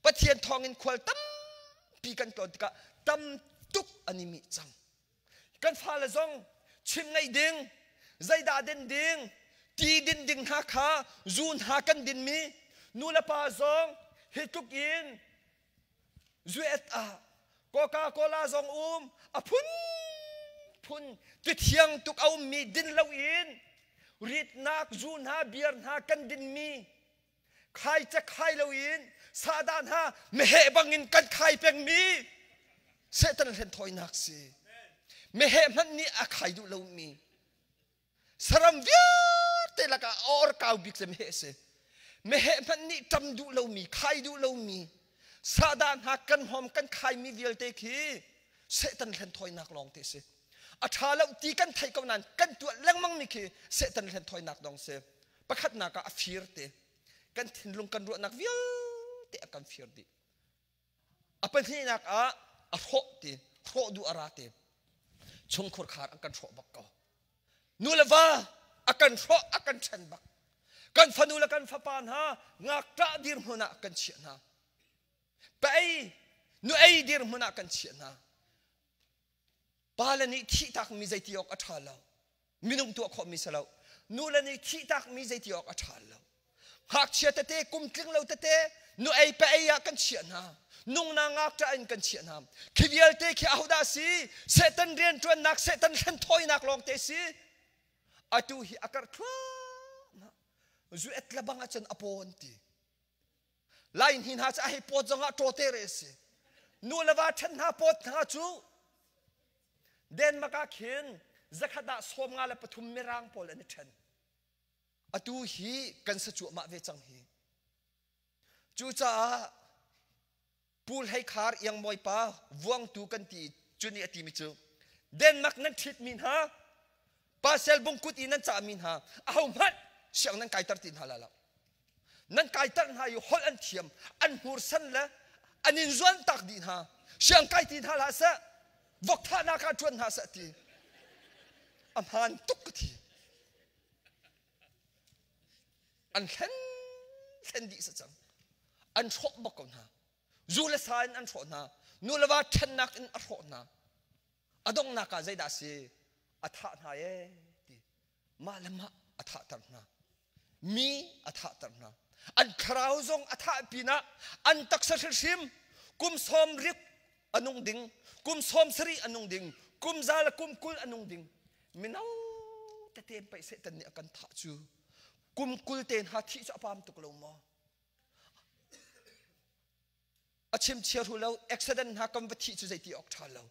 Pathian thawngin khual tampi kan tlawn tikah tam tuk an i mih cang. Kan fale zong chim ngaih ding, zeidah din ding, ti din ding hna kha zu hna kan dinmi nu le pa zong hi tluk in zuet ah Coca-Cola zong um a phun phun ti thiang tuk a ummi din loin ritnak zu hna beer hna kan dinmi khai cek khai loin sahdah hna meheh bangin kan khai pengmi Satan hlenthawinak si meheh hmanh nih a khai duh lomi saram vialte lakah a or kau bik cu meheh si meheh hmanh nih ṭam duh lomi khai duh lomi sahdah hna kan hmawm kan khaimi vialte khi Satan hlenthawinak lawng te si a ṭha lo ti kan theih ko nain kan tuah lengmang mi khi Satan hlenthawinak dong si pakhatnak ah a fir te kan thinlung kan ruahnak vialte a kan fir dih a pahnihnak ah a hrawh ti hrawh duh a ra ti chungkhur khar an kan hrawh bak ko nu le va a kan hrawh a kan ṭhen bak kan fanu le kan fapa hna ngakṭah dirhmun ah kan chiah hna pa ei nu ei dirhmun ah kan chiah hna Pa le nih thihtakmi zeiti awk a ṭha lo. Minung tuah khawhmi si lo. Nu le nih thihtakmi zeiti awk a ṭha lo. Ngakchia tete, kum tling lo tete, nu ei pa ei ah kan chiah hna. Nungna ngakṭah in kan chiah hna. Khi vialte khi ahodah si? Satan rianṭuannak, Satan hlenthawinak lawngte si. Atu hi a karh thluahmah. Zu et le bang ahcun a paw an ti. Lai hni hna cu a hei pawt zongah ṭawte re a si. Nu le va ṭhen hna pawt hna cu Denmark ah khin zakhat ah 53 mirang pawl an i ṭhen. Atu hi kan sa cuahmah ve cang hi. Cucaah Pu Hlei Khar Iang Mawi pa vuangtu kan ti cu nih a timi cu Denmark nan ṭhitmi hna pasel bungkut i nan cahmi hna ahohmanh siang nan kaiter ti hna la lo nan kaiter hna i holh an thiam an hmursan le an in zuan tak dih hna siang kai ti hna hlah seh vok thahnak ah ṭuan hna seh ti a hmaan tuk ka thi an hlen hlen dih sa cang an hrawh bak ko hna zu le sa in an hrawh hna nu le va ṭhennak in a hrawh hna a donghnak ah zeidah si a thah hna ee ti mah le mah a thahter hna mi a thahter hna an thlarau zong a thah pinah an taksa hrimhrim kum sawm rik a nung ding kum sawm sarih a nung ding kum za le kum 20 a nung ding mino tete paih Satan nih a kan thah cu kum 20 te hna thih cu a pam tuk lo maw a chim chia hru lo accident hna kan va thih cu zeiti awk ṭha lo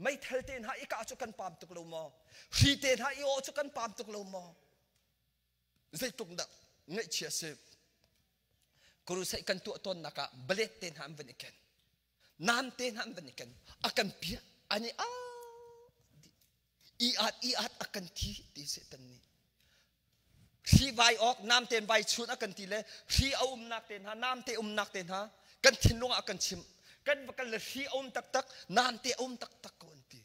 meithal te hna i kah cu kan pam tuk lo maw hri te hna i aw cu kan pam tuk lo maw zeitluk dah ngaihchia si crusade kan tuah tawnnak ah balet te hna an van i ken nam te hna an van i ken a kan piah ani a i at i at a kan thi ti Satan nih hri vai awk nam ten vai chun a kan ti le hri a umnak te hna nam te umnak te hna kan thinlung ah kan chim kan va kal le hri a um taktak nam te a um taktak ko an ti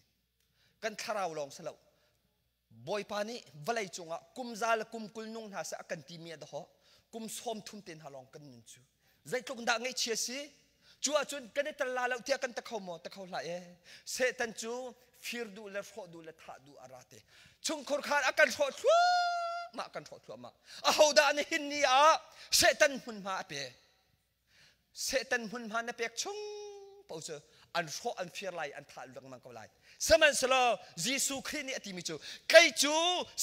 kan thlarau lawng si lo Bawipa nih vawlei cungah kum za le kum 20 nung hna seh a kan timi a dawh kum 30 te hna lawng kan nun cu zeitluk dah ngaihchia si cu ahcun kan i tel la lo tiah kan ta kho maw ta kho hlah e Satan cu fir duh le hrawh duh le thah duh a ra te chungkhur khan a kan hrawh thluahmah kan hrawh thluahmah ahodah na hin ni ah Satan hmunhma a pe Satan hmunhma na pek chung paoh cu an hrawh an fir lai an thah lengmang ko lai sihmanhsehlaw Jesuh Khrih nih a timi cu kei cu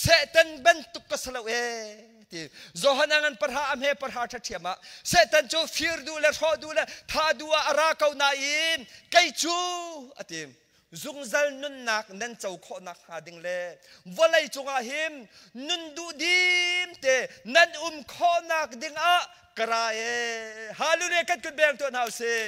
Satan bantuk ka si lo ee ti Johan a ngan parha a hme parha ṭhaṭhiam ah Satan cu fir duh le hrawh duh le thah duh ah a ra ko nain kei cu a ti zungzal nunnak nan co khawh nakhnga ding le vawlei cungah hin nun duhdim te nan um khawhnak ding ah ka ra e hallelujah kan kut beng tuah hna usih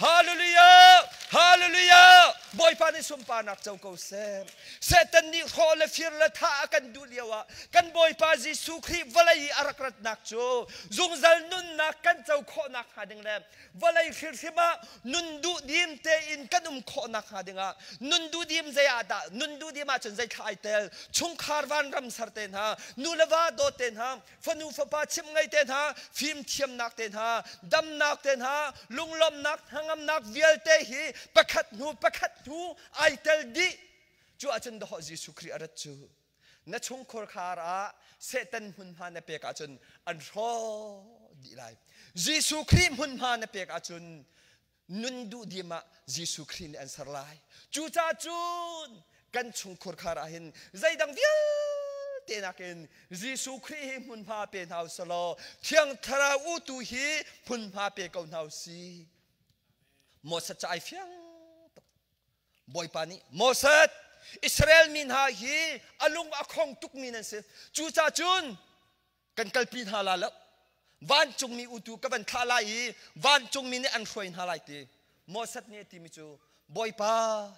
hallelujah hallelujah. Bawipa nih sunparnak co ko seh. Satan nih hrawh le fir le thah a kan duh lio ah kan Bawipa Jesuh Khrih vawlei i a rak ratnak cu zungzal nunnak kan co khawhnak hnga ding le vawlei hrimhrim ah nun duhdim tein kan um khawhnak hnga dingah nun duhdim zei ah dah nun duhdim ahcun zei thla ai tel chungkhar vanram ser te hna nu le va dawt te hna fanu fapa chimh ngei te hna fimthiamnak te hna damnak te hna lunglawmnak hnangamnak vialte hi pakhat hnu pakhat hnu ai tel dih cu ahcun dawh Jesuh Khrih a rat cu na chungkhur khar ah Satan hmunhma na pek ahcun an hrawh dih lai. Jesuh Khrih hmunhma na pek ahcun nun duhdim ah Jesuh Khrih nih an ser lai. Cucaah cun kan chungkhur khar ah hin zeidang vialte nakin Jesuh Khrih hi hmunhma pe hna usih law Thiang Thlarau u tu hi hmunhma pe ko hna usih. Moses ca ai fiang tuk. Bawipa nih Moses Israel mi hna hi a lung a khong tukmi nan si cucaah cun kan kalpi hna la lo vancungmi utu ka van thlah lai i vancungmi nih an hruai hna lai ti Moses nih a timi cu Bawipa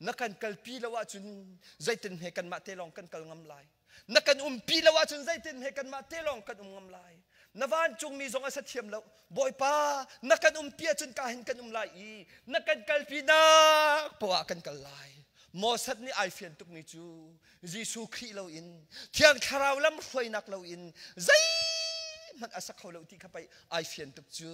na kan kalpi lo ahcun zeitin he kanmah te lawng kan kal ngam lai na kan umpi lo ahcun zeitin he kanmah te lawng kan um ngam lai na vancungmi zong a sa thiam lo bawipa na kan umpi ahcun ka hin kan um lai i na kan kalpi nak poah kan kal lai Moses nih ai fian tukmi cu Jesuh Khrih loin Thiang Thlarau lam hruainak loin zeihmanh a sa kho lo ti kha pei ai fian tuk cu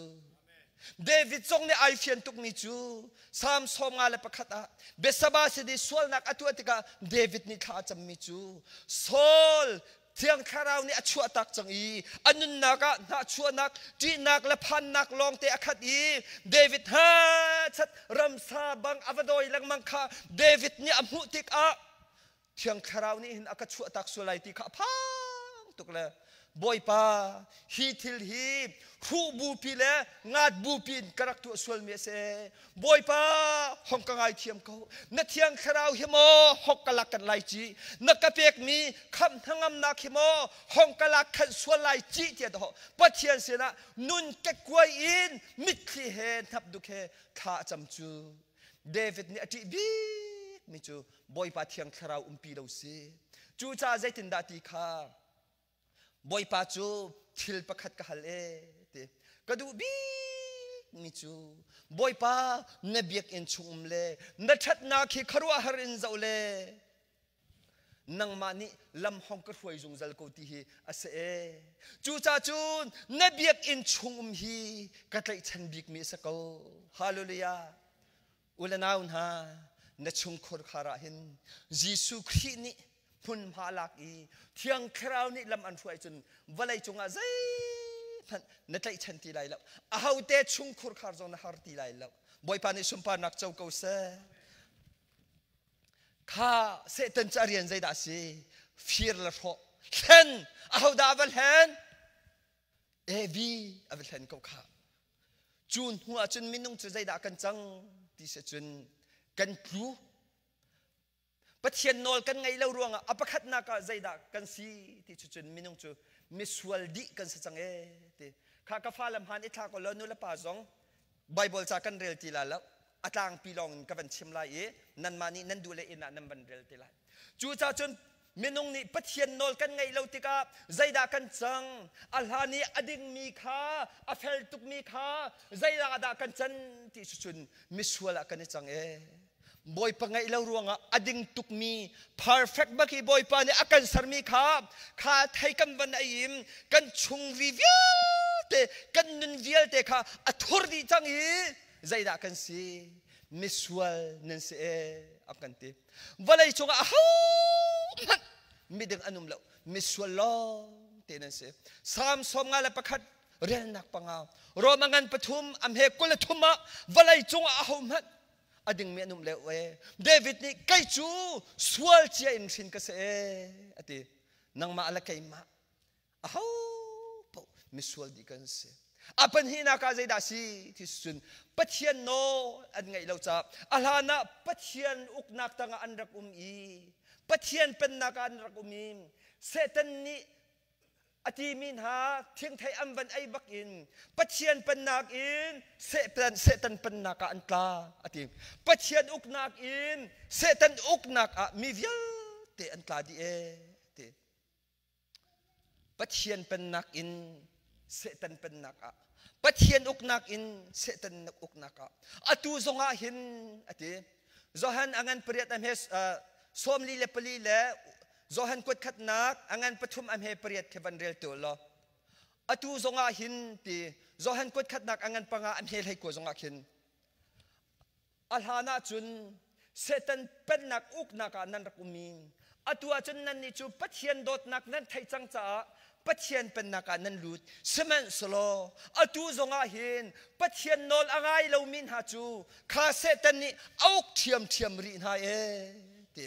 David zong nih ai fian tukmi cu Psalm 51 ah Bethsaba sin i sualnak a tuah tikah David nih thla a cammi cu Saul Thiang Thlarau nih a chuahtak cang i a nunnak ah hnahchuahnak, ṭihnak le phannak lawngte a khat i David ha chat ramsa bang a va dawi lengmang kha David nih a hmuh tikah Thiang Thlarau nih hin a ka chuahtak sual lai ti kha a phang tuk le Bawipa hi thil hi hruh bupi le ngat bupi in ka rak tuah sualmi a si Bawipa hong ka ngaithiam ko na Thiang Thlarau hi maw hong ka lak kan lai ci na ka pekmi khamh hnangamnak hi maw hong ka lak khan sual lai ci tiah dawh Pathian sinah nun kekkuai in mitthli he hnapduk he thla a cam cu David nih a ṭih bikmi cu Bawipa Thiang Thlarau umpi lo si. Cucaah zeitindah ti kha Bawipa cu thil pakhat ka hal e ti. Ka duh bikmi cu Bawipa na biakinn chung um le na ṭhatnak hi khuaruahhar in zoh le nangmah nih lam hong ka hruai zungzal ko ti hi a si e. Cucaah cun na biakinn chung um hi ka tlaihchan bikmi a si ko. Hallelujah. U le nau hna, na chungkhur khar ah hin Jesuh Khrih nih hmunhma lak i Thiang Thlarau nih lam an hruai cun vawlei cungah zeihmanh na tlaihchan ti lai lo. Ahote chungkhur khar zong na har ti lai lo. Bawipa nih sunparnak co ko seh. Kha Satan cu a rian zeidah a si? Fir le hrawh. Hlen! Ahodah a va hlen? Evi a va hlen ko kha. Cu hnu ah cun minung cu zeidah kan cang ti si cun kan tlu. Pathian nawl kan ngaih lo ruangah a pakhatnak ah zeidah kan si ti cu cun minung cu misual dih kan si cang ee ti. Kha ka fale hmaan i thla ko law nu le pa zong Bible ca kan rel ti la lo. A tlangpi lawng in ka van chim lai i nanmah nih nan duh le inn ah nan van rel te lai. Cucaah cun minung nih Pathian nawl kan ngaih lo tikah zeidah kan cang? A hlan i a dingmi kha, a fel tukmi kha zeidah dah kan can ti cu cun misual ah kan i cang ee. Bawipa ngaih lo ruangah a ding tukmi perfect bak i Bawipa nih a kan sermi kha kha thei kan van ei in kan chungri vialte kan nun vialte kha a thur dih cang i zeidah kan si misual nan si ee a kan ti. Vawlei cungah ahohmanh miding an um lo misual lawng te nan si Salm 51 relnak panga Roma ngan pathum am he 23 ah vawlei cungah ahohmanh a dingmi an um leo e David nih kei cu sual cia in hrin ka si e ati nangmah le keimah aho paoh misual dih kan si a pahnihnak ah zeidah si ti cun Pathian nawl an ngaih lo caah a hlan ah Pathian uknak tangah an rak um i Pathian pennak ah an rak um i Satan nih A timi hna thingthei an van ei bak in Pathian pennak in Satan Satan pennak ah an tla a ti. Pathian uknak in Satan uknak ah mi vialte an tla dih ee ti. Pathian pennak in Satan pennak ah Pathian uknak in Satan uknak ah atu zongah hin a ti. Johan a ngan pariat a hme 44 le Johan kuat khatnak a ngan pathum a hme pariat khi van rel tu law atu zongah hin ti Johan kuat khatnak a ngan panga a hme hlei kua zongah khin a hlan ah cun Satan pennak uknak ah nan rak um i atu ah cun nannih cu Pathian dawtnak nan theih cang caah Pathian pennak ah nan lut. Sihmanhsehlaw atu zongah hin Pathian nawl a ngai lomi hna cu kha Satan nih a uk ṭhiamṭhiam rih hna ee ti.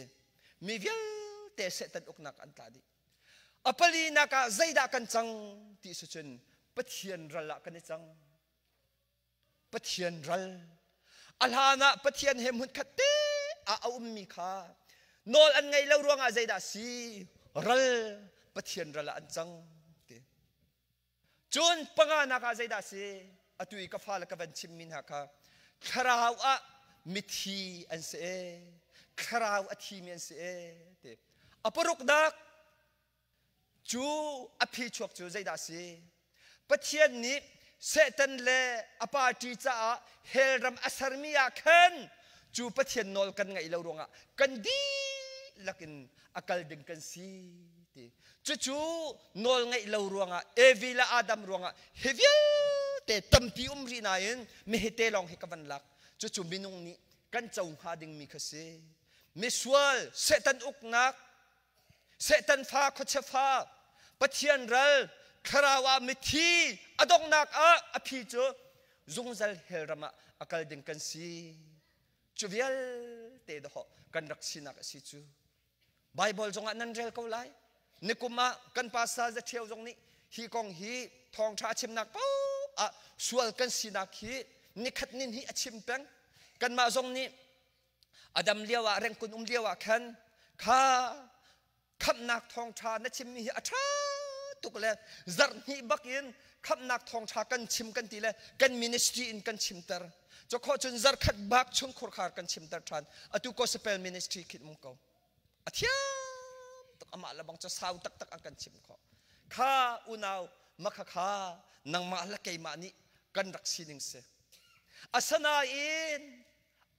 Mi vialte Satan uknak an tla dih. A palinak ah zeidah kan cang ti si cun Pathian ral ah kan i cang. Pathian ral. A hlan ah Pathian he hmunkhat te ah a ummi kha nawl an ngei lo ruangah zeidah si ral Pathian ral ah an cang ti. Cun panganak ah zeidah si atu i ka fale ka van chimmi hna kha thlarau ah mithi an si e thlarau a thimi an si e ti. A paruknak Cu a phichuak cu zeidah a si? Pathian nih Satan le a party caah hell ram a sermi ah khan cu Pathian nawl kan ngaih lo ruangah kan dihlak in a kal ding kan si ti. Cucu nawl ngaih lo ruangah Evi le Adam ruangah hi vialte tampi um rih nain mehete lawng hi ka van lak. Cucu minung nih kan co hnga dingmi kha si. Misual Satan uknak Satan fa khuachia fa Pathian ral thlarau ah mithi a donghnak ah a phi cu zungzal hell ram ah a kal ding kan si cu vialte dawh kan rak sinak a si cu Bible zongah nan rel ko lai nikum ah kan pastor Zathio zong nih hi kong hi thawngṭha a chimnak paoh ah sual kan sinak hi nikhat nin hi a chim peng kanmah zong nih A dam lio ah rengkun um lio ah khan kha khamhnak thawngṭha na chimmi hi a ṭha tuk le zarh hnih bak in khamhnak thawngṭha kan chim kan ti le kan ministry in kan chimter. Cawkhawh cun zarh khat bak chung khurkhar kan chimter ṭhan. Atu gospel ministry khin um ko. A thiam tuk amah le bang cu sau taktak an kan chim khawh. Kha unau makha kha nangmah le keimah nih kan rak sining si. Asanain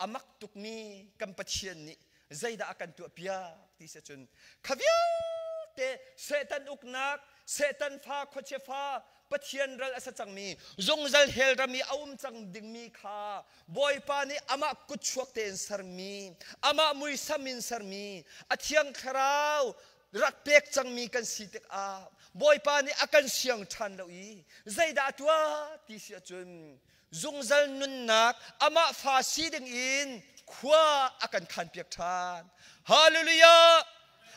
a mak tukmi kan Pathian nih zeidah a kan tuahpiak ti si cun kha vialte Satan uknak Satan fa khuachia fa Pathian ral a sa cangmi zungzal hell ram i a um cang dingmi kha Bawipa nih amah kutchuak tein sermi amah muisam in sermi a thiang thlarau rak pek cangmi kan si tikah Bawipa nih a kan siang ṭhan lo i zeidah a tuah ti si ahcun zungzal nunnak amah fa si ding in khua a kan khanpiak ṭhan. Hallelujah!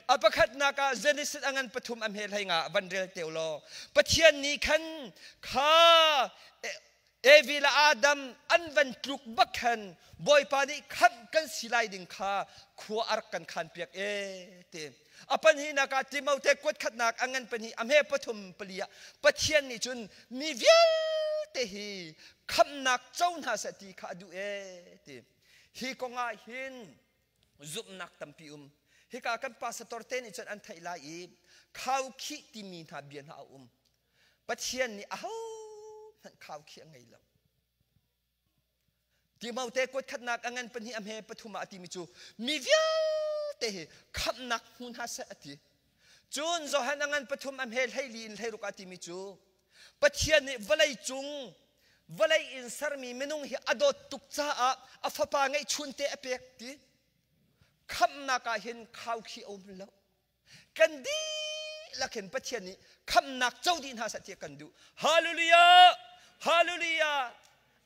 A pakhatnak ah Genesis a ngan pathum a hme hlei nga van rel teu law Pathian nih khan kha Evi le Adam an van tluk bak khan Bawipa nih khamh kan si lai ding kha khua a rak kan khanpiak e ti. A pahnihnak ah Timote kuatkhatnak a ngan pahnih a hme pathum pali ah Pathian nih cun mi vialte hi khamhnak co hna seh ti kha a duh ee ti. Hi kong ah hin zumhnak tampi um. Hika kan pastor te nih cun an theih lai i khaukhih timi hna bia hna a um. Pathian nih ahohmanh khaukhih a ngei lo. Timote kuatkhatnak a ngan pahnih a hme pathum ah a timi cu mi vialte hi khamhnak hmu hna seh a ti. Cun Johan a ngan pathum a hme hleili in hleiruk ah a timi cu Pathian nih vawlei cung vawlei in sermi minung hi a dawt tuk caah a fapa ngeihchun te a pek ti. Khamhnak ah hin khaukhih a um lo. Kan dihlak hin Pathian nih khamhnak co dih hna seh tiah kan duh. Hallelujah! Hallelujah!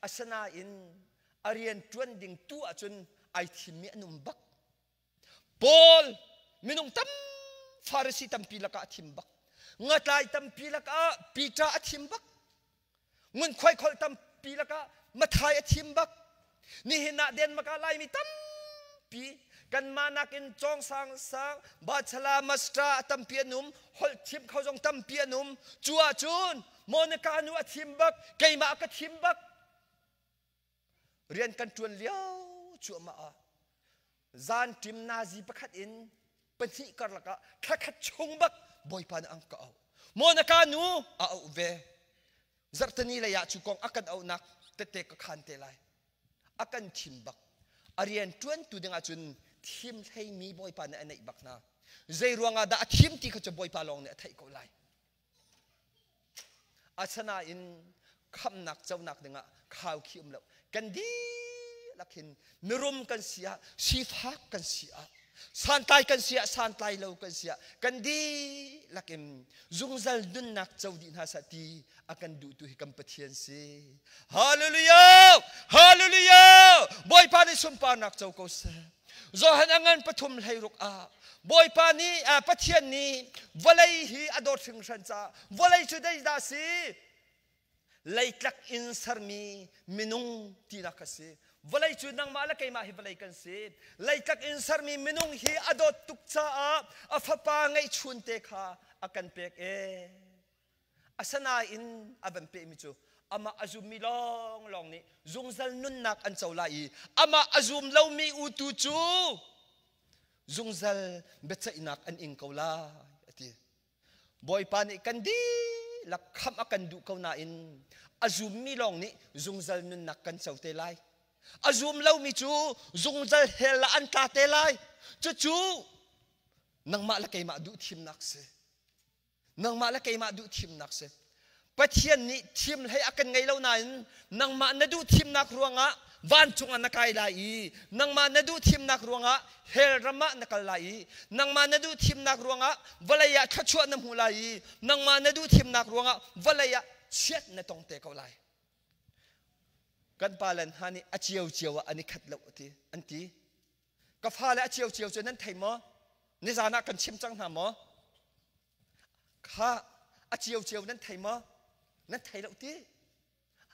Asinain a rian ṭuan ding tu ahcun ai thimmi an um bak. Paul minung tam Farasi tampi lakah a thim bak. Ngatlai tampi lakah Peter a thim bak. Ngunkhuai kholh tampi lakah Mathai a thim bak. Nihin ah Denmark ah Laimi tampi Kanmah nakin cawng sang sang bachelor master a tampi an um, holh thim kho zong tampi an um. Cu ahcun Monica nu a thim bak, keimah ka thim bak. Rian kan ṭuan lio cuahmah ah zan ṭim nazi pakhat in pahnih karlak ah thlakhat chung bak Bawipa nih an ka auh. Monica nu a auh ve. Zarhteni lei ah cu kong a kan auhnak tette ka khan te lai. A kan thim bak. A rian ṭuantu ding ahcun thim hleimi Bawipa nih a neih bak hna. Zei ruangah dah a thim ti kha cu Bawipa lawng nih a theih ko lai. Asinain khamnak conak dingah khau khi um lo. Kan dihlak hin mirum kan si ah, sifak kan si ah, santlai kan si ah, santlai lo kan si ah, kan dihlak in zungzal nunnak co dih hna seh ti a kan duhtu hi kan Pathian si. Hallelujah! Hallelujah! Bawipa nih sunparnak co ko seh. Johan a ngan pathum hleiruk ah Bawipa nih Pathian nih vawlei hi a dawt hringhran caah vawlei cu zeidah si leitlak in sermi minung tinak a si. Vawlei cu nangmah le keimah hi vawlei kan si. Leitlak in sermi minung hi a dawt tuk caah a fapa ngeihchun te kha a kan pek ee. Asinain a van pehmi cu amah a zummi lawnglawng nih zungzal nunnak an co lai i amah a zum lomi utu cu zungzal biaceihnak an ing ko lai a ti. Bawipa nih kan dihlak khamh a kan duh ko nain a zummi lawng nih zungzal nunnak kan co te lai. A zum lomi cu zungzal hell ah an tla te lai. Cucu nangmah le keimah duh thimnak si. Nangmah le keimah duh thimnak si. Pathian nih thim hlei a kan ngei lo nain nangmah na duh thimnak ruangah vancung ah na kai lai i nangmah na duh thimnak ruangah hell ram ah na kal lai i nangmah na duh thimnak ruangah vawlei ah thluachuah na hmu lai i nangmah na duh thimnak ruangah vawlei ah chiat na tong te ko lai. Kan pa le hna nih a cio cio ah an i khat lo ti an ti. Ka fale a cio cio cu nan thei maw? Nizan ah kan chim cang hna maw? Kha a cio cio nan thei maw? Nan thei lo ti?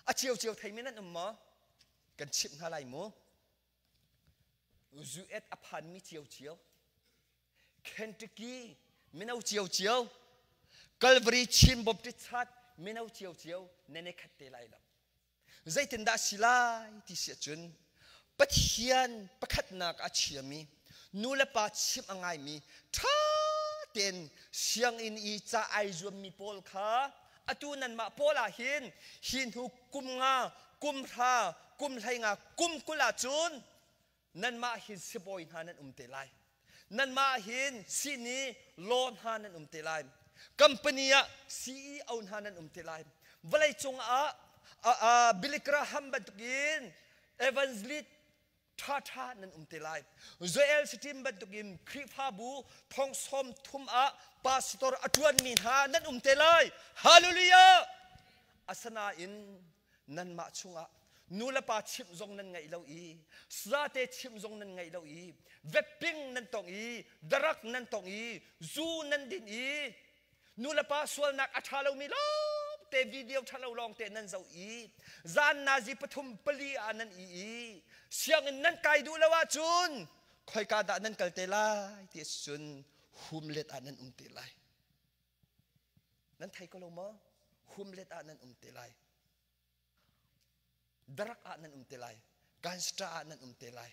A cio cio theimi nan um maw? Kan chimh hna lai mu. Zuet a phanmi cio cio, Kentucky mino cio cio, Calvary Chin Baptist Church mino cio cio nan i khat te lai lo. Zeitindah si lai ti si ahcun Pathian pakhatnak a chiami nu le pa chimh a ngaimi ṭha tein sianginn i ca ai zuammi pawl kha atu nanmah pawl ah hin hi hnu kum nga, kum hra, kum 15, kum 20 ahcun nanmah hin sibawi hna nan um te lai. Nanmah hin sihni law hna nan um te lai. Company ah CEO hna nan um te lai. Vawleicung ah Billy Graham bantukin evangelist ṭhaṭha nan um te lai. Joel Steam bantukin Khrihfabu thong sawm thum ah pastor a ṭuanmi hna nan um te lai. Hallelujah! Asinain nanmah chungah nu le pa chimh zong nan ngaih lo i sate chimh zong nan ngaih lo i veping nan tong i darak nan tong i zu nan din i nu le pa sualnak a ṭha lomi lawng te video ṭha lo lawng te nan zoh i zan nazi pathum pali ah nan i i sianginn nan kai duh lo ahcun khoika dah nan kal te lai ti cun humlet ah nan um te lai Nan thei ko lo maw? Humlet ah nan um te lai. Darak ah nan um te lai. Gangster ah nan um te lai.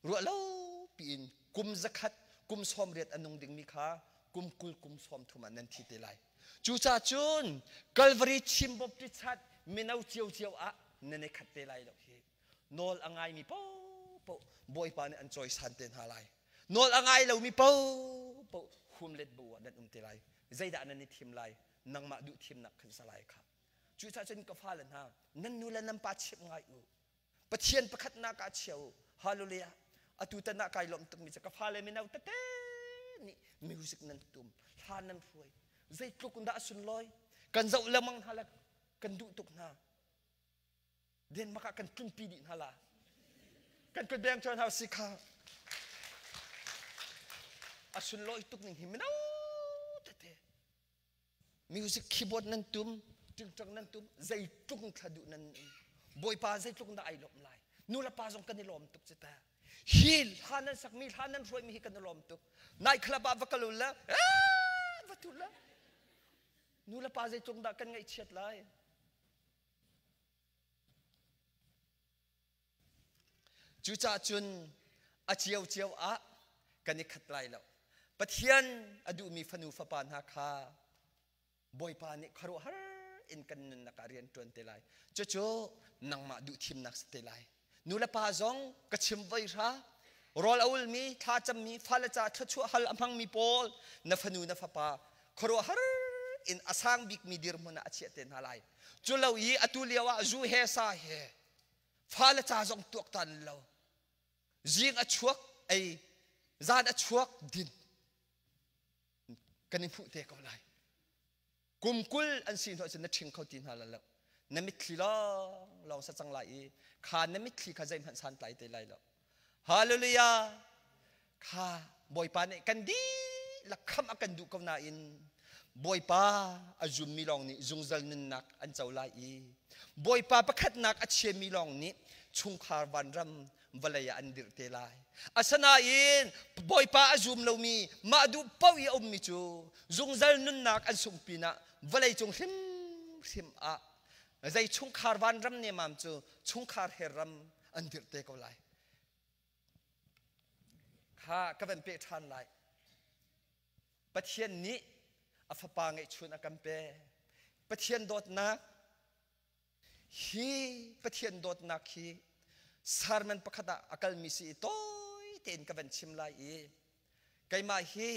Ruah lo piin kum zakhat, kum 80 a nung dingmi kha kum 20, kum 30 ah nan thi te lai. Cucaah cun Calvary Chin Baptist Church mino ciocio ah nan i khat te lai lo hi. Nawl a ngaimi paohpaoh Bawipa nih an cawisan te hna lai. Nawl a ngai lomi paohpaoh humlet bu ah nan um te lai. Zeidah nan i thim lai? Nangmah duh thimnak khan sa lai kha. Cucaah cun ka fale hna, nan nu le nan pa chimh ngai u. Pathian pakhatnak ah chia u. Hallelujah. Atu tan ah kai lawm tukmi cu ka fale mino tete nih music nan tum, hla nan hruai. Zeitluk in dah a sunlawi. Kan zoh lengmang hna le kan duh tuk hna. Denmark ah kan tlunpi dih hna la. Kan kut beng chuan hau si kha. A sunlawi tuk ning hi mino tete. Music keyboard nan tum, tingtang nan tum, zeitluk thla duh nan Bawipa zeitluk dah ai lawm lai. Nu le pa zong kan i lawm tuk cu ta. Hi hla nan sakmi hla nan hruaimi hi kan i lawm tuk. Night club ah va kal u la, va tu la. Nu le pa zeitluk dah kan ngaihchiat lai. Cucaah cun a ciocio ah kan i khat lai lo. Pathian a duhmi fanu fapa hna kha Bawipa nih khuaruahhar in kan nunnak ah rian ṭuan te lai. Cucu nangmah duhthimnak si te lai. Nu le pa zong ka chim voi hra rawl a ulmi, thla cammi, fale ca thluachuah hal a hmangmi pawl na fanu na fapa khuaruahhar in a sang bikmi dirhmun ah a chiah te hna lai. Cu lo i atu lio ah zu he sa he fale ca zong tuaktan lo. Zing a chuak ei, zan a chuak din. Kan i hmuh te ko lai. Kum 20 an si hnu ahcun na ṭhing kho ti hna lai lo. Na mitthli lawng lawng sa cang lai i kha na mitthli kha zeihmanh santlai te lai lo. Hallelujah! Kha Bawipa nih kan dihlak khamh a kan duh ko nain Bawipa a zummi lawng nih zungzal nunnak an co lai i Bawipa pakhatnak a chiami lawng nih chungkhar vanram vawlei ah an dirh te lai. Asinain Bawipa a zum lomi mah duh paoh i a ummi cu zungzal nunnak an sungh pinah vawlei cung hrimhrim ah zei chungkhar vanram nemam cu chungkhar he ram an dirh te ko lai. Kha ka van peh ṭhan lai. Pathian nih a fapa ngeihchun a kan pe. Pathian dawtnak hi Pathian dawtnak hi sermon pakhat ah a kalmi si i tawi tein ka van chim lai i keimah hi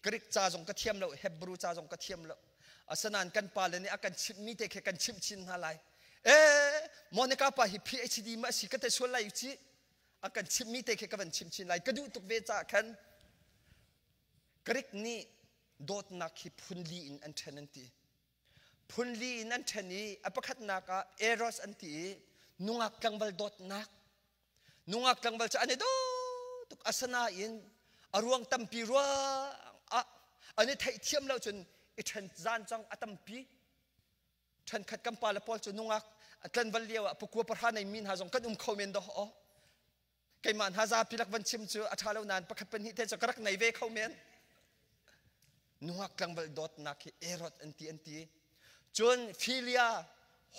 Greek ca zong ka thiam lo Hebrew ca zong ka thiam lo asinain kan pale nih a kan chimhmi te khi kan chimh chin hna lai e Monica pa hi PhD ma si ka te sual lai ci a kan chimhmi te khi ka van chim chin lai ka duh tuk ve caah khan Greek nih dawtnak hi phunli in an ṭhen an ti Phunli in an ṭhen i a pakhatnak ah Eros an ti i nungak tlangval dawtnak. Nungak tlangval cu an i daw tuk asinain a ruang tampi ruang ah an i theihthiam lo cun i ṭhen zan cang a tampi. Ṭhenkhat kan pale pawl cu nungak tlanval lio ah pakua pahra nei mi hna zong kan um kho men dawh aw. Keimah hna zapi lak van chim cu a ṭha lo nain pakhat pahnih te cu ka rak nei ve kho men. Nungak tlangval dawtnak hi Erod an ti an ti. Cun Philia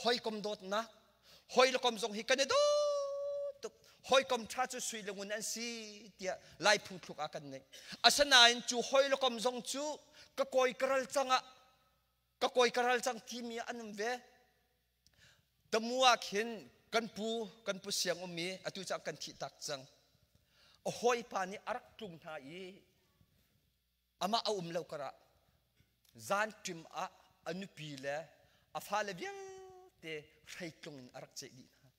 hawikom dawtnak hawikom zong hi kan i daw tuk. Hawikom ṭha cu sui le ngun an si tiah Lai phungthluk ah kan neih. Asinain cu hawikom zong cu ka kawi ka ral cang ah ka kawi ka ral cang timi ah an um ve. Tamu ah khin kan pu kan pu siang um i atu cu kan thih tak cang. A hawipa nih a rak tlung hna i amah a um lo karah zan ṭim ah a nupi le a fale vialte hreitlung in a rak ceh dih hna.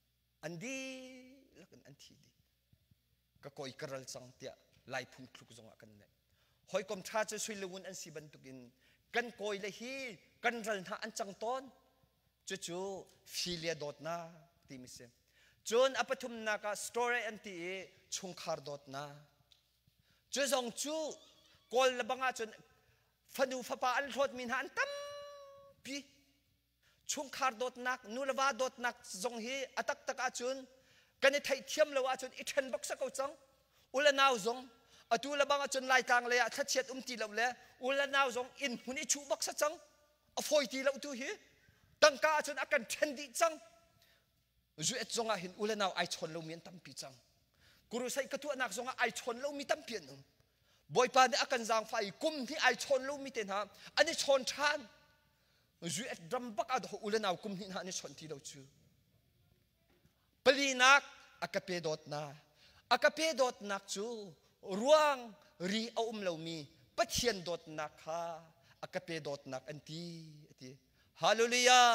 An dihlak in an thi dih. Ka kawi ka ral cang tiah Lai phungthluk zongah kan neih. Hawikom ṭha cu sui le ngun an si bantukin kan kawi le hi kan ral hna an cang tawn. Cucu filia dawtnak timi si. Cun a pathumnak ah story an ti i chungkhar dawtnak. Cu zong cu Kawl le bang ahcun fanu fapa an hlawtmi hna an tampi. Chungkhar dawtnak, nu le va dawtnak zong hi a taktak ahcun kan i theihthiam lo ahcun i ṭhen bak sa ko cang. U le nau zong atu le bang ahcun Laitlang lei ah thlachiat um ti lo le u le nau zong inn hmun i chuh bak sa cang. A fawi ti lo tu hi. Tangka ahcun a kan ṭhen dih cang. Zuet zong ah hin u le nau ai chawn lomi an tampi cang. Kurusai ka tuahnak zong ah ai chawn lomi tampi an um. Bawipa nih a kan zaangfah i kum hnih ai chawn lomi te hna an i chawn ṭhan. Zuet ram bak ah u le nau kum hnih hna an i chawn ti lo cu. Palinak a ka pe dawtnak. A ka pe dawtnak cu ruang ri a um lomi Pathian dawtnak kha a ka pe dawtnak an ti a ti. Hallelujah!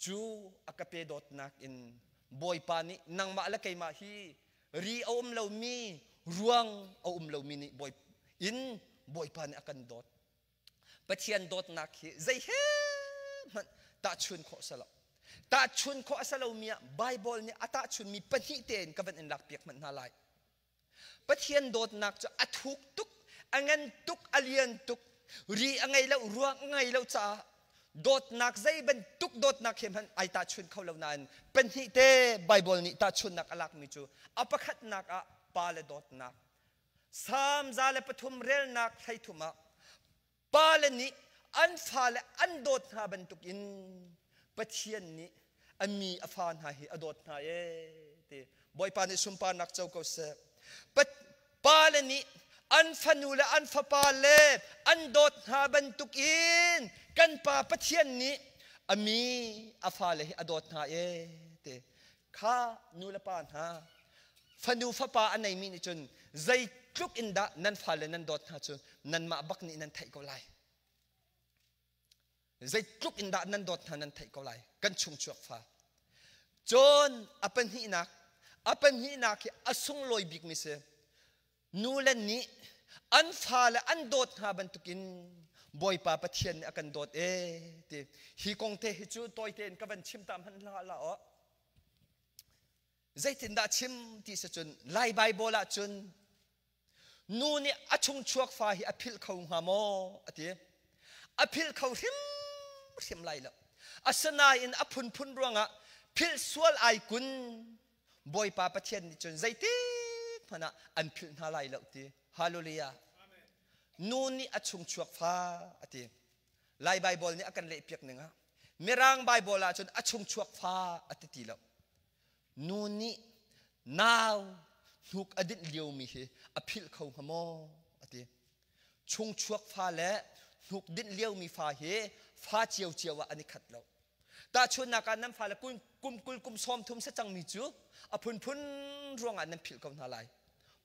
Cu a ka pe dawtnak in Bawipa nih nangmah le keimah hi ri a um lomi ruang a um lomi nih Bawi in Bawipa nih a kan dawt. Pathian dawtnak hi zei he hmanh tahchun khawh a si lo. Tahchun khawh a si lomi ah Baibal nih a tahchunmi pahnih tein ka van in lakpiak hmanh hna lai. Pathian dawtnak cu a thuk tuk, a ngan tuk, a lian tuk, ri a ngei lo, ruang a ngei lo caah dawtnak zei bantuk dawtnak he hmanh ai tahchun kho lo nain pahnih te Baibal nih tahchunnak a lakmi cu a pakhatnak ah. pa le dawtnak. Salm 103 relnak 13 ah pale nih an fale an dawt hna bantukin Pathian nih a mi a fa hna hi a dawt hna ee ti. Bawipa nih sunparnak co ko seh. Pale nih an fanu le an fapa le an dawt hna bantukin kan pa Pathian nih a mi a fale hi a dawt hna ee ti. Kha nu le pa hna fanu fapa a neimi nih cun zeitluk in dah nan fale nan dawt hna cu nanmah bak nih nan theih ko lai. Zeitluk in dah nan dawt hna nan theih ko lai. Kan chungchuak fa. Cun a pahnihnak a pahnihnak hi a sunglawi bikmi si. Nu le nih an fale an dawt hna bantukin Bawipa Pathian nih a kan dawt ee ti. Hi kong te hi cu tawi tein ka van chim ta hmanh hlah la aw. Zeitindah chim ti si cun Lai Baibal ah cun nu nih a chungchuak fa hi a philh kho hnga maw a ti. A philh kho hrimhrim lai lo. Asinain a phunphun ruangah philh sual ai kun Bawipa Pathian nih cun zeitik hmanh ah an philh hna lai lo ti. Hallelujah. Nu nih a chungchuak fa a ti. Lai Baibal nih a kan lehpiak ning ah Mirang Baibal ah cun a chungchuak fa a ti ti lo. Nu nih nau hnuk a dinh liomi hi a philh kho hnga maw a ti. Chungchuak fa le hnuk dinh liomi fa hi fa ciocio ah an i khat lo. Tahchunhnak ah nan fale kum 20 kum 30 se cangmi cu a phunphun ruangah nan philh ko hna lai.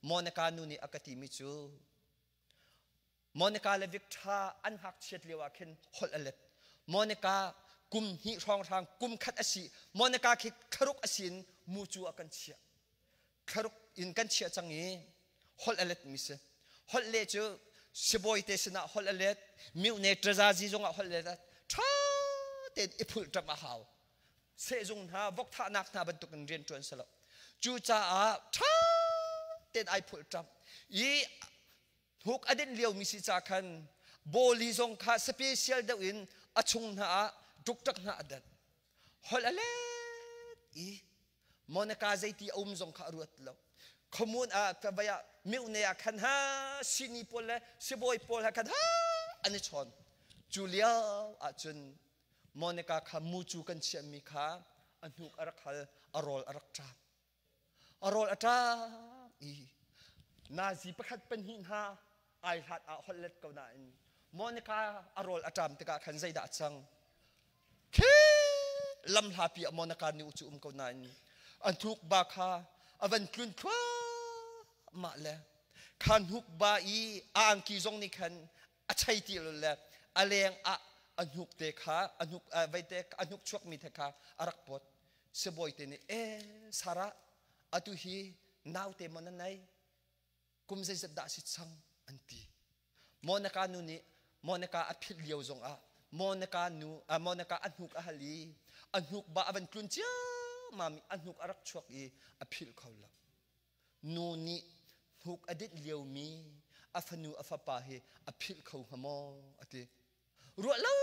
Monica nu nih a ka timi cu Monica le Victor an ngakchiat lio ah khin holh a let. Monica kum hnih hrawnghrang kum khat a si. Monica khi thlaruk a si in mucu a kan chiah. Thlaruk in kan chiah cang i holh a let mi si. Holh leh cu sibawi te sinah holh a let, mihne ṭazazi zongah holh a let. Ṭha tein i phulh ṭap a hau. Sehzung hna, vok thahnak hna bantukin rian ṭuan si lo. Cucaah ṭha tein ai phulh ṭap. I hnuk a dinh liomi si ca khan bawli zong kha special deuh in a chung hna ah ṭukṭak hna a dat. Holh a let i Monica zeiti a um zong kha a ruat lo. Khuamun ah ka vai ah mihne ah khan ha sini pawl le sibawi pawl ha khan ha an i chawn. Cu lio ahcun Monica kha mucu kan chiahmi kha a hnuk a rak hal, a rawl a rak ṭam. A rawl a ṭam i nazi pakhat pahnih hna ai hlat ah holh let ko nain Monica a rawl a ṭam tikah khan zeidah a cang? Khi lamhlapi ah Monica nu cu um ko nain a hnuk ba kha a van tlun thluahmah le kha hnuk ba i a angki zong nih khan a chei ti lo le a leng ah a hnuk te kha a hnuk veite a hnuk chuakmi te kha a rak pawt. Sibawi te nih e Sarah atu hi naute maw na nei kum zeizat dah si cang an ti. Monica nu nih Monica a philh lio zongah Monica nu Monica a hnuk a hal i a hnuk ba a van tlun ciammam i a hnuk a rak chuak i a philh kho lo. Nu nih hnuk a dinh liomi a fanu a fapa hi a philh kho hnga maw a ti. Ruah lo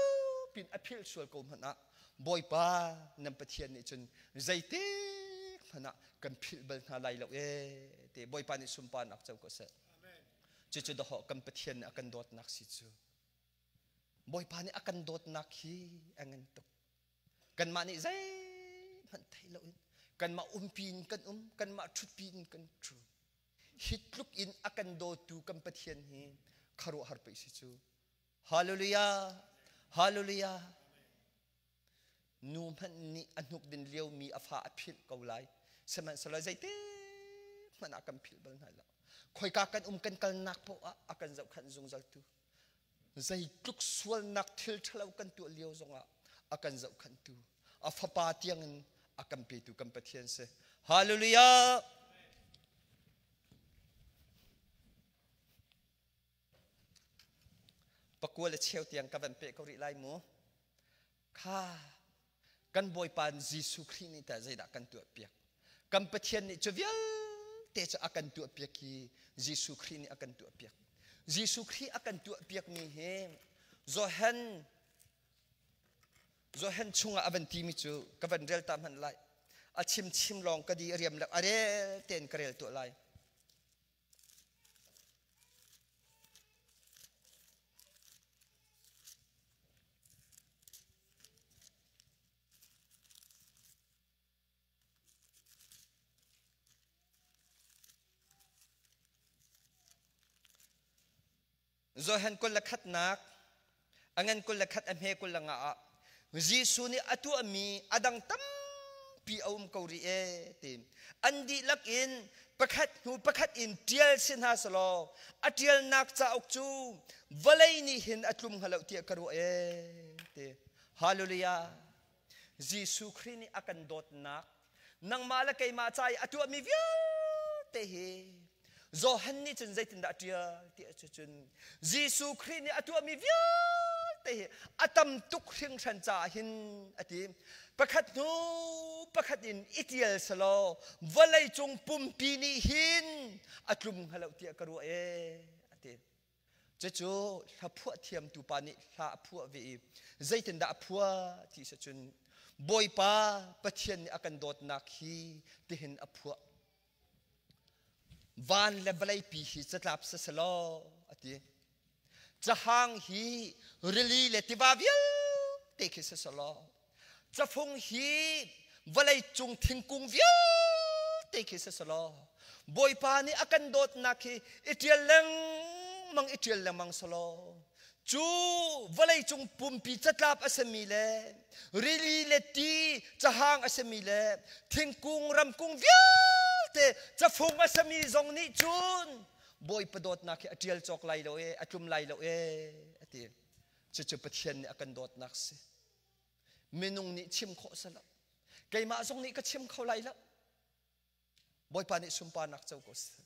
pin a philh sual ko hmanh ah Bawipa nan Pathian nih cun zeitik hmanh ah kan philh bal hna lai lo ee ti Bawipa nih sunparnak co ko seh. Cucu dawhawh kan Pathian nih a kan dawtnak si cu. Bawipa nih a kan dawtnak hi a ngan tuk. Kanmah nih zeihmanh thei loin kanmah umpi in kan um, kanmah ṭhutpi in kan ṭhu. Hi tluk in a kan dawtu kan Pathian hi khuaruahhar pei si cu. Hallelujah! Hallelujah! Nu hmanh nih a hnuk din liomi a fa a philh ko lai. Sihmanhsehlaw zeitik hmanh ah kan philh bal hna lo. Khoika kan um kan kalnak paoh ah a kan zohkhanh zungzaltu. Zeitluk sualnak thil ṭhalo kan tuah lio zongah a kan zohkhanhtu. A fapa tiangin a kan petu kan Pathian si. Hallelujah! Pakua le cheu tiang ka van peh ko rih lai mu. Kha kan Bawipa Jesuh Khrih nih tah zeidah kan tuah piak? Kan Pathian nih cu vialte cu a kan tuah piak hi Jesuh Khrih nih a kan tuah piak. Jesuh Khrih a kan tuah piak mi hi Johan Johan chungah a van timi cu ka van rel ta hmanh lai. A chim chim lawng ka di a riam le a rel tein ka rel tuah lai. Johan 21nak a ngan 21 a hme 25 ah Jesuh nih a tuahmi a dang tampi a um ko rih e ti. An dihlak in pakhat hnu pakhat in ṭial si hna selaw a ṭialnak cauk cu vawlei nih hin a tlum hnga lo tiah ka ruah e ti. Hallelujah. Jesuh Khrih nih a kan dawtnak nangmah le keimah ca i a tuahmi vialte hi Johan nih cun zeitindah a ṭial ti ahcun Jesuh Khrih nih a tuahmi vialte hi a tam tuk hringhran caah hin a ti. Pakhat hnu pakhat in i ṭial selaw vawlei cung pumpi nih hin a tlum hnga lo tiah ka ruah ee a ti. Cucu hla phuah thiamtu pa nih hla a phuah ve i zeitindah a phuah ti si cun Bawipa Pathian nih a kan dawtnak hi tihin a phuah. Van le vawleipi hi catlap siselaw a ti. Cahang hi rili le tiva vialte khi siselaw cafung hi vawlei cung thingkung vialte khi siselaw Bawipa nih a kan dawtnak hi i ṭial lengmang i ṭial lengmang selaw cu vawleicung pumpi catlap a simi le rili le ti cahang a simi le thingkung ramkung vialte cafung a simi zong nih cun Bawipa dawtnak hi a ṭial cawk lai lo e a tlum lai lo e a ti. Cucu Pathian nih a kan dawtnak si. Minung nih chim khawh si lo. Keimah zong nih ka chim kho lai lo. Bawipa nih sunparnak co ko seh.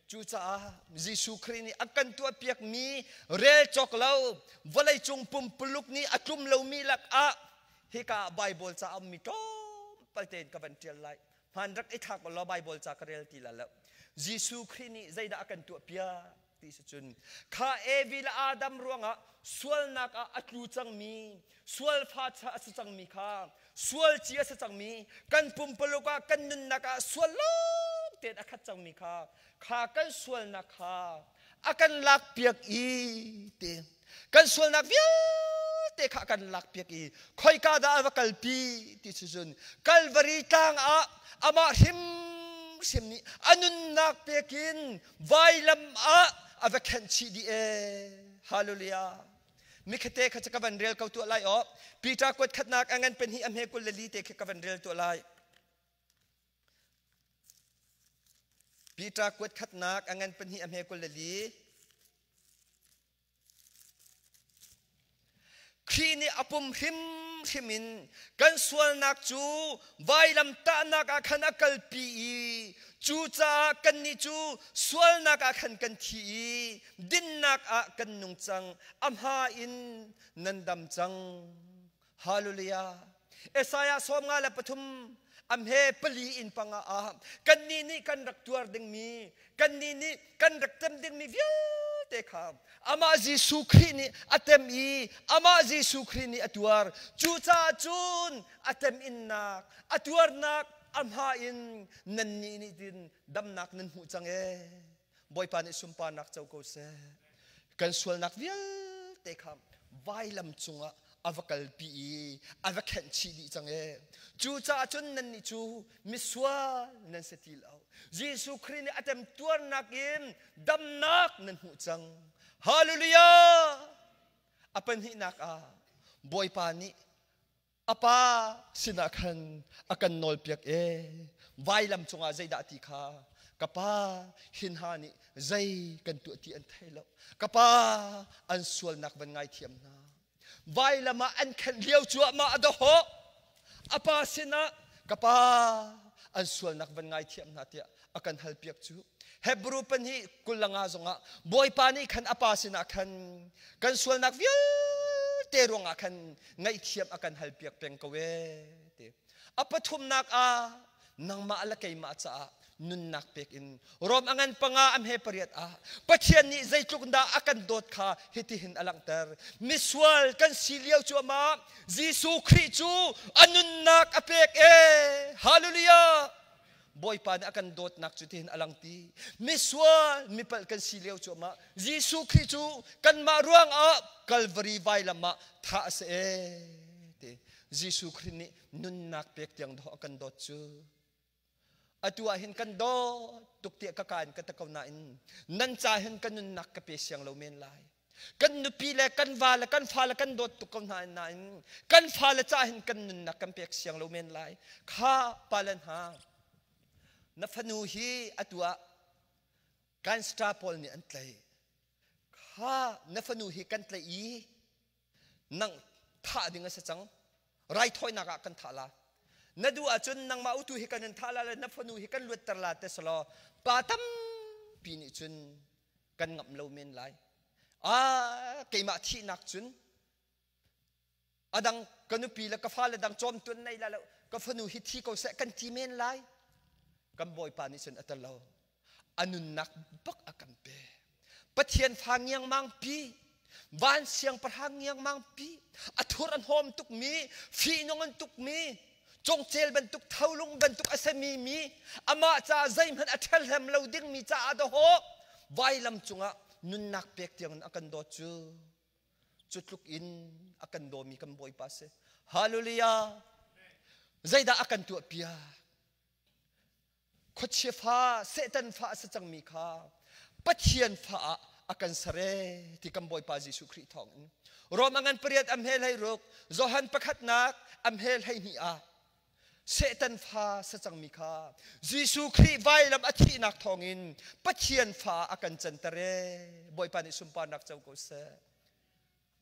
Cucaah Jesuh Khrih nih a kan tuahpiakmi rel cawk lo vawleicung pumpuluk nih a tlum lomi lakah hika ah Baibal ca a ummi tlawmpal tein ka van ṭial lai. Hmaan rak i thlak law Baibal ca ka rel ti la lo. Jesuh Khrih nih zeidah a kan tuahpiak ti si cun kha Evi le Adam ruangah sualnak ah a tlu cangmi sual fa a si cangmi kha sual ci a si cangmi kan pumpaluk ah kan nunnak ah sual lawng tein a khat cangmi kha kha kan sualnak kha a kan lakpiak i te kan sualnak vialte kha a kan lakpiak i khoika dah a va kalpi ti si cun Kalvari tlang ah amah hrimhrim nih a nunnak pekin vailam ah a va khenh chih dih ee. Hallelujah. Mikhate kha ka van rel ko tuah lai aw. Peter kuat khatnak a ngan pen hi a hme 24 te khi ka van rel tuah lai. Peter kuat khatnak a ngan pen hi a hme 24. Khrih nih a pum hrimhrim in kan sualnak cu vailamtahnak ah khan a kalpi i cucaah kannih cu sualnak ah khan kan thi i dinnak ah kan nung cang, a hma in nan dam cang. Hallelujah. Isaiah 53 a hme pali in panga ah kannih nih kan rak tuar dingmi kannih nih kan rak tem dingmi vialte kha amah Jesuh Khrih nih a tem i amah Jesuh Khrih nih a tuar. Cucaah cun a tem innak a tuarnak a hma in nannih nih tin damnak nan hmuh cang ee. Bawipa nih sunparnak co ko seh. Kan sualnak vialte kha vailam cungah a va kalpi i a va khenh chih dih cang ee. Cucaah cun nannih cu misual nan si ti lo. Jesuh Khrih nih a temtuarnak in damnak nan hmuh cang. Hallelujah! A pahnihnak ah Bawipa nih a pa sinah khan a kan nawlpiak e vailam cungah zeidah ti kha ka pa hin ha nih zei kan tuah ti an thei lo ka pa an sualnak van ngaithiam hna vailam ah an khenh lio cuahmah a dawhawh a pa sinah ka pa an sualnak van ngaithiam hna tiah a kan halpiak cu Hebrew pahnih 25 zongah Bawipa nih khan a pa sinah khan kan sualnak vialte ruangah khan ngaihthiam a kan halpiak peng ko ee ti. A pathumnak ah nangmah le keimah caah nunnak pek in Rom a ngan panga a hme pariat ah Pathian nih zeitluk dah a kan dawt kha hitihin a langhter. Misual kan si lio cu amah Jesuh Khrih cu a nunnak a pek ee. Hallelujah! Bawipa nih a kan dawtnak cu tihin a lang ti. Misual mipalh kan si lio cu amah Jesuh Khrih cu kanmah ruangah Calvary vailam ah thah a si ee ti. Jesuh Khrih nih nunnak pek tiang dawh a kan dawt cu. Atu ah hin kan dawt tuk tiah ka ka in ka ta ko nain nan ca hin ka nunnak ka pe siang lo men lai. Kan nupi le kan va le kan fale kan dawt tuk ko hna nain kan fale ca hin kan nunnak kan pek siang lo men lai. Kha pale hna, na fanu hi atu ah gangster pawl nih an tlaih. Kha na fanu hi kan tlaih i nang thah ding a si cang. Raithawinak ah kan thah la. Na duh ahcun nangmah utu hi kan in thah la le na fanu hi kan luatter la te selaw pa tampi nih cun kan ngamh lo men lai. Ah, keimah thihnak cun adang ka nupi le ka fale dang cawm tuan nei la lo ka fanu hi thi ko seh kan ti men lai. Kan Bawipa nih cun a tel lo. A nunnak bak a kan pe. Pathian fa ngiangmang pi, van siangpahrang ngiangmang pi, a thur a hnawm tukmi, fihnung an tukmi, congcel bantuk tholung bantuk a sami mi, amah caah zeihmanh a ṭhelhem lo dingmi caah dahawh vailam cungah nunnak pek tiangin a kan dawt cu cu tluk in a kan dawmi kan Bawipa si. Hallelujah! Zeidah a kan tuah piak? Khuachia fa Satan fa a si cangmi kha Pathian fa ah a kan sere ti kan Bawipa Jesuh Khrih thawng in Rom a ngan pariat am he hlei ruk Johan pakhatnak am he hlei hnih ah Satan fa si cangmi kha Jesuh Khrih vailam a thihnak thawngin Pathian fa a kan canter e Bawipa nih sunparnak co ko seh.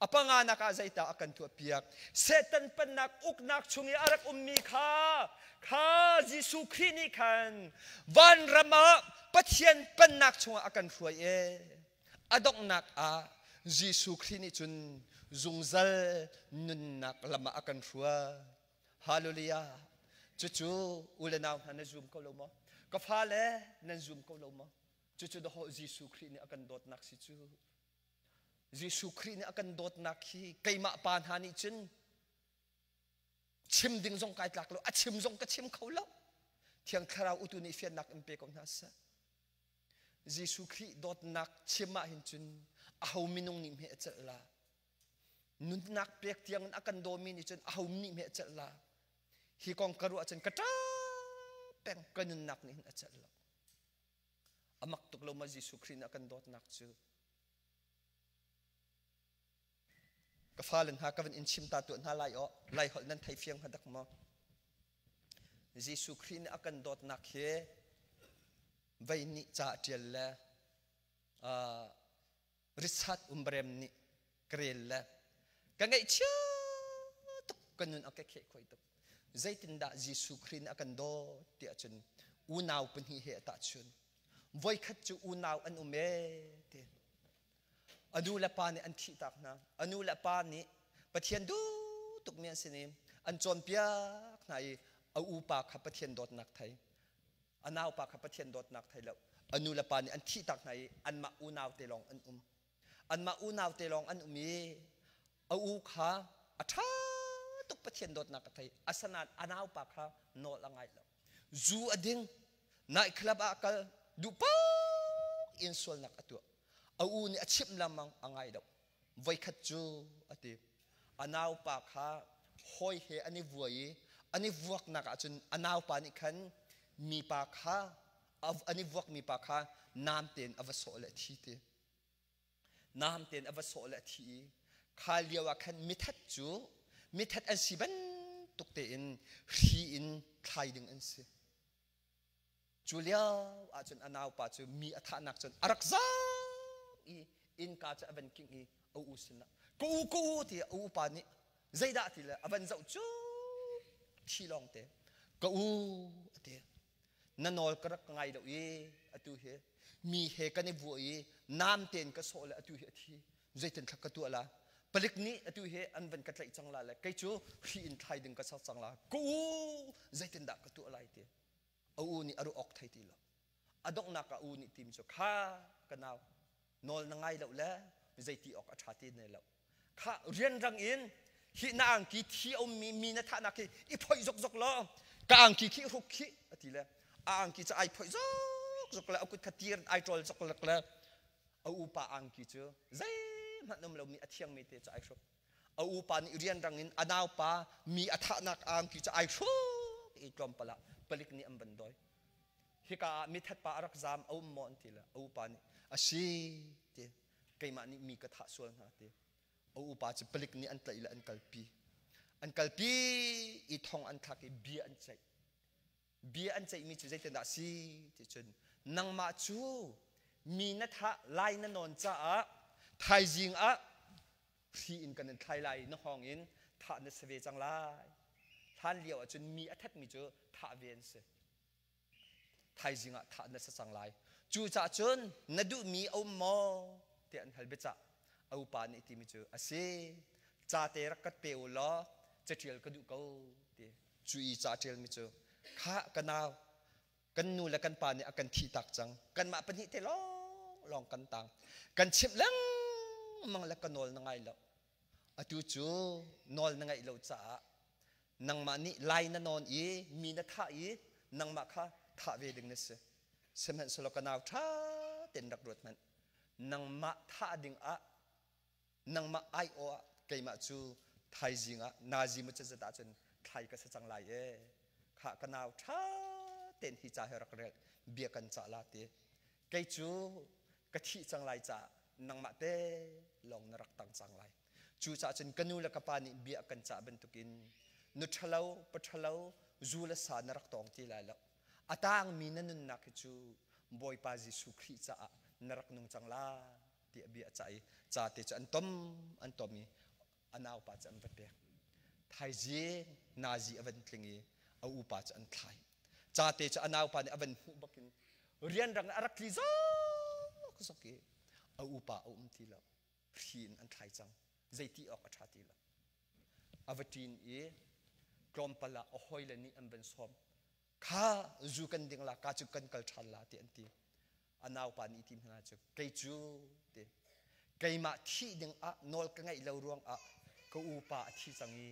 A panganak ah zeidah a kan tuahpiak? Satan pennak uknak chung i a rak ummi kha kha Jesuh Khrih nih khan vanram ah Pathian pennak chungah a kan hruai e. A donghnak ah Jesuh Khrih nih cun zungzal nunnak lam ah a kan hruai. Hallelujah. Cucu u le nau hna na zum ko lo maw? Ka fale nan zum ko lo maw? Cucu dahawh Jesuh Khrih nih a kan dawtnak si cu. Jesuh Khrih nih a kan dawtnak hi keimah pa hna nih cun chim ding zong kai tlak lo, a chim zong ka chim kho lo. Thiang Thlarau utu nih fiannak in pe ko hna seh. Jesuh Khrih dawtnak chim ah hin cun aho minung nih hme a celh la. Nunnak pek tiang in a kan dawmi nih cun aho nih hme a celh la. Hi kong ka ruah cun ka ṭap peng ka nunnak nih hin a celh lo. A mak tuk lo ma Jesuh Khrih nih a kan dawtnak cu. Ka fale hna ka van in chim ta tuah hna lai aw lai holh nan thei fiang hnga dak maw? Jesuh Khrih nih a kan dawtnak hi vei nih ca ṭial le Richard Umbrem nih ka rel le ka ngaihchia tuk ka nun a ka kheh khoi tuk. Zeitindah Jesuh Khrih nih a kan dawt tiah cun unau pahnih he a tahchun. Voikhat cu unau an um ee ti. A nu le pa nih an thihtak hna. A nu le pa nih Pathian duh tukmi an sin i an cawnpiak hna i a upa kha Pathian dawtnak thei. A naupa kha Pathian dawtnak thei lo. A nu le pa nih an thihtak hna i anmah unau te lawng an um. Anmah unau te lawng an um i a u kha a ṭha tuk Pathian dawtnak a thei. Asinain a naupa kha nawl a ngai lo. Zu a ding, night club ah a kal, duh paoh in sualnak a tuah. A u nih a chimh lengmang a ngai lo. Voikhat cu a ti. A naupa kha hawi he an i vuai i an i vuaknak ahcun a naupa nih khan mipa kha an i vuak mipa kha nam tein a va sawh le a thi ti. Nam tein a va sawh le a thi i kha lio ah khan mithat cu mithat an si bantuk tein hri in thlai ding an si. Cu lio ahcun a naupa cu mi a thahnak cun a rak zaam i innka cu a van kingh i a u sinah ka u ka u ti a upa nih zeidah ti le a van zoh cu thi lawng te ka u a ti na nawl ka rak ngai lo i atu hi mi he kan i vuah i nam tein ka sawh le atu hi a thi zeitin thlak ka tuah la palik nih atu hi an van ka tlaih cang la le kei cu hri in thlai ding ka sak cang la ka u zeitin dah ka tuah lai ti a u nih a ruah awk thei ti lo a donghnak ah u nih tim cu kha ka nau nawl na ngai lo le zeiti awk a ṭha ti ne lo kha rianrang in hi na angki thi a ummi mi na thahnak hi i phoih zokzok law ka angki khi hruk khi a ti le a angki cu ai phoih zokzok le a kut kha tir ai ṭawl zokzok le a upa angki cu zeihmanh um lomi a thiangmi te cu ai hruk a upa nih rianrang in a naupa mi a thahnak angki cu ai hruk i tlawmpal ah palik nih an van dawi hika ah mithat pa a rak zaam a um maw an ti le a upa nih a si ti. Keimah nih mi ka thah sual hna ti. A upa cu palik nih an tlaih le an kalpi. An kalpi i thong an thlak i bia an ceih. Bia an ceihmi cu zeitindah a si ti cun nangmah cu mi na thah lai na nawn caah thaizing ah hri in kan in thlai lai na hawng in thah na si ve cang lai. Hlan lio ahcun mi a thatmi cu thah ve an si. Thaizing ah thah na si cang lai. Cucaah cun na duhmi a um maw tiah an hal biacah. A upa nih timi cu a si. Ca te rak ka pe u law caṭial ka duh ko ti. Cu i ca ṭialmi cu khah ka nau kan nu le kan pa nih a kan thih tak cang. Kanmah pahnih te lawng lawng kan tang. Kan chimh lengmang le ka nawl na ngai lo. Atu cu nawl na ngaih lo caah nangmah nih lai na nawn i mi na thah i nangmah kha thah ve ding na si. Sihmanhsehlaw ka nau ṭha tein rak ruat hmanh. Nangmah thah ding ah nangmah aiawh ah keimah cu thaizing ah nazi mu cazat ahcun thlai ka si cang lai ee. Khah ka nau ṭha tein hi ca hi rak rel bia kan cah la ti. Kei cu ka thih cang lai caah nangmah te lawng na rak tang cang lai. Cucaah cun ka nu le ka pa nih bia kan cah bantukin nu ṭhalo, pa ṭhalo, zu le sa na rak tawng ti lai lo. A tangmi na nunnak hi cu Bawipa Jesuh Khrih caah na rak nung cang la tiah bia a cah i ca te cu an tom an tom i a naupa cu an va pek. Thaizing nazi a van tling i a upa cu an thlai. Ca te cu a naupa nih a van hmuh bakin rianrang a rak tli zok zok i a upa a um ti lo. Hri in an thlai cang. Zeiti awk a ṭha ti lo. A va ṭin i tlawmpal ah a hawile nih an van sawm. Kha zu kan ding la, ka cu kan kal ṭhan la ti an ti. A naupa nih ti hna cu kei cu ti keimah thih ding ah nawl ka ngeih lo ruang ah ka upa a thi cang i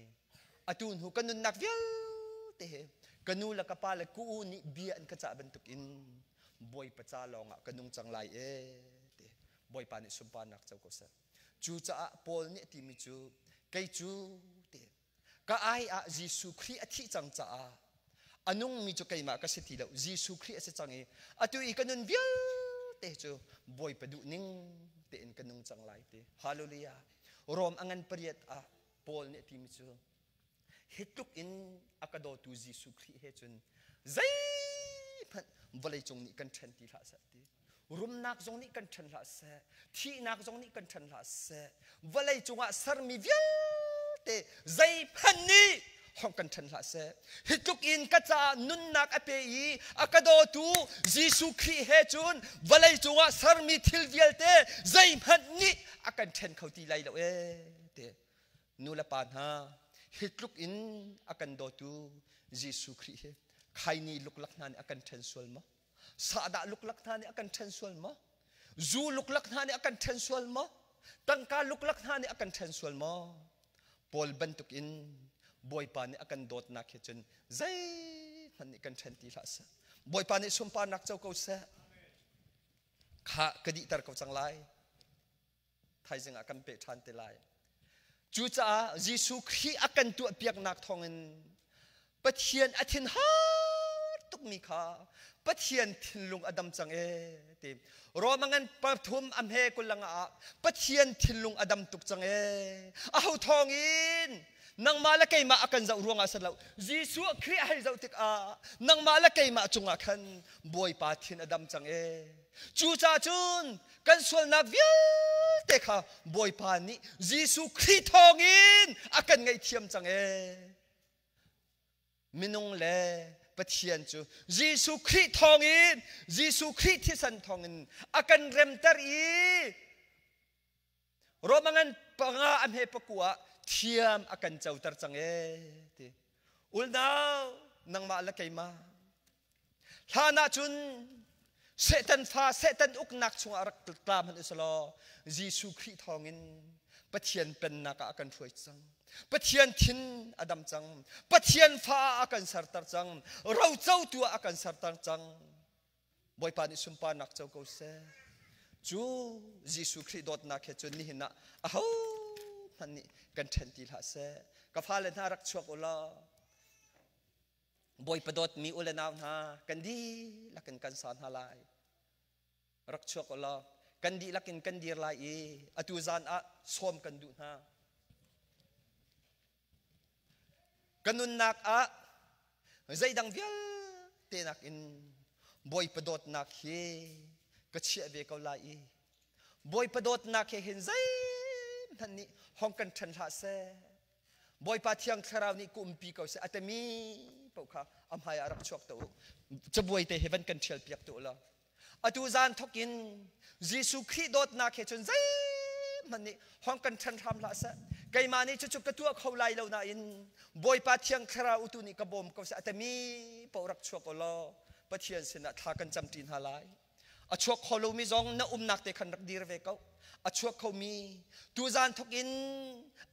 atu hnu ka nunnak vialte he ka nu le ka pa le ka u nih bia an ka cah bantuk in Bawipa ca lawng ah ka nung cang lai ee ti Bawipa nih sunparnak co ko seh. Cucaah Paul nih a timi cu kei cu ti ka ai ah Jesuh Khrih a thih cang caah a nungmi cu keimah ka si ti lo Jesuh Khrih a si cang i atu i ka nun vialte cu Bawipa duh ning tein ka nung cang lai ti. Hallelujah. Rom a ngan pariat ah Paul nih a timi cu hi tluk in a ka dawtu Jesuh Khrih he cun zeihmanh vawleicung nih kan ṭhen ti hlah seh ti. Rumnak zong nih kan ṭhen hlah seh, thihnak zong nih kan ṭhen hlah seh, vawlei cungah sermi vialte zeihmanh nih hong kan ṭhen hlah seh. Hi tluk in ka caah nunnak a pe i a ka dawtu Jesuh Khrih he cun vawlei cungah sermi thil vialte zeihmanh nih a kan ṭhen kho ti lai lo ee ti. Nu le pa hna, hi tluk in a kan dawtu Jesuh Khrih hi khaini luklak hna nih a kan ṭhen sual maw? Sahdah luklak hna nih a kan ṭhen sual maw? Zu luklak hna nih a kan ṭhen sual maw? Tangka luklak hna nih a kan ṭhen sual maw? Paul bantukin Bawipa nih a kan dawtnak he cun zeihmanh nih kan ṭhen ti hlah seh. Bawipa nih sunparnak co ko seh. Kha ka dihter ko cang lai. Thaizing ah kan peh ṭhan te lai. Cucaah Jesuh Khrih a kan tuahpiaknak thawngin Pathian a thin har tukmi kha Pathian thinlung a dam cang ee ti. Roma ngan pathum a hme kullang ah Pathian thinlung a dam tuk cang ee. Aho thawngin nangmah le keimah a kan zoh ruangah si lo. Jesuh Khrih a hei zoh tikah nangmah le keimah cungah khan Bawipa thin a dam cang ee. Cucaah cun kan sualnak vialte kha Bawipa nih Jesuh Khrih thawngin a kan ngaihthiam cang ee. Minung le Pathian cu Jesuh Khrih thawngin Jesuh Khrih thisen thawngin a kan remter i Roma ngan panga a hme pakua ah thiam a kan coter cang ee ti. Ulnau nangmah le keimah hlan ah cun Satan fa Satan uknak chungah rak tla hmanh usalaw Jesuh Khrih thawngin Pathian pennak ah a kan hruai cang. Pathian thin a dam cang. Pathian fa ah a kan serter cang. Rocotu ah a kan serter cang. Bawipa nih sunparnak co ko seh. Cu Jesuh Khrih dawtnak he cun nihin ah aho hmanh nih kan ṭhen ti hlah seh. Ka fale hna rak chuak u law Bawipa dawtmi u le nau hna kan dihlak in kan sa hna lai. Rak chuak u law. Kan dihlak in kan dir lai i atu zan ah sawm kan duh hna. Ka nunnak ah zeidang vialte nakin Bawipa dawtnak hi ka chiah ve ko lai i Bawipa dawtnak he hin zeihmanh nih hong kan ṭhen hlah seh. Bawipa Thiang Thlarau nih ka umpi ko seh a timi paoh kha a hmai ah rak chuak te u. Cabuai te he van kan ṭhial piak te u law. Atu zan thawk in Jesuh Khrih dawtnak he cun zeihmanh nih hong kan ṭhen hram hlah seh. Keimah nih cucu ka tuah kho lai lo nain Bawipa Thiang Thlarau tu nih ka bawm ko seh a timi paoh rak chuak u law Pathian sinah thla kan camṭi hna lai. A chuak kho lomi zong na umnak te khan rak dir ve ko. A chuak khomi tuzan thawk in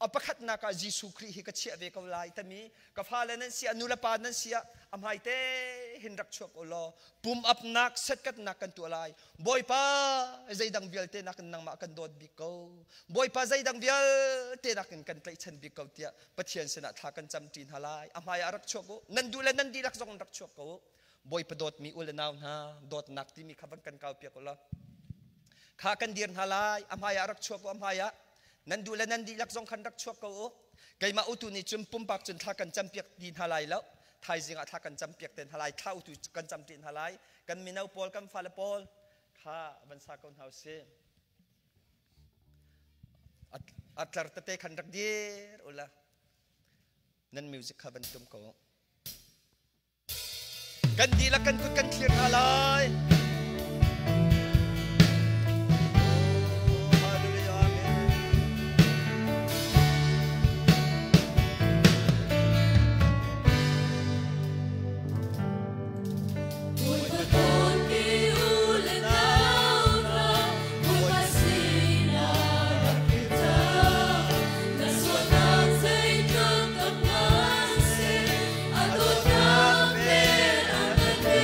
a pakhatnak ah Jesuh Khrih hi ka chiah ve ko lai tami ka fale nan si ah nu le pa nan si ah a hmai te hin rak chuak u law pum apnak setkatnak kan tuah lai. Bawipa zeidang vialte nakin nangmah kan dawt bik ko. Bawipa zeidang vialte nakin kan tlaihchan bik ko tiah Pathian sinah thla kan camṭi hna lai. A hmai ah rak chuak u. Nan duh le nan dihlak zong rak chuak ko u. Bawipa dawtmi u le nau hna dawtnak timi kha van kan kau piak u law kha kan dir hna lai. A hmai ah rak chuak u. A hmai ah nan duh le nan dihlak zong khan rak chuak ko u. Keimah utu nih cun pumpak cun thla kan campiak ti hna lai lo. Thaizing ah thla kan campiak te hna lai. Thla utu kan cam ti hna lai. Kan mino pawl, kan fale pawl kha van sa ko hna usih. A tlar tete khan rak dir ula. Nan music kha van tum ko. Kan dihlak kan kut kan thlir hna lai. Bawipa dawtmi u le nau hna, Bawipa sinah rak kir cang. Na sualnak zeitluk tam hmanhseh, a dawtnak vel a ngan ve.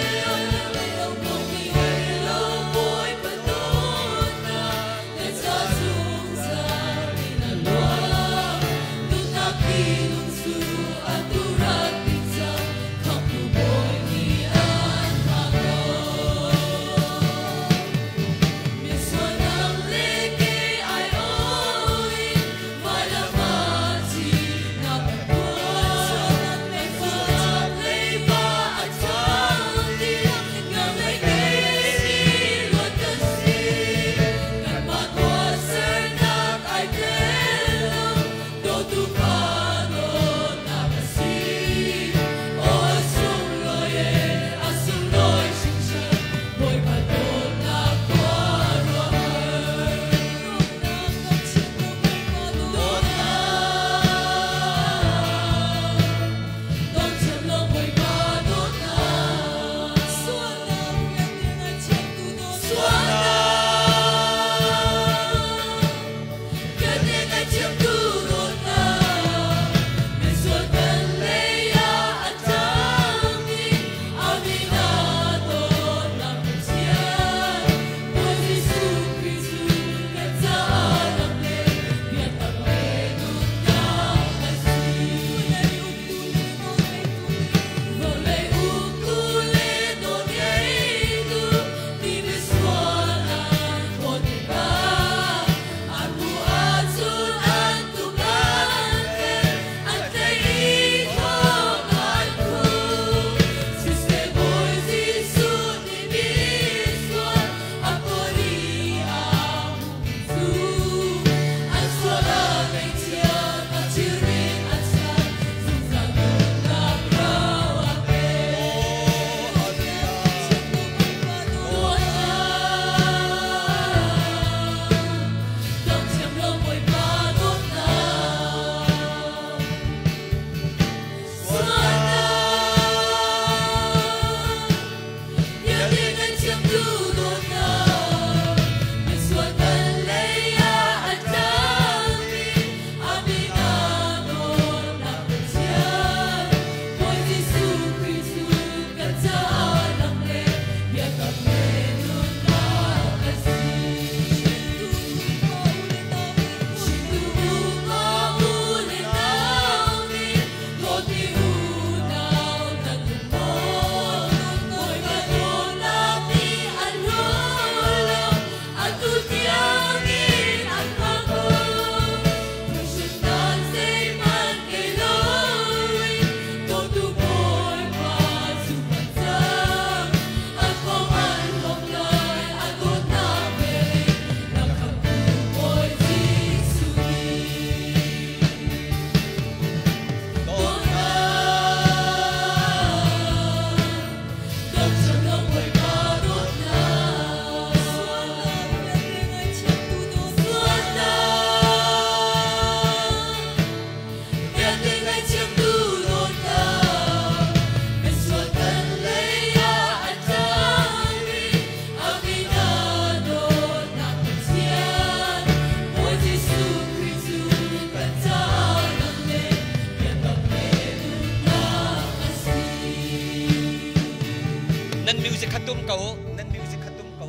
ko nan music kha tum ko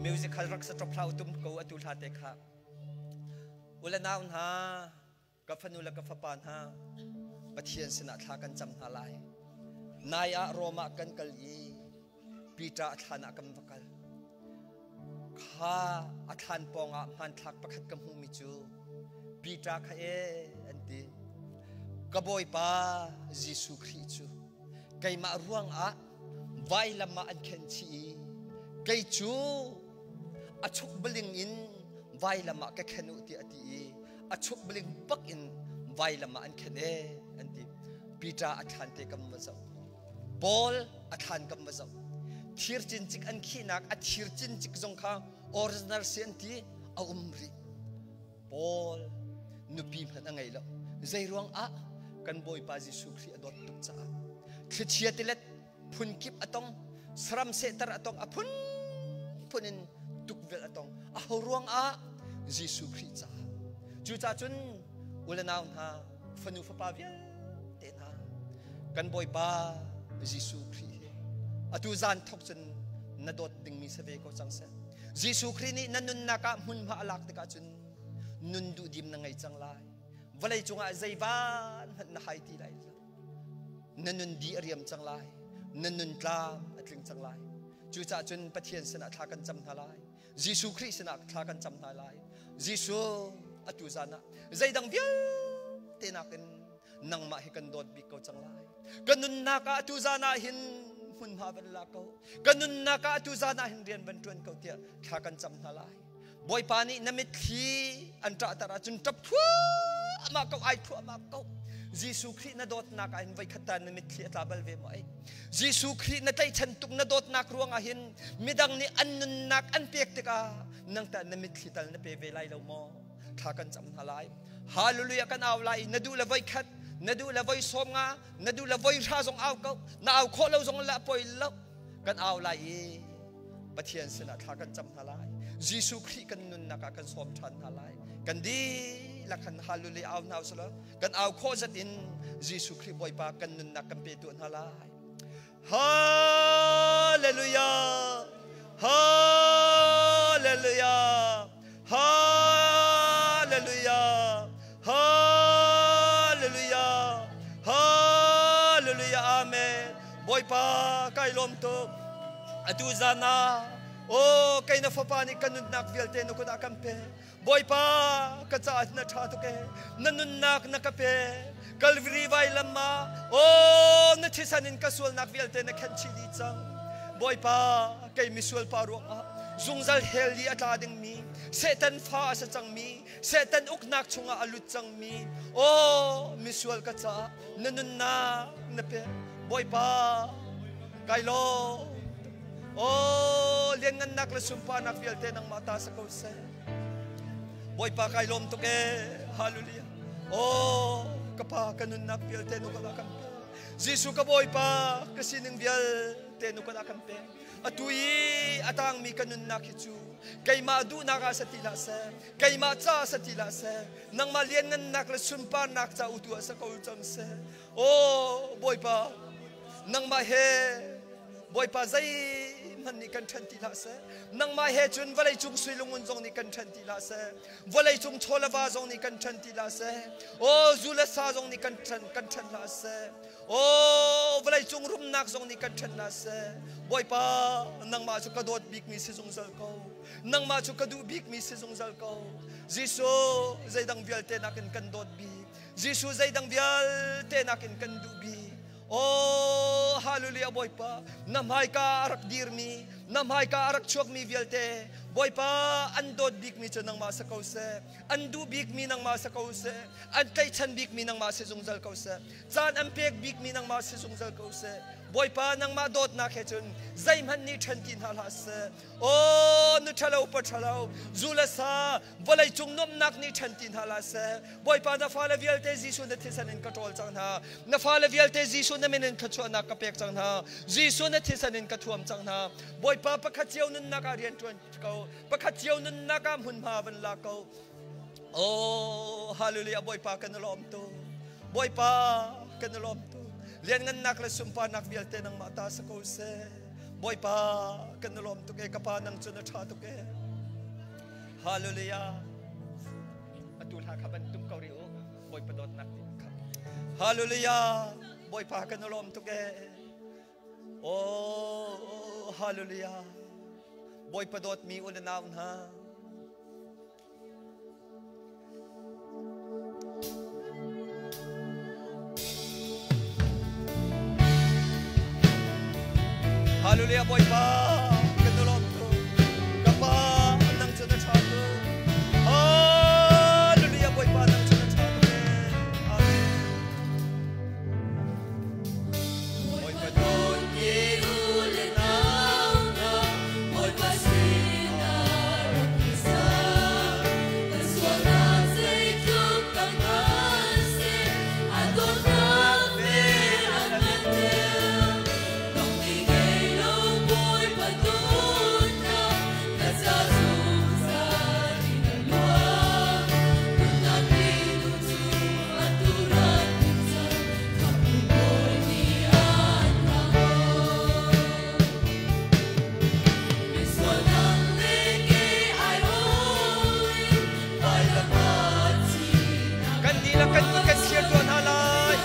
music khal rak sa ṭop hlah tum ko atu hla te kha ule nau hna ka fanu le ka fapa hna Pathian sinah thla kan cam hna lai nai ah Rome ah kan kal i Peter a thlan ah kan va kal kha a thlan pawng ah hmanthlak pakhat ka hmuhmi cu Peter kha e an ti ka bawipa Jesuh Khrih cu keimah ruangah vailam ah an khen chih i kei cu a chuk baling in vailam ah ka khen u tiah a ti i a chuk baling bak in vailam ah an khen e an ti Peter a thlan te kam va zoh Paul a thlan kam va zoh thir cincik an khihnak a thir cincik zong kha original si an ti a um rih Paul nupi hmanh a ngei lo zei ruang ah kan Bawipa Jesuh Khrih a dawt tuk caah thlichia tilet phun kip a tong saram sehter a tong a phun phun in tukvelh a tong a ho ruang ah Jesuh Khrih caah cucaah cun ule nau hna fanu fapa vialte hna kan Bawipa Jesuh Khrih hi atu zan thok cun na dawt dingmi si ve ko cang seh Jesuh Khrih nih na nunnak ah hmunhma a lak tikah cun nun duhdim na ngei cang lai vawlei cungah zeivan hmanh na hai ti lai lo na nun di a riam cang lai na nun tlam a tling cang lai cucaah cun Pathian sinah thla kan cam hna lai Jesuh Khrih sinah thla kan cam hna lai Jesuh atu zan ah zeidang vialte nakin nangmah hi kan dawt bik ko cang lai ka nunnak ah atu zan ah hin hmunhma van la ko ka nunnak ah atu zan ah hin rian van ṭuan ko tiah thla kan cam hna lai Bawipa nih na mitthli an ṭahter ahcun ṭap thluahmah ko ai thluahmah ko Jesuh Khrih na dawtnak ah hin voikhat ta na mitthli a tla bal ve maw ai Jesuh Khrih na tlaihchan tuk na dawtnak ruangah hin midang nih an nunnak an pek tikah nang tah na mitthli tal na pe ve lai lo maw thla kan cam hna lai Hallelujah kan au lai na duh le voikhat na duh le voi sawm nga na duh le voi hra zong au ko na au khawh lo zong la poi lo kan au lai i Pathian sinah thla kan cam hna lai Jesuh Khrih kan nunnak ah kan sawm ṭhan hna lai kan dihlak khan hallelujah au hna usih kan au khawh zat in Jesuh Khrih Bawipa kan nunnak kan pe tuah hna lai Hallelujah Hallelujah Hallelujah Hallelujah Hallelujah Amen Bawipa kai lawm tuk atu zan ah o kei na fapa nih ka nunnak vialte na kut ah kan pe Bawipa ka caah na ṭha tuk ee na nunnak na ka pe Calvary vailam ah o na thisen in ka sualnak vialte na khenh chih dih cang Bawipa kei misual pa ruangah zungzal hell i a tla dingmi Satan fa a si cangmi Satan uknak chungah a lut cangmi o misual ka caah na nunnak na pe Bawipa kai lawm o lianngannak le sunparnak vialte nangmah ta sa ko seh Bawipa kai lawm tuk ee hallelujah o ka pa ka nunnak vialte nu ka kan pe Jesuh ka Bawipa ka sining vialte nu ka kan pe atu i a tangmi ka nunnak hi cu keimah duhnak ah sa ti hlah seh keimah ca sa ti hlah seh nangmah lianngannak le sunparnak ca utu ah sa ko cang seh o Bawipa nangmah he Bawipa zeihmanh nih kan ṭhen ti hlah seh nangmah he cun vawleicung sui lungun zong nih kan ṭhen ti hlah seh vawleicung chaw le va zong nih kan ṭhen ti hlah seh aw zu le sa zong nih kan ṭhen kan ṭhen hlah seh aw vawleicung rumnak zong nih kan ṭhen hlah seh Bawipa nangmah cu ka dawt bikmi si zungzal ko nangmah cu ka duh bikmi si zungzal ko Jesuh zeidang vialte nakin kan dawt bik Jesuh zeidang vialte nakin kan duh bik Oh, hallelujah Bawipa, na hmaika a rak dirmi, na hmaika a rak chuakmi vialte, Bawipa an dawt bikmi cu nangmah sa ko seh, an duh bikmi nangmah sa ko seh, an tlaihchan bikmi nangmah si zungzal ko seh, caan an pek bikmi nangmah si zungzal ko seh. Bawipa nangmah dawtnak he cun zeihmanh nih ṭhen ti hna hlah seh. Oh, nu ṭhalo pa ṭhalo, zu le sa, vawlei cung nuamhnak nih ṭhen ti hna hlah seh. Bawipa na fale vialte Jesuh na thisen in ka ṭawl cang hna. Na fale vialte Jesuh na min in thluachuahnak ka pek cang hna. Jesuh na thisen in ka thuam cang hna. Bawipa pakhat cio nunnak ah rian ṭuan ko. Pakhat cio nunnak ah hmunhma van la ko. Oh, hallelujah Bawipa kan i lawm tu. Bawipa kan i lawm tu. Lianngannak le sunparnak vialte nangmah ta sa ko seh. Bawipa kan i lawm tuk e ka pa nang cu na ṭha tuk e. Hallelujah. Atu hla kha ban tum ko rih u. Bawipa dawtnak ti kha. Hallelujah. Bawipa kan i lawm tuk e. Oh, hallelujah. Bawipa dawtmi u le nau hna. Hallelujah Bawipa kan i lawm tuk ka pa nang cu na ṭha tuk Hallelujah Bawipa nang cu na ṭha tuk ee Amen Bawipa dawt mi u le nau hna Bawipa sinah rak i sa. Kan sualnak zeitluk tam hmanh seh, a dawtnak vel a ngan deuh. Lungti ngei lo Bawipa dawtnak, ka ca zungzal in a luang. Nunnak ti cu atu rat ding cang, khamhtu Bawi nih an ra Misualnak le ke ai awin vailam ah thihnak Kan dihlak kan kan share tuah hna lai.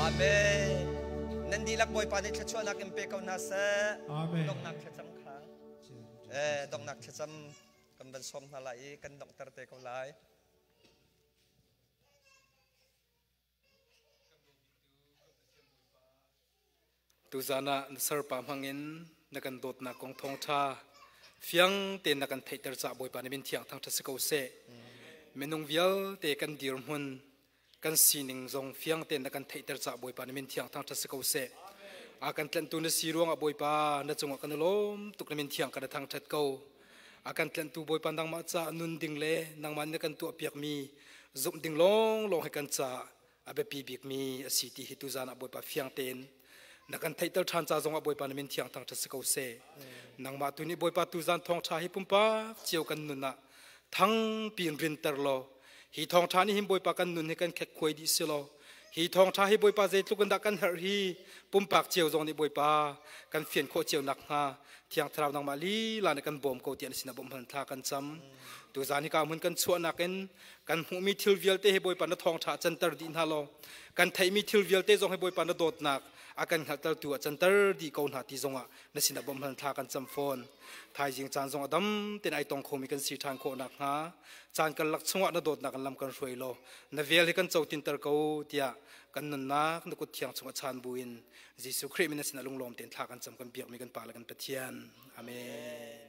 Amen. Nan dihlak Bawipa nih thluachuahnak in pe ko hna seh. Amen. Donghnak thlacam kha. Eh, donghnak thlacam kan van sawm hna lai i kan donghter te ko lai. Tuzan ah na sarpa hmangin na kan dawtnak kong thawngṭha fiang tein na kan theihter caah Bawipa na min thiang thangṭhat si ko seh. Minung vialte kan dirhmun kan sining zong fiang tein na kan theihter caah Bawipa na min thiang thangṭhat si ko seh. A kan tlanhtu na si ruangah Bawipa na cungah kan i lawm tuk, na min thiang kan i thangṭhat ko. A kan tlanhtu Bawipa, nangmah caah nun ding le nangmah nih na kan tuahpiakmi zumh ding lawnglawng hi kan caah a biapi bikmi a si ti hi tuzan ah Bawipa fiang tein na kan theihter ṭhan ca zongah Bawipa na min thiang thangṭhat si ko seh. Nangmah tu nih Bawipa tuzan thawngṭha hi pumpak cio kan nun ah thang piin rinter law, hi thawngṭha nih hin Bawipa kan nun hi kan khek khuai dih si law, hi thawngṭha hi Bawipa zeitluk in dah kan herh hi pumpak cio zong nih Bawipa kan fian khawh cio nak hnga Thiang Thlarau nangmah lila nih kan bawm ko tiah na sinah bawmh hal thla kan cam. Tuzan hi ka hmun kan chuahnak in kan hmuhmi thil vialte hi Bawipa na thawngṭha canter dih hna law, kan theihmi thil vialte zong hi Bawipa na dawtnak a kan hngalhtertu ah canter dih ko hna ti zongah na sinah bawmh hal thla kan cam fawn. Thaizing caan zong a dam tein ai tong khomi kan si ṭhan khawh nakhnga caan karlak chungah na dawtnak in lam kan hruai law, na vel hi kan cotinter ko tiah kan nunnak na kut thiang chungah chaan buin Jesuh Khrih min na sinah lunglawm tein thla kan cam, kan biakmi kan Pa le kan Pathian. Amen.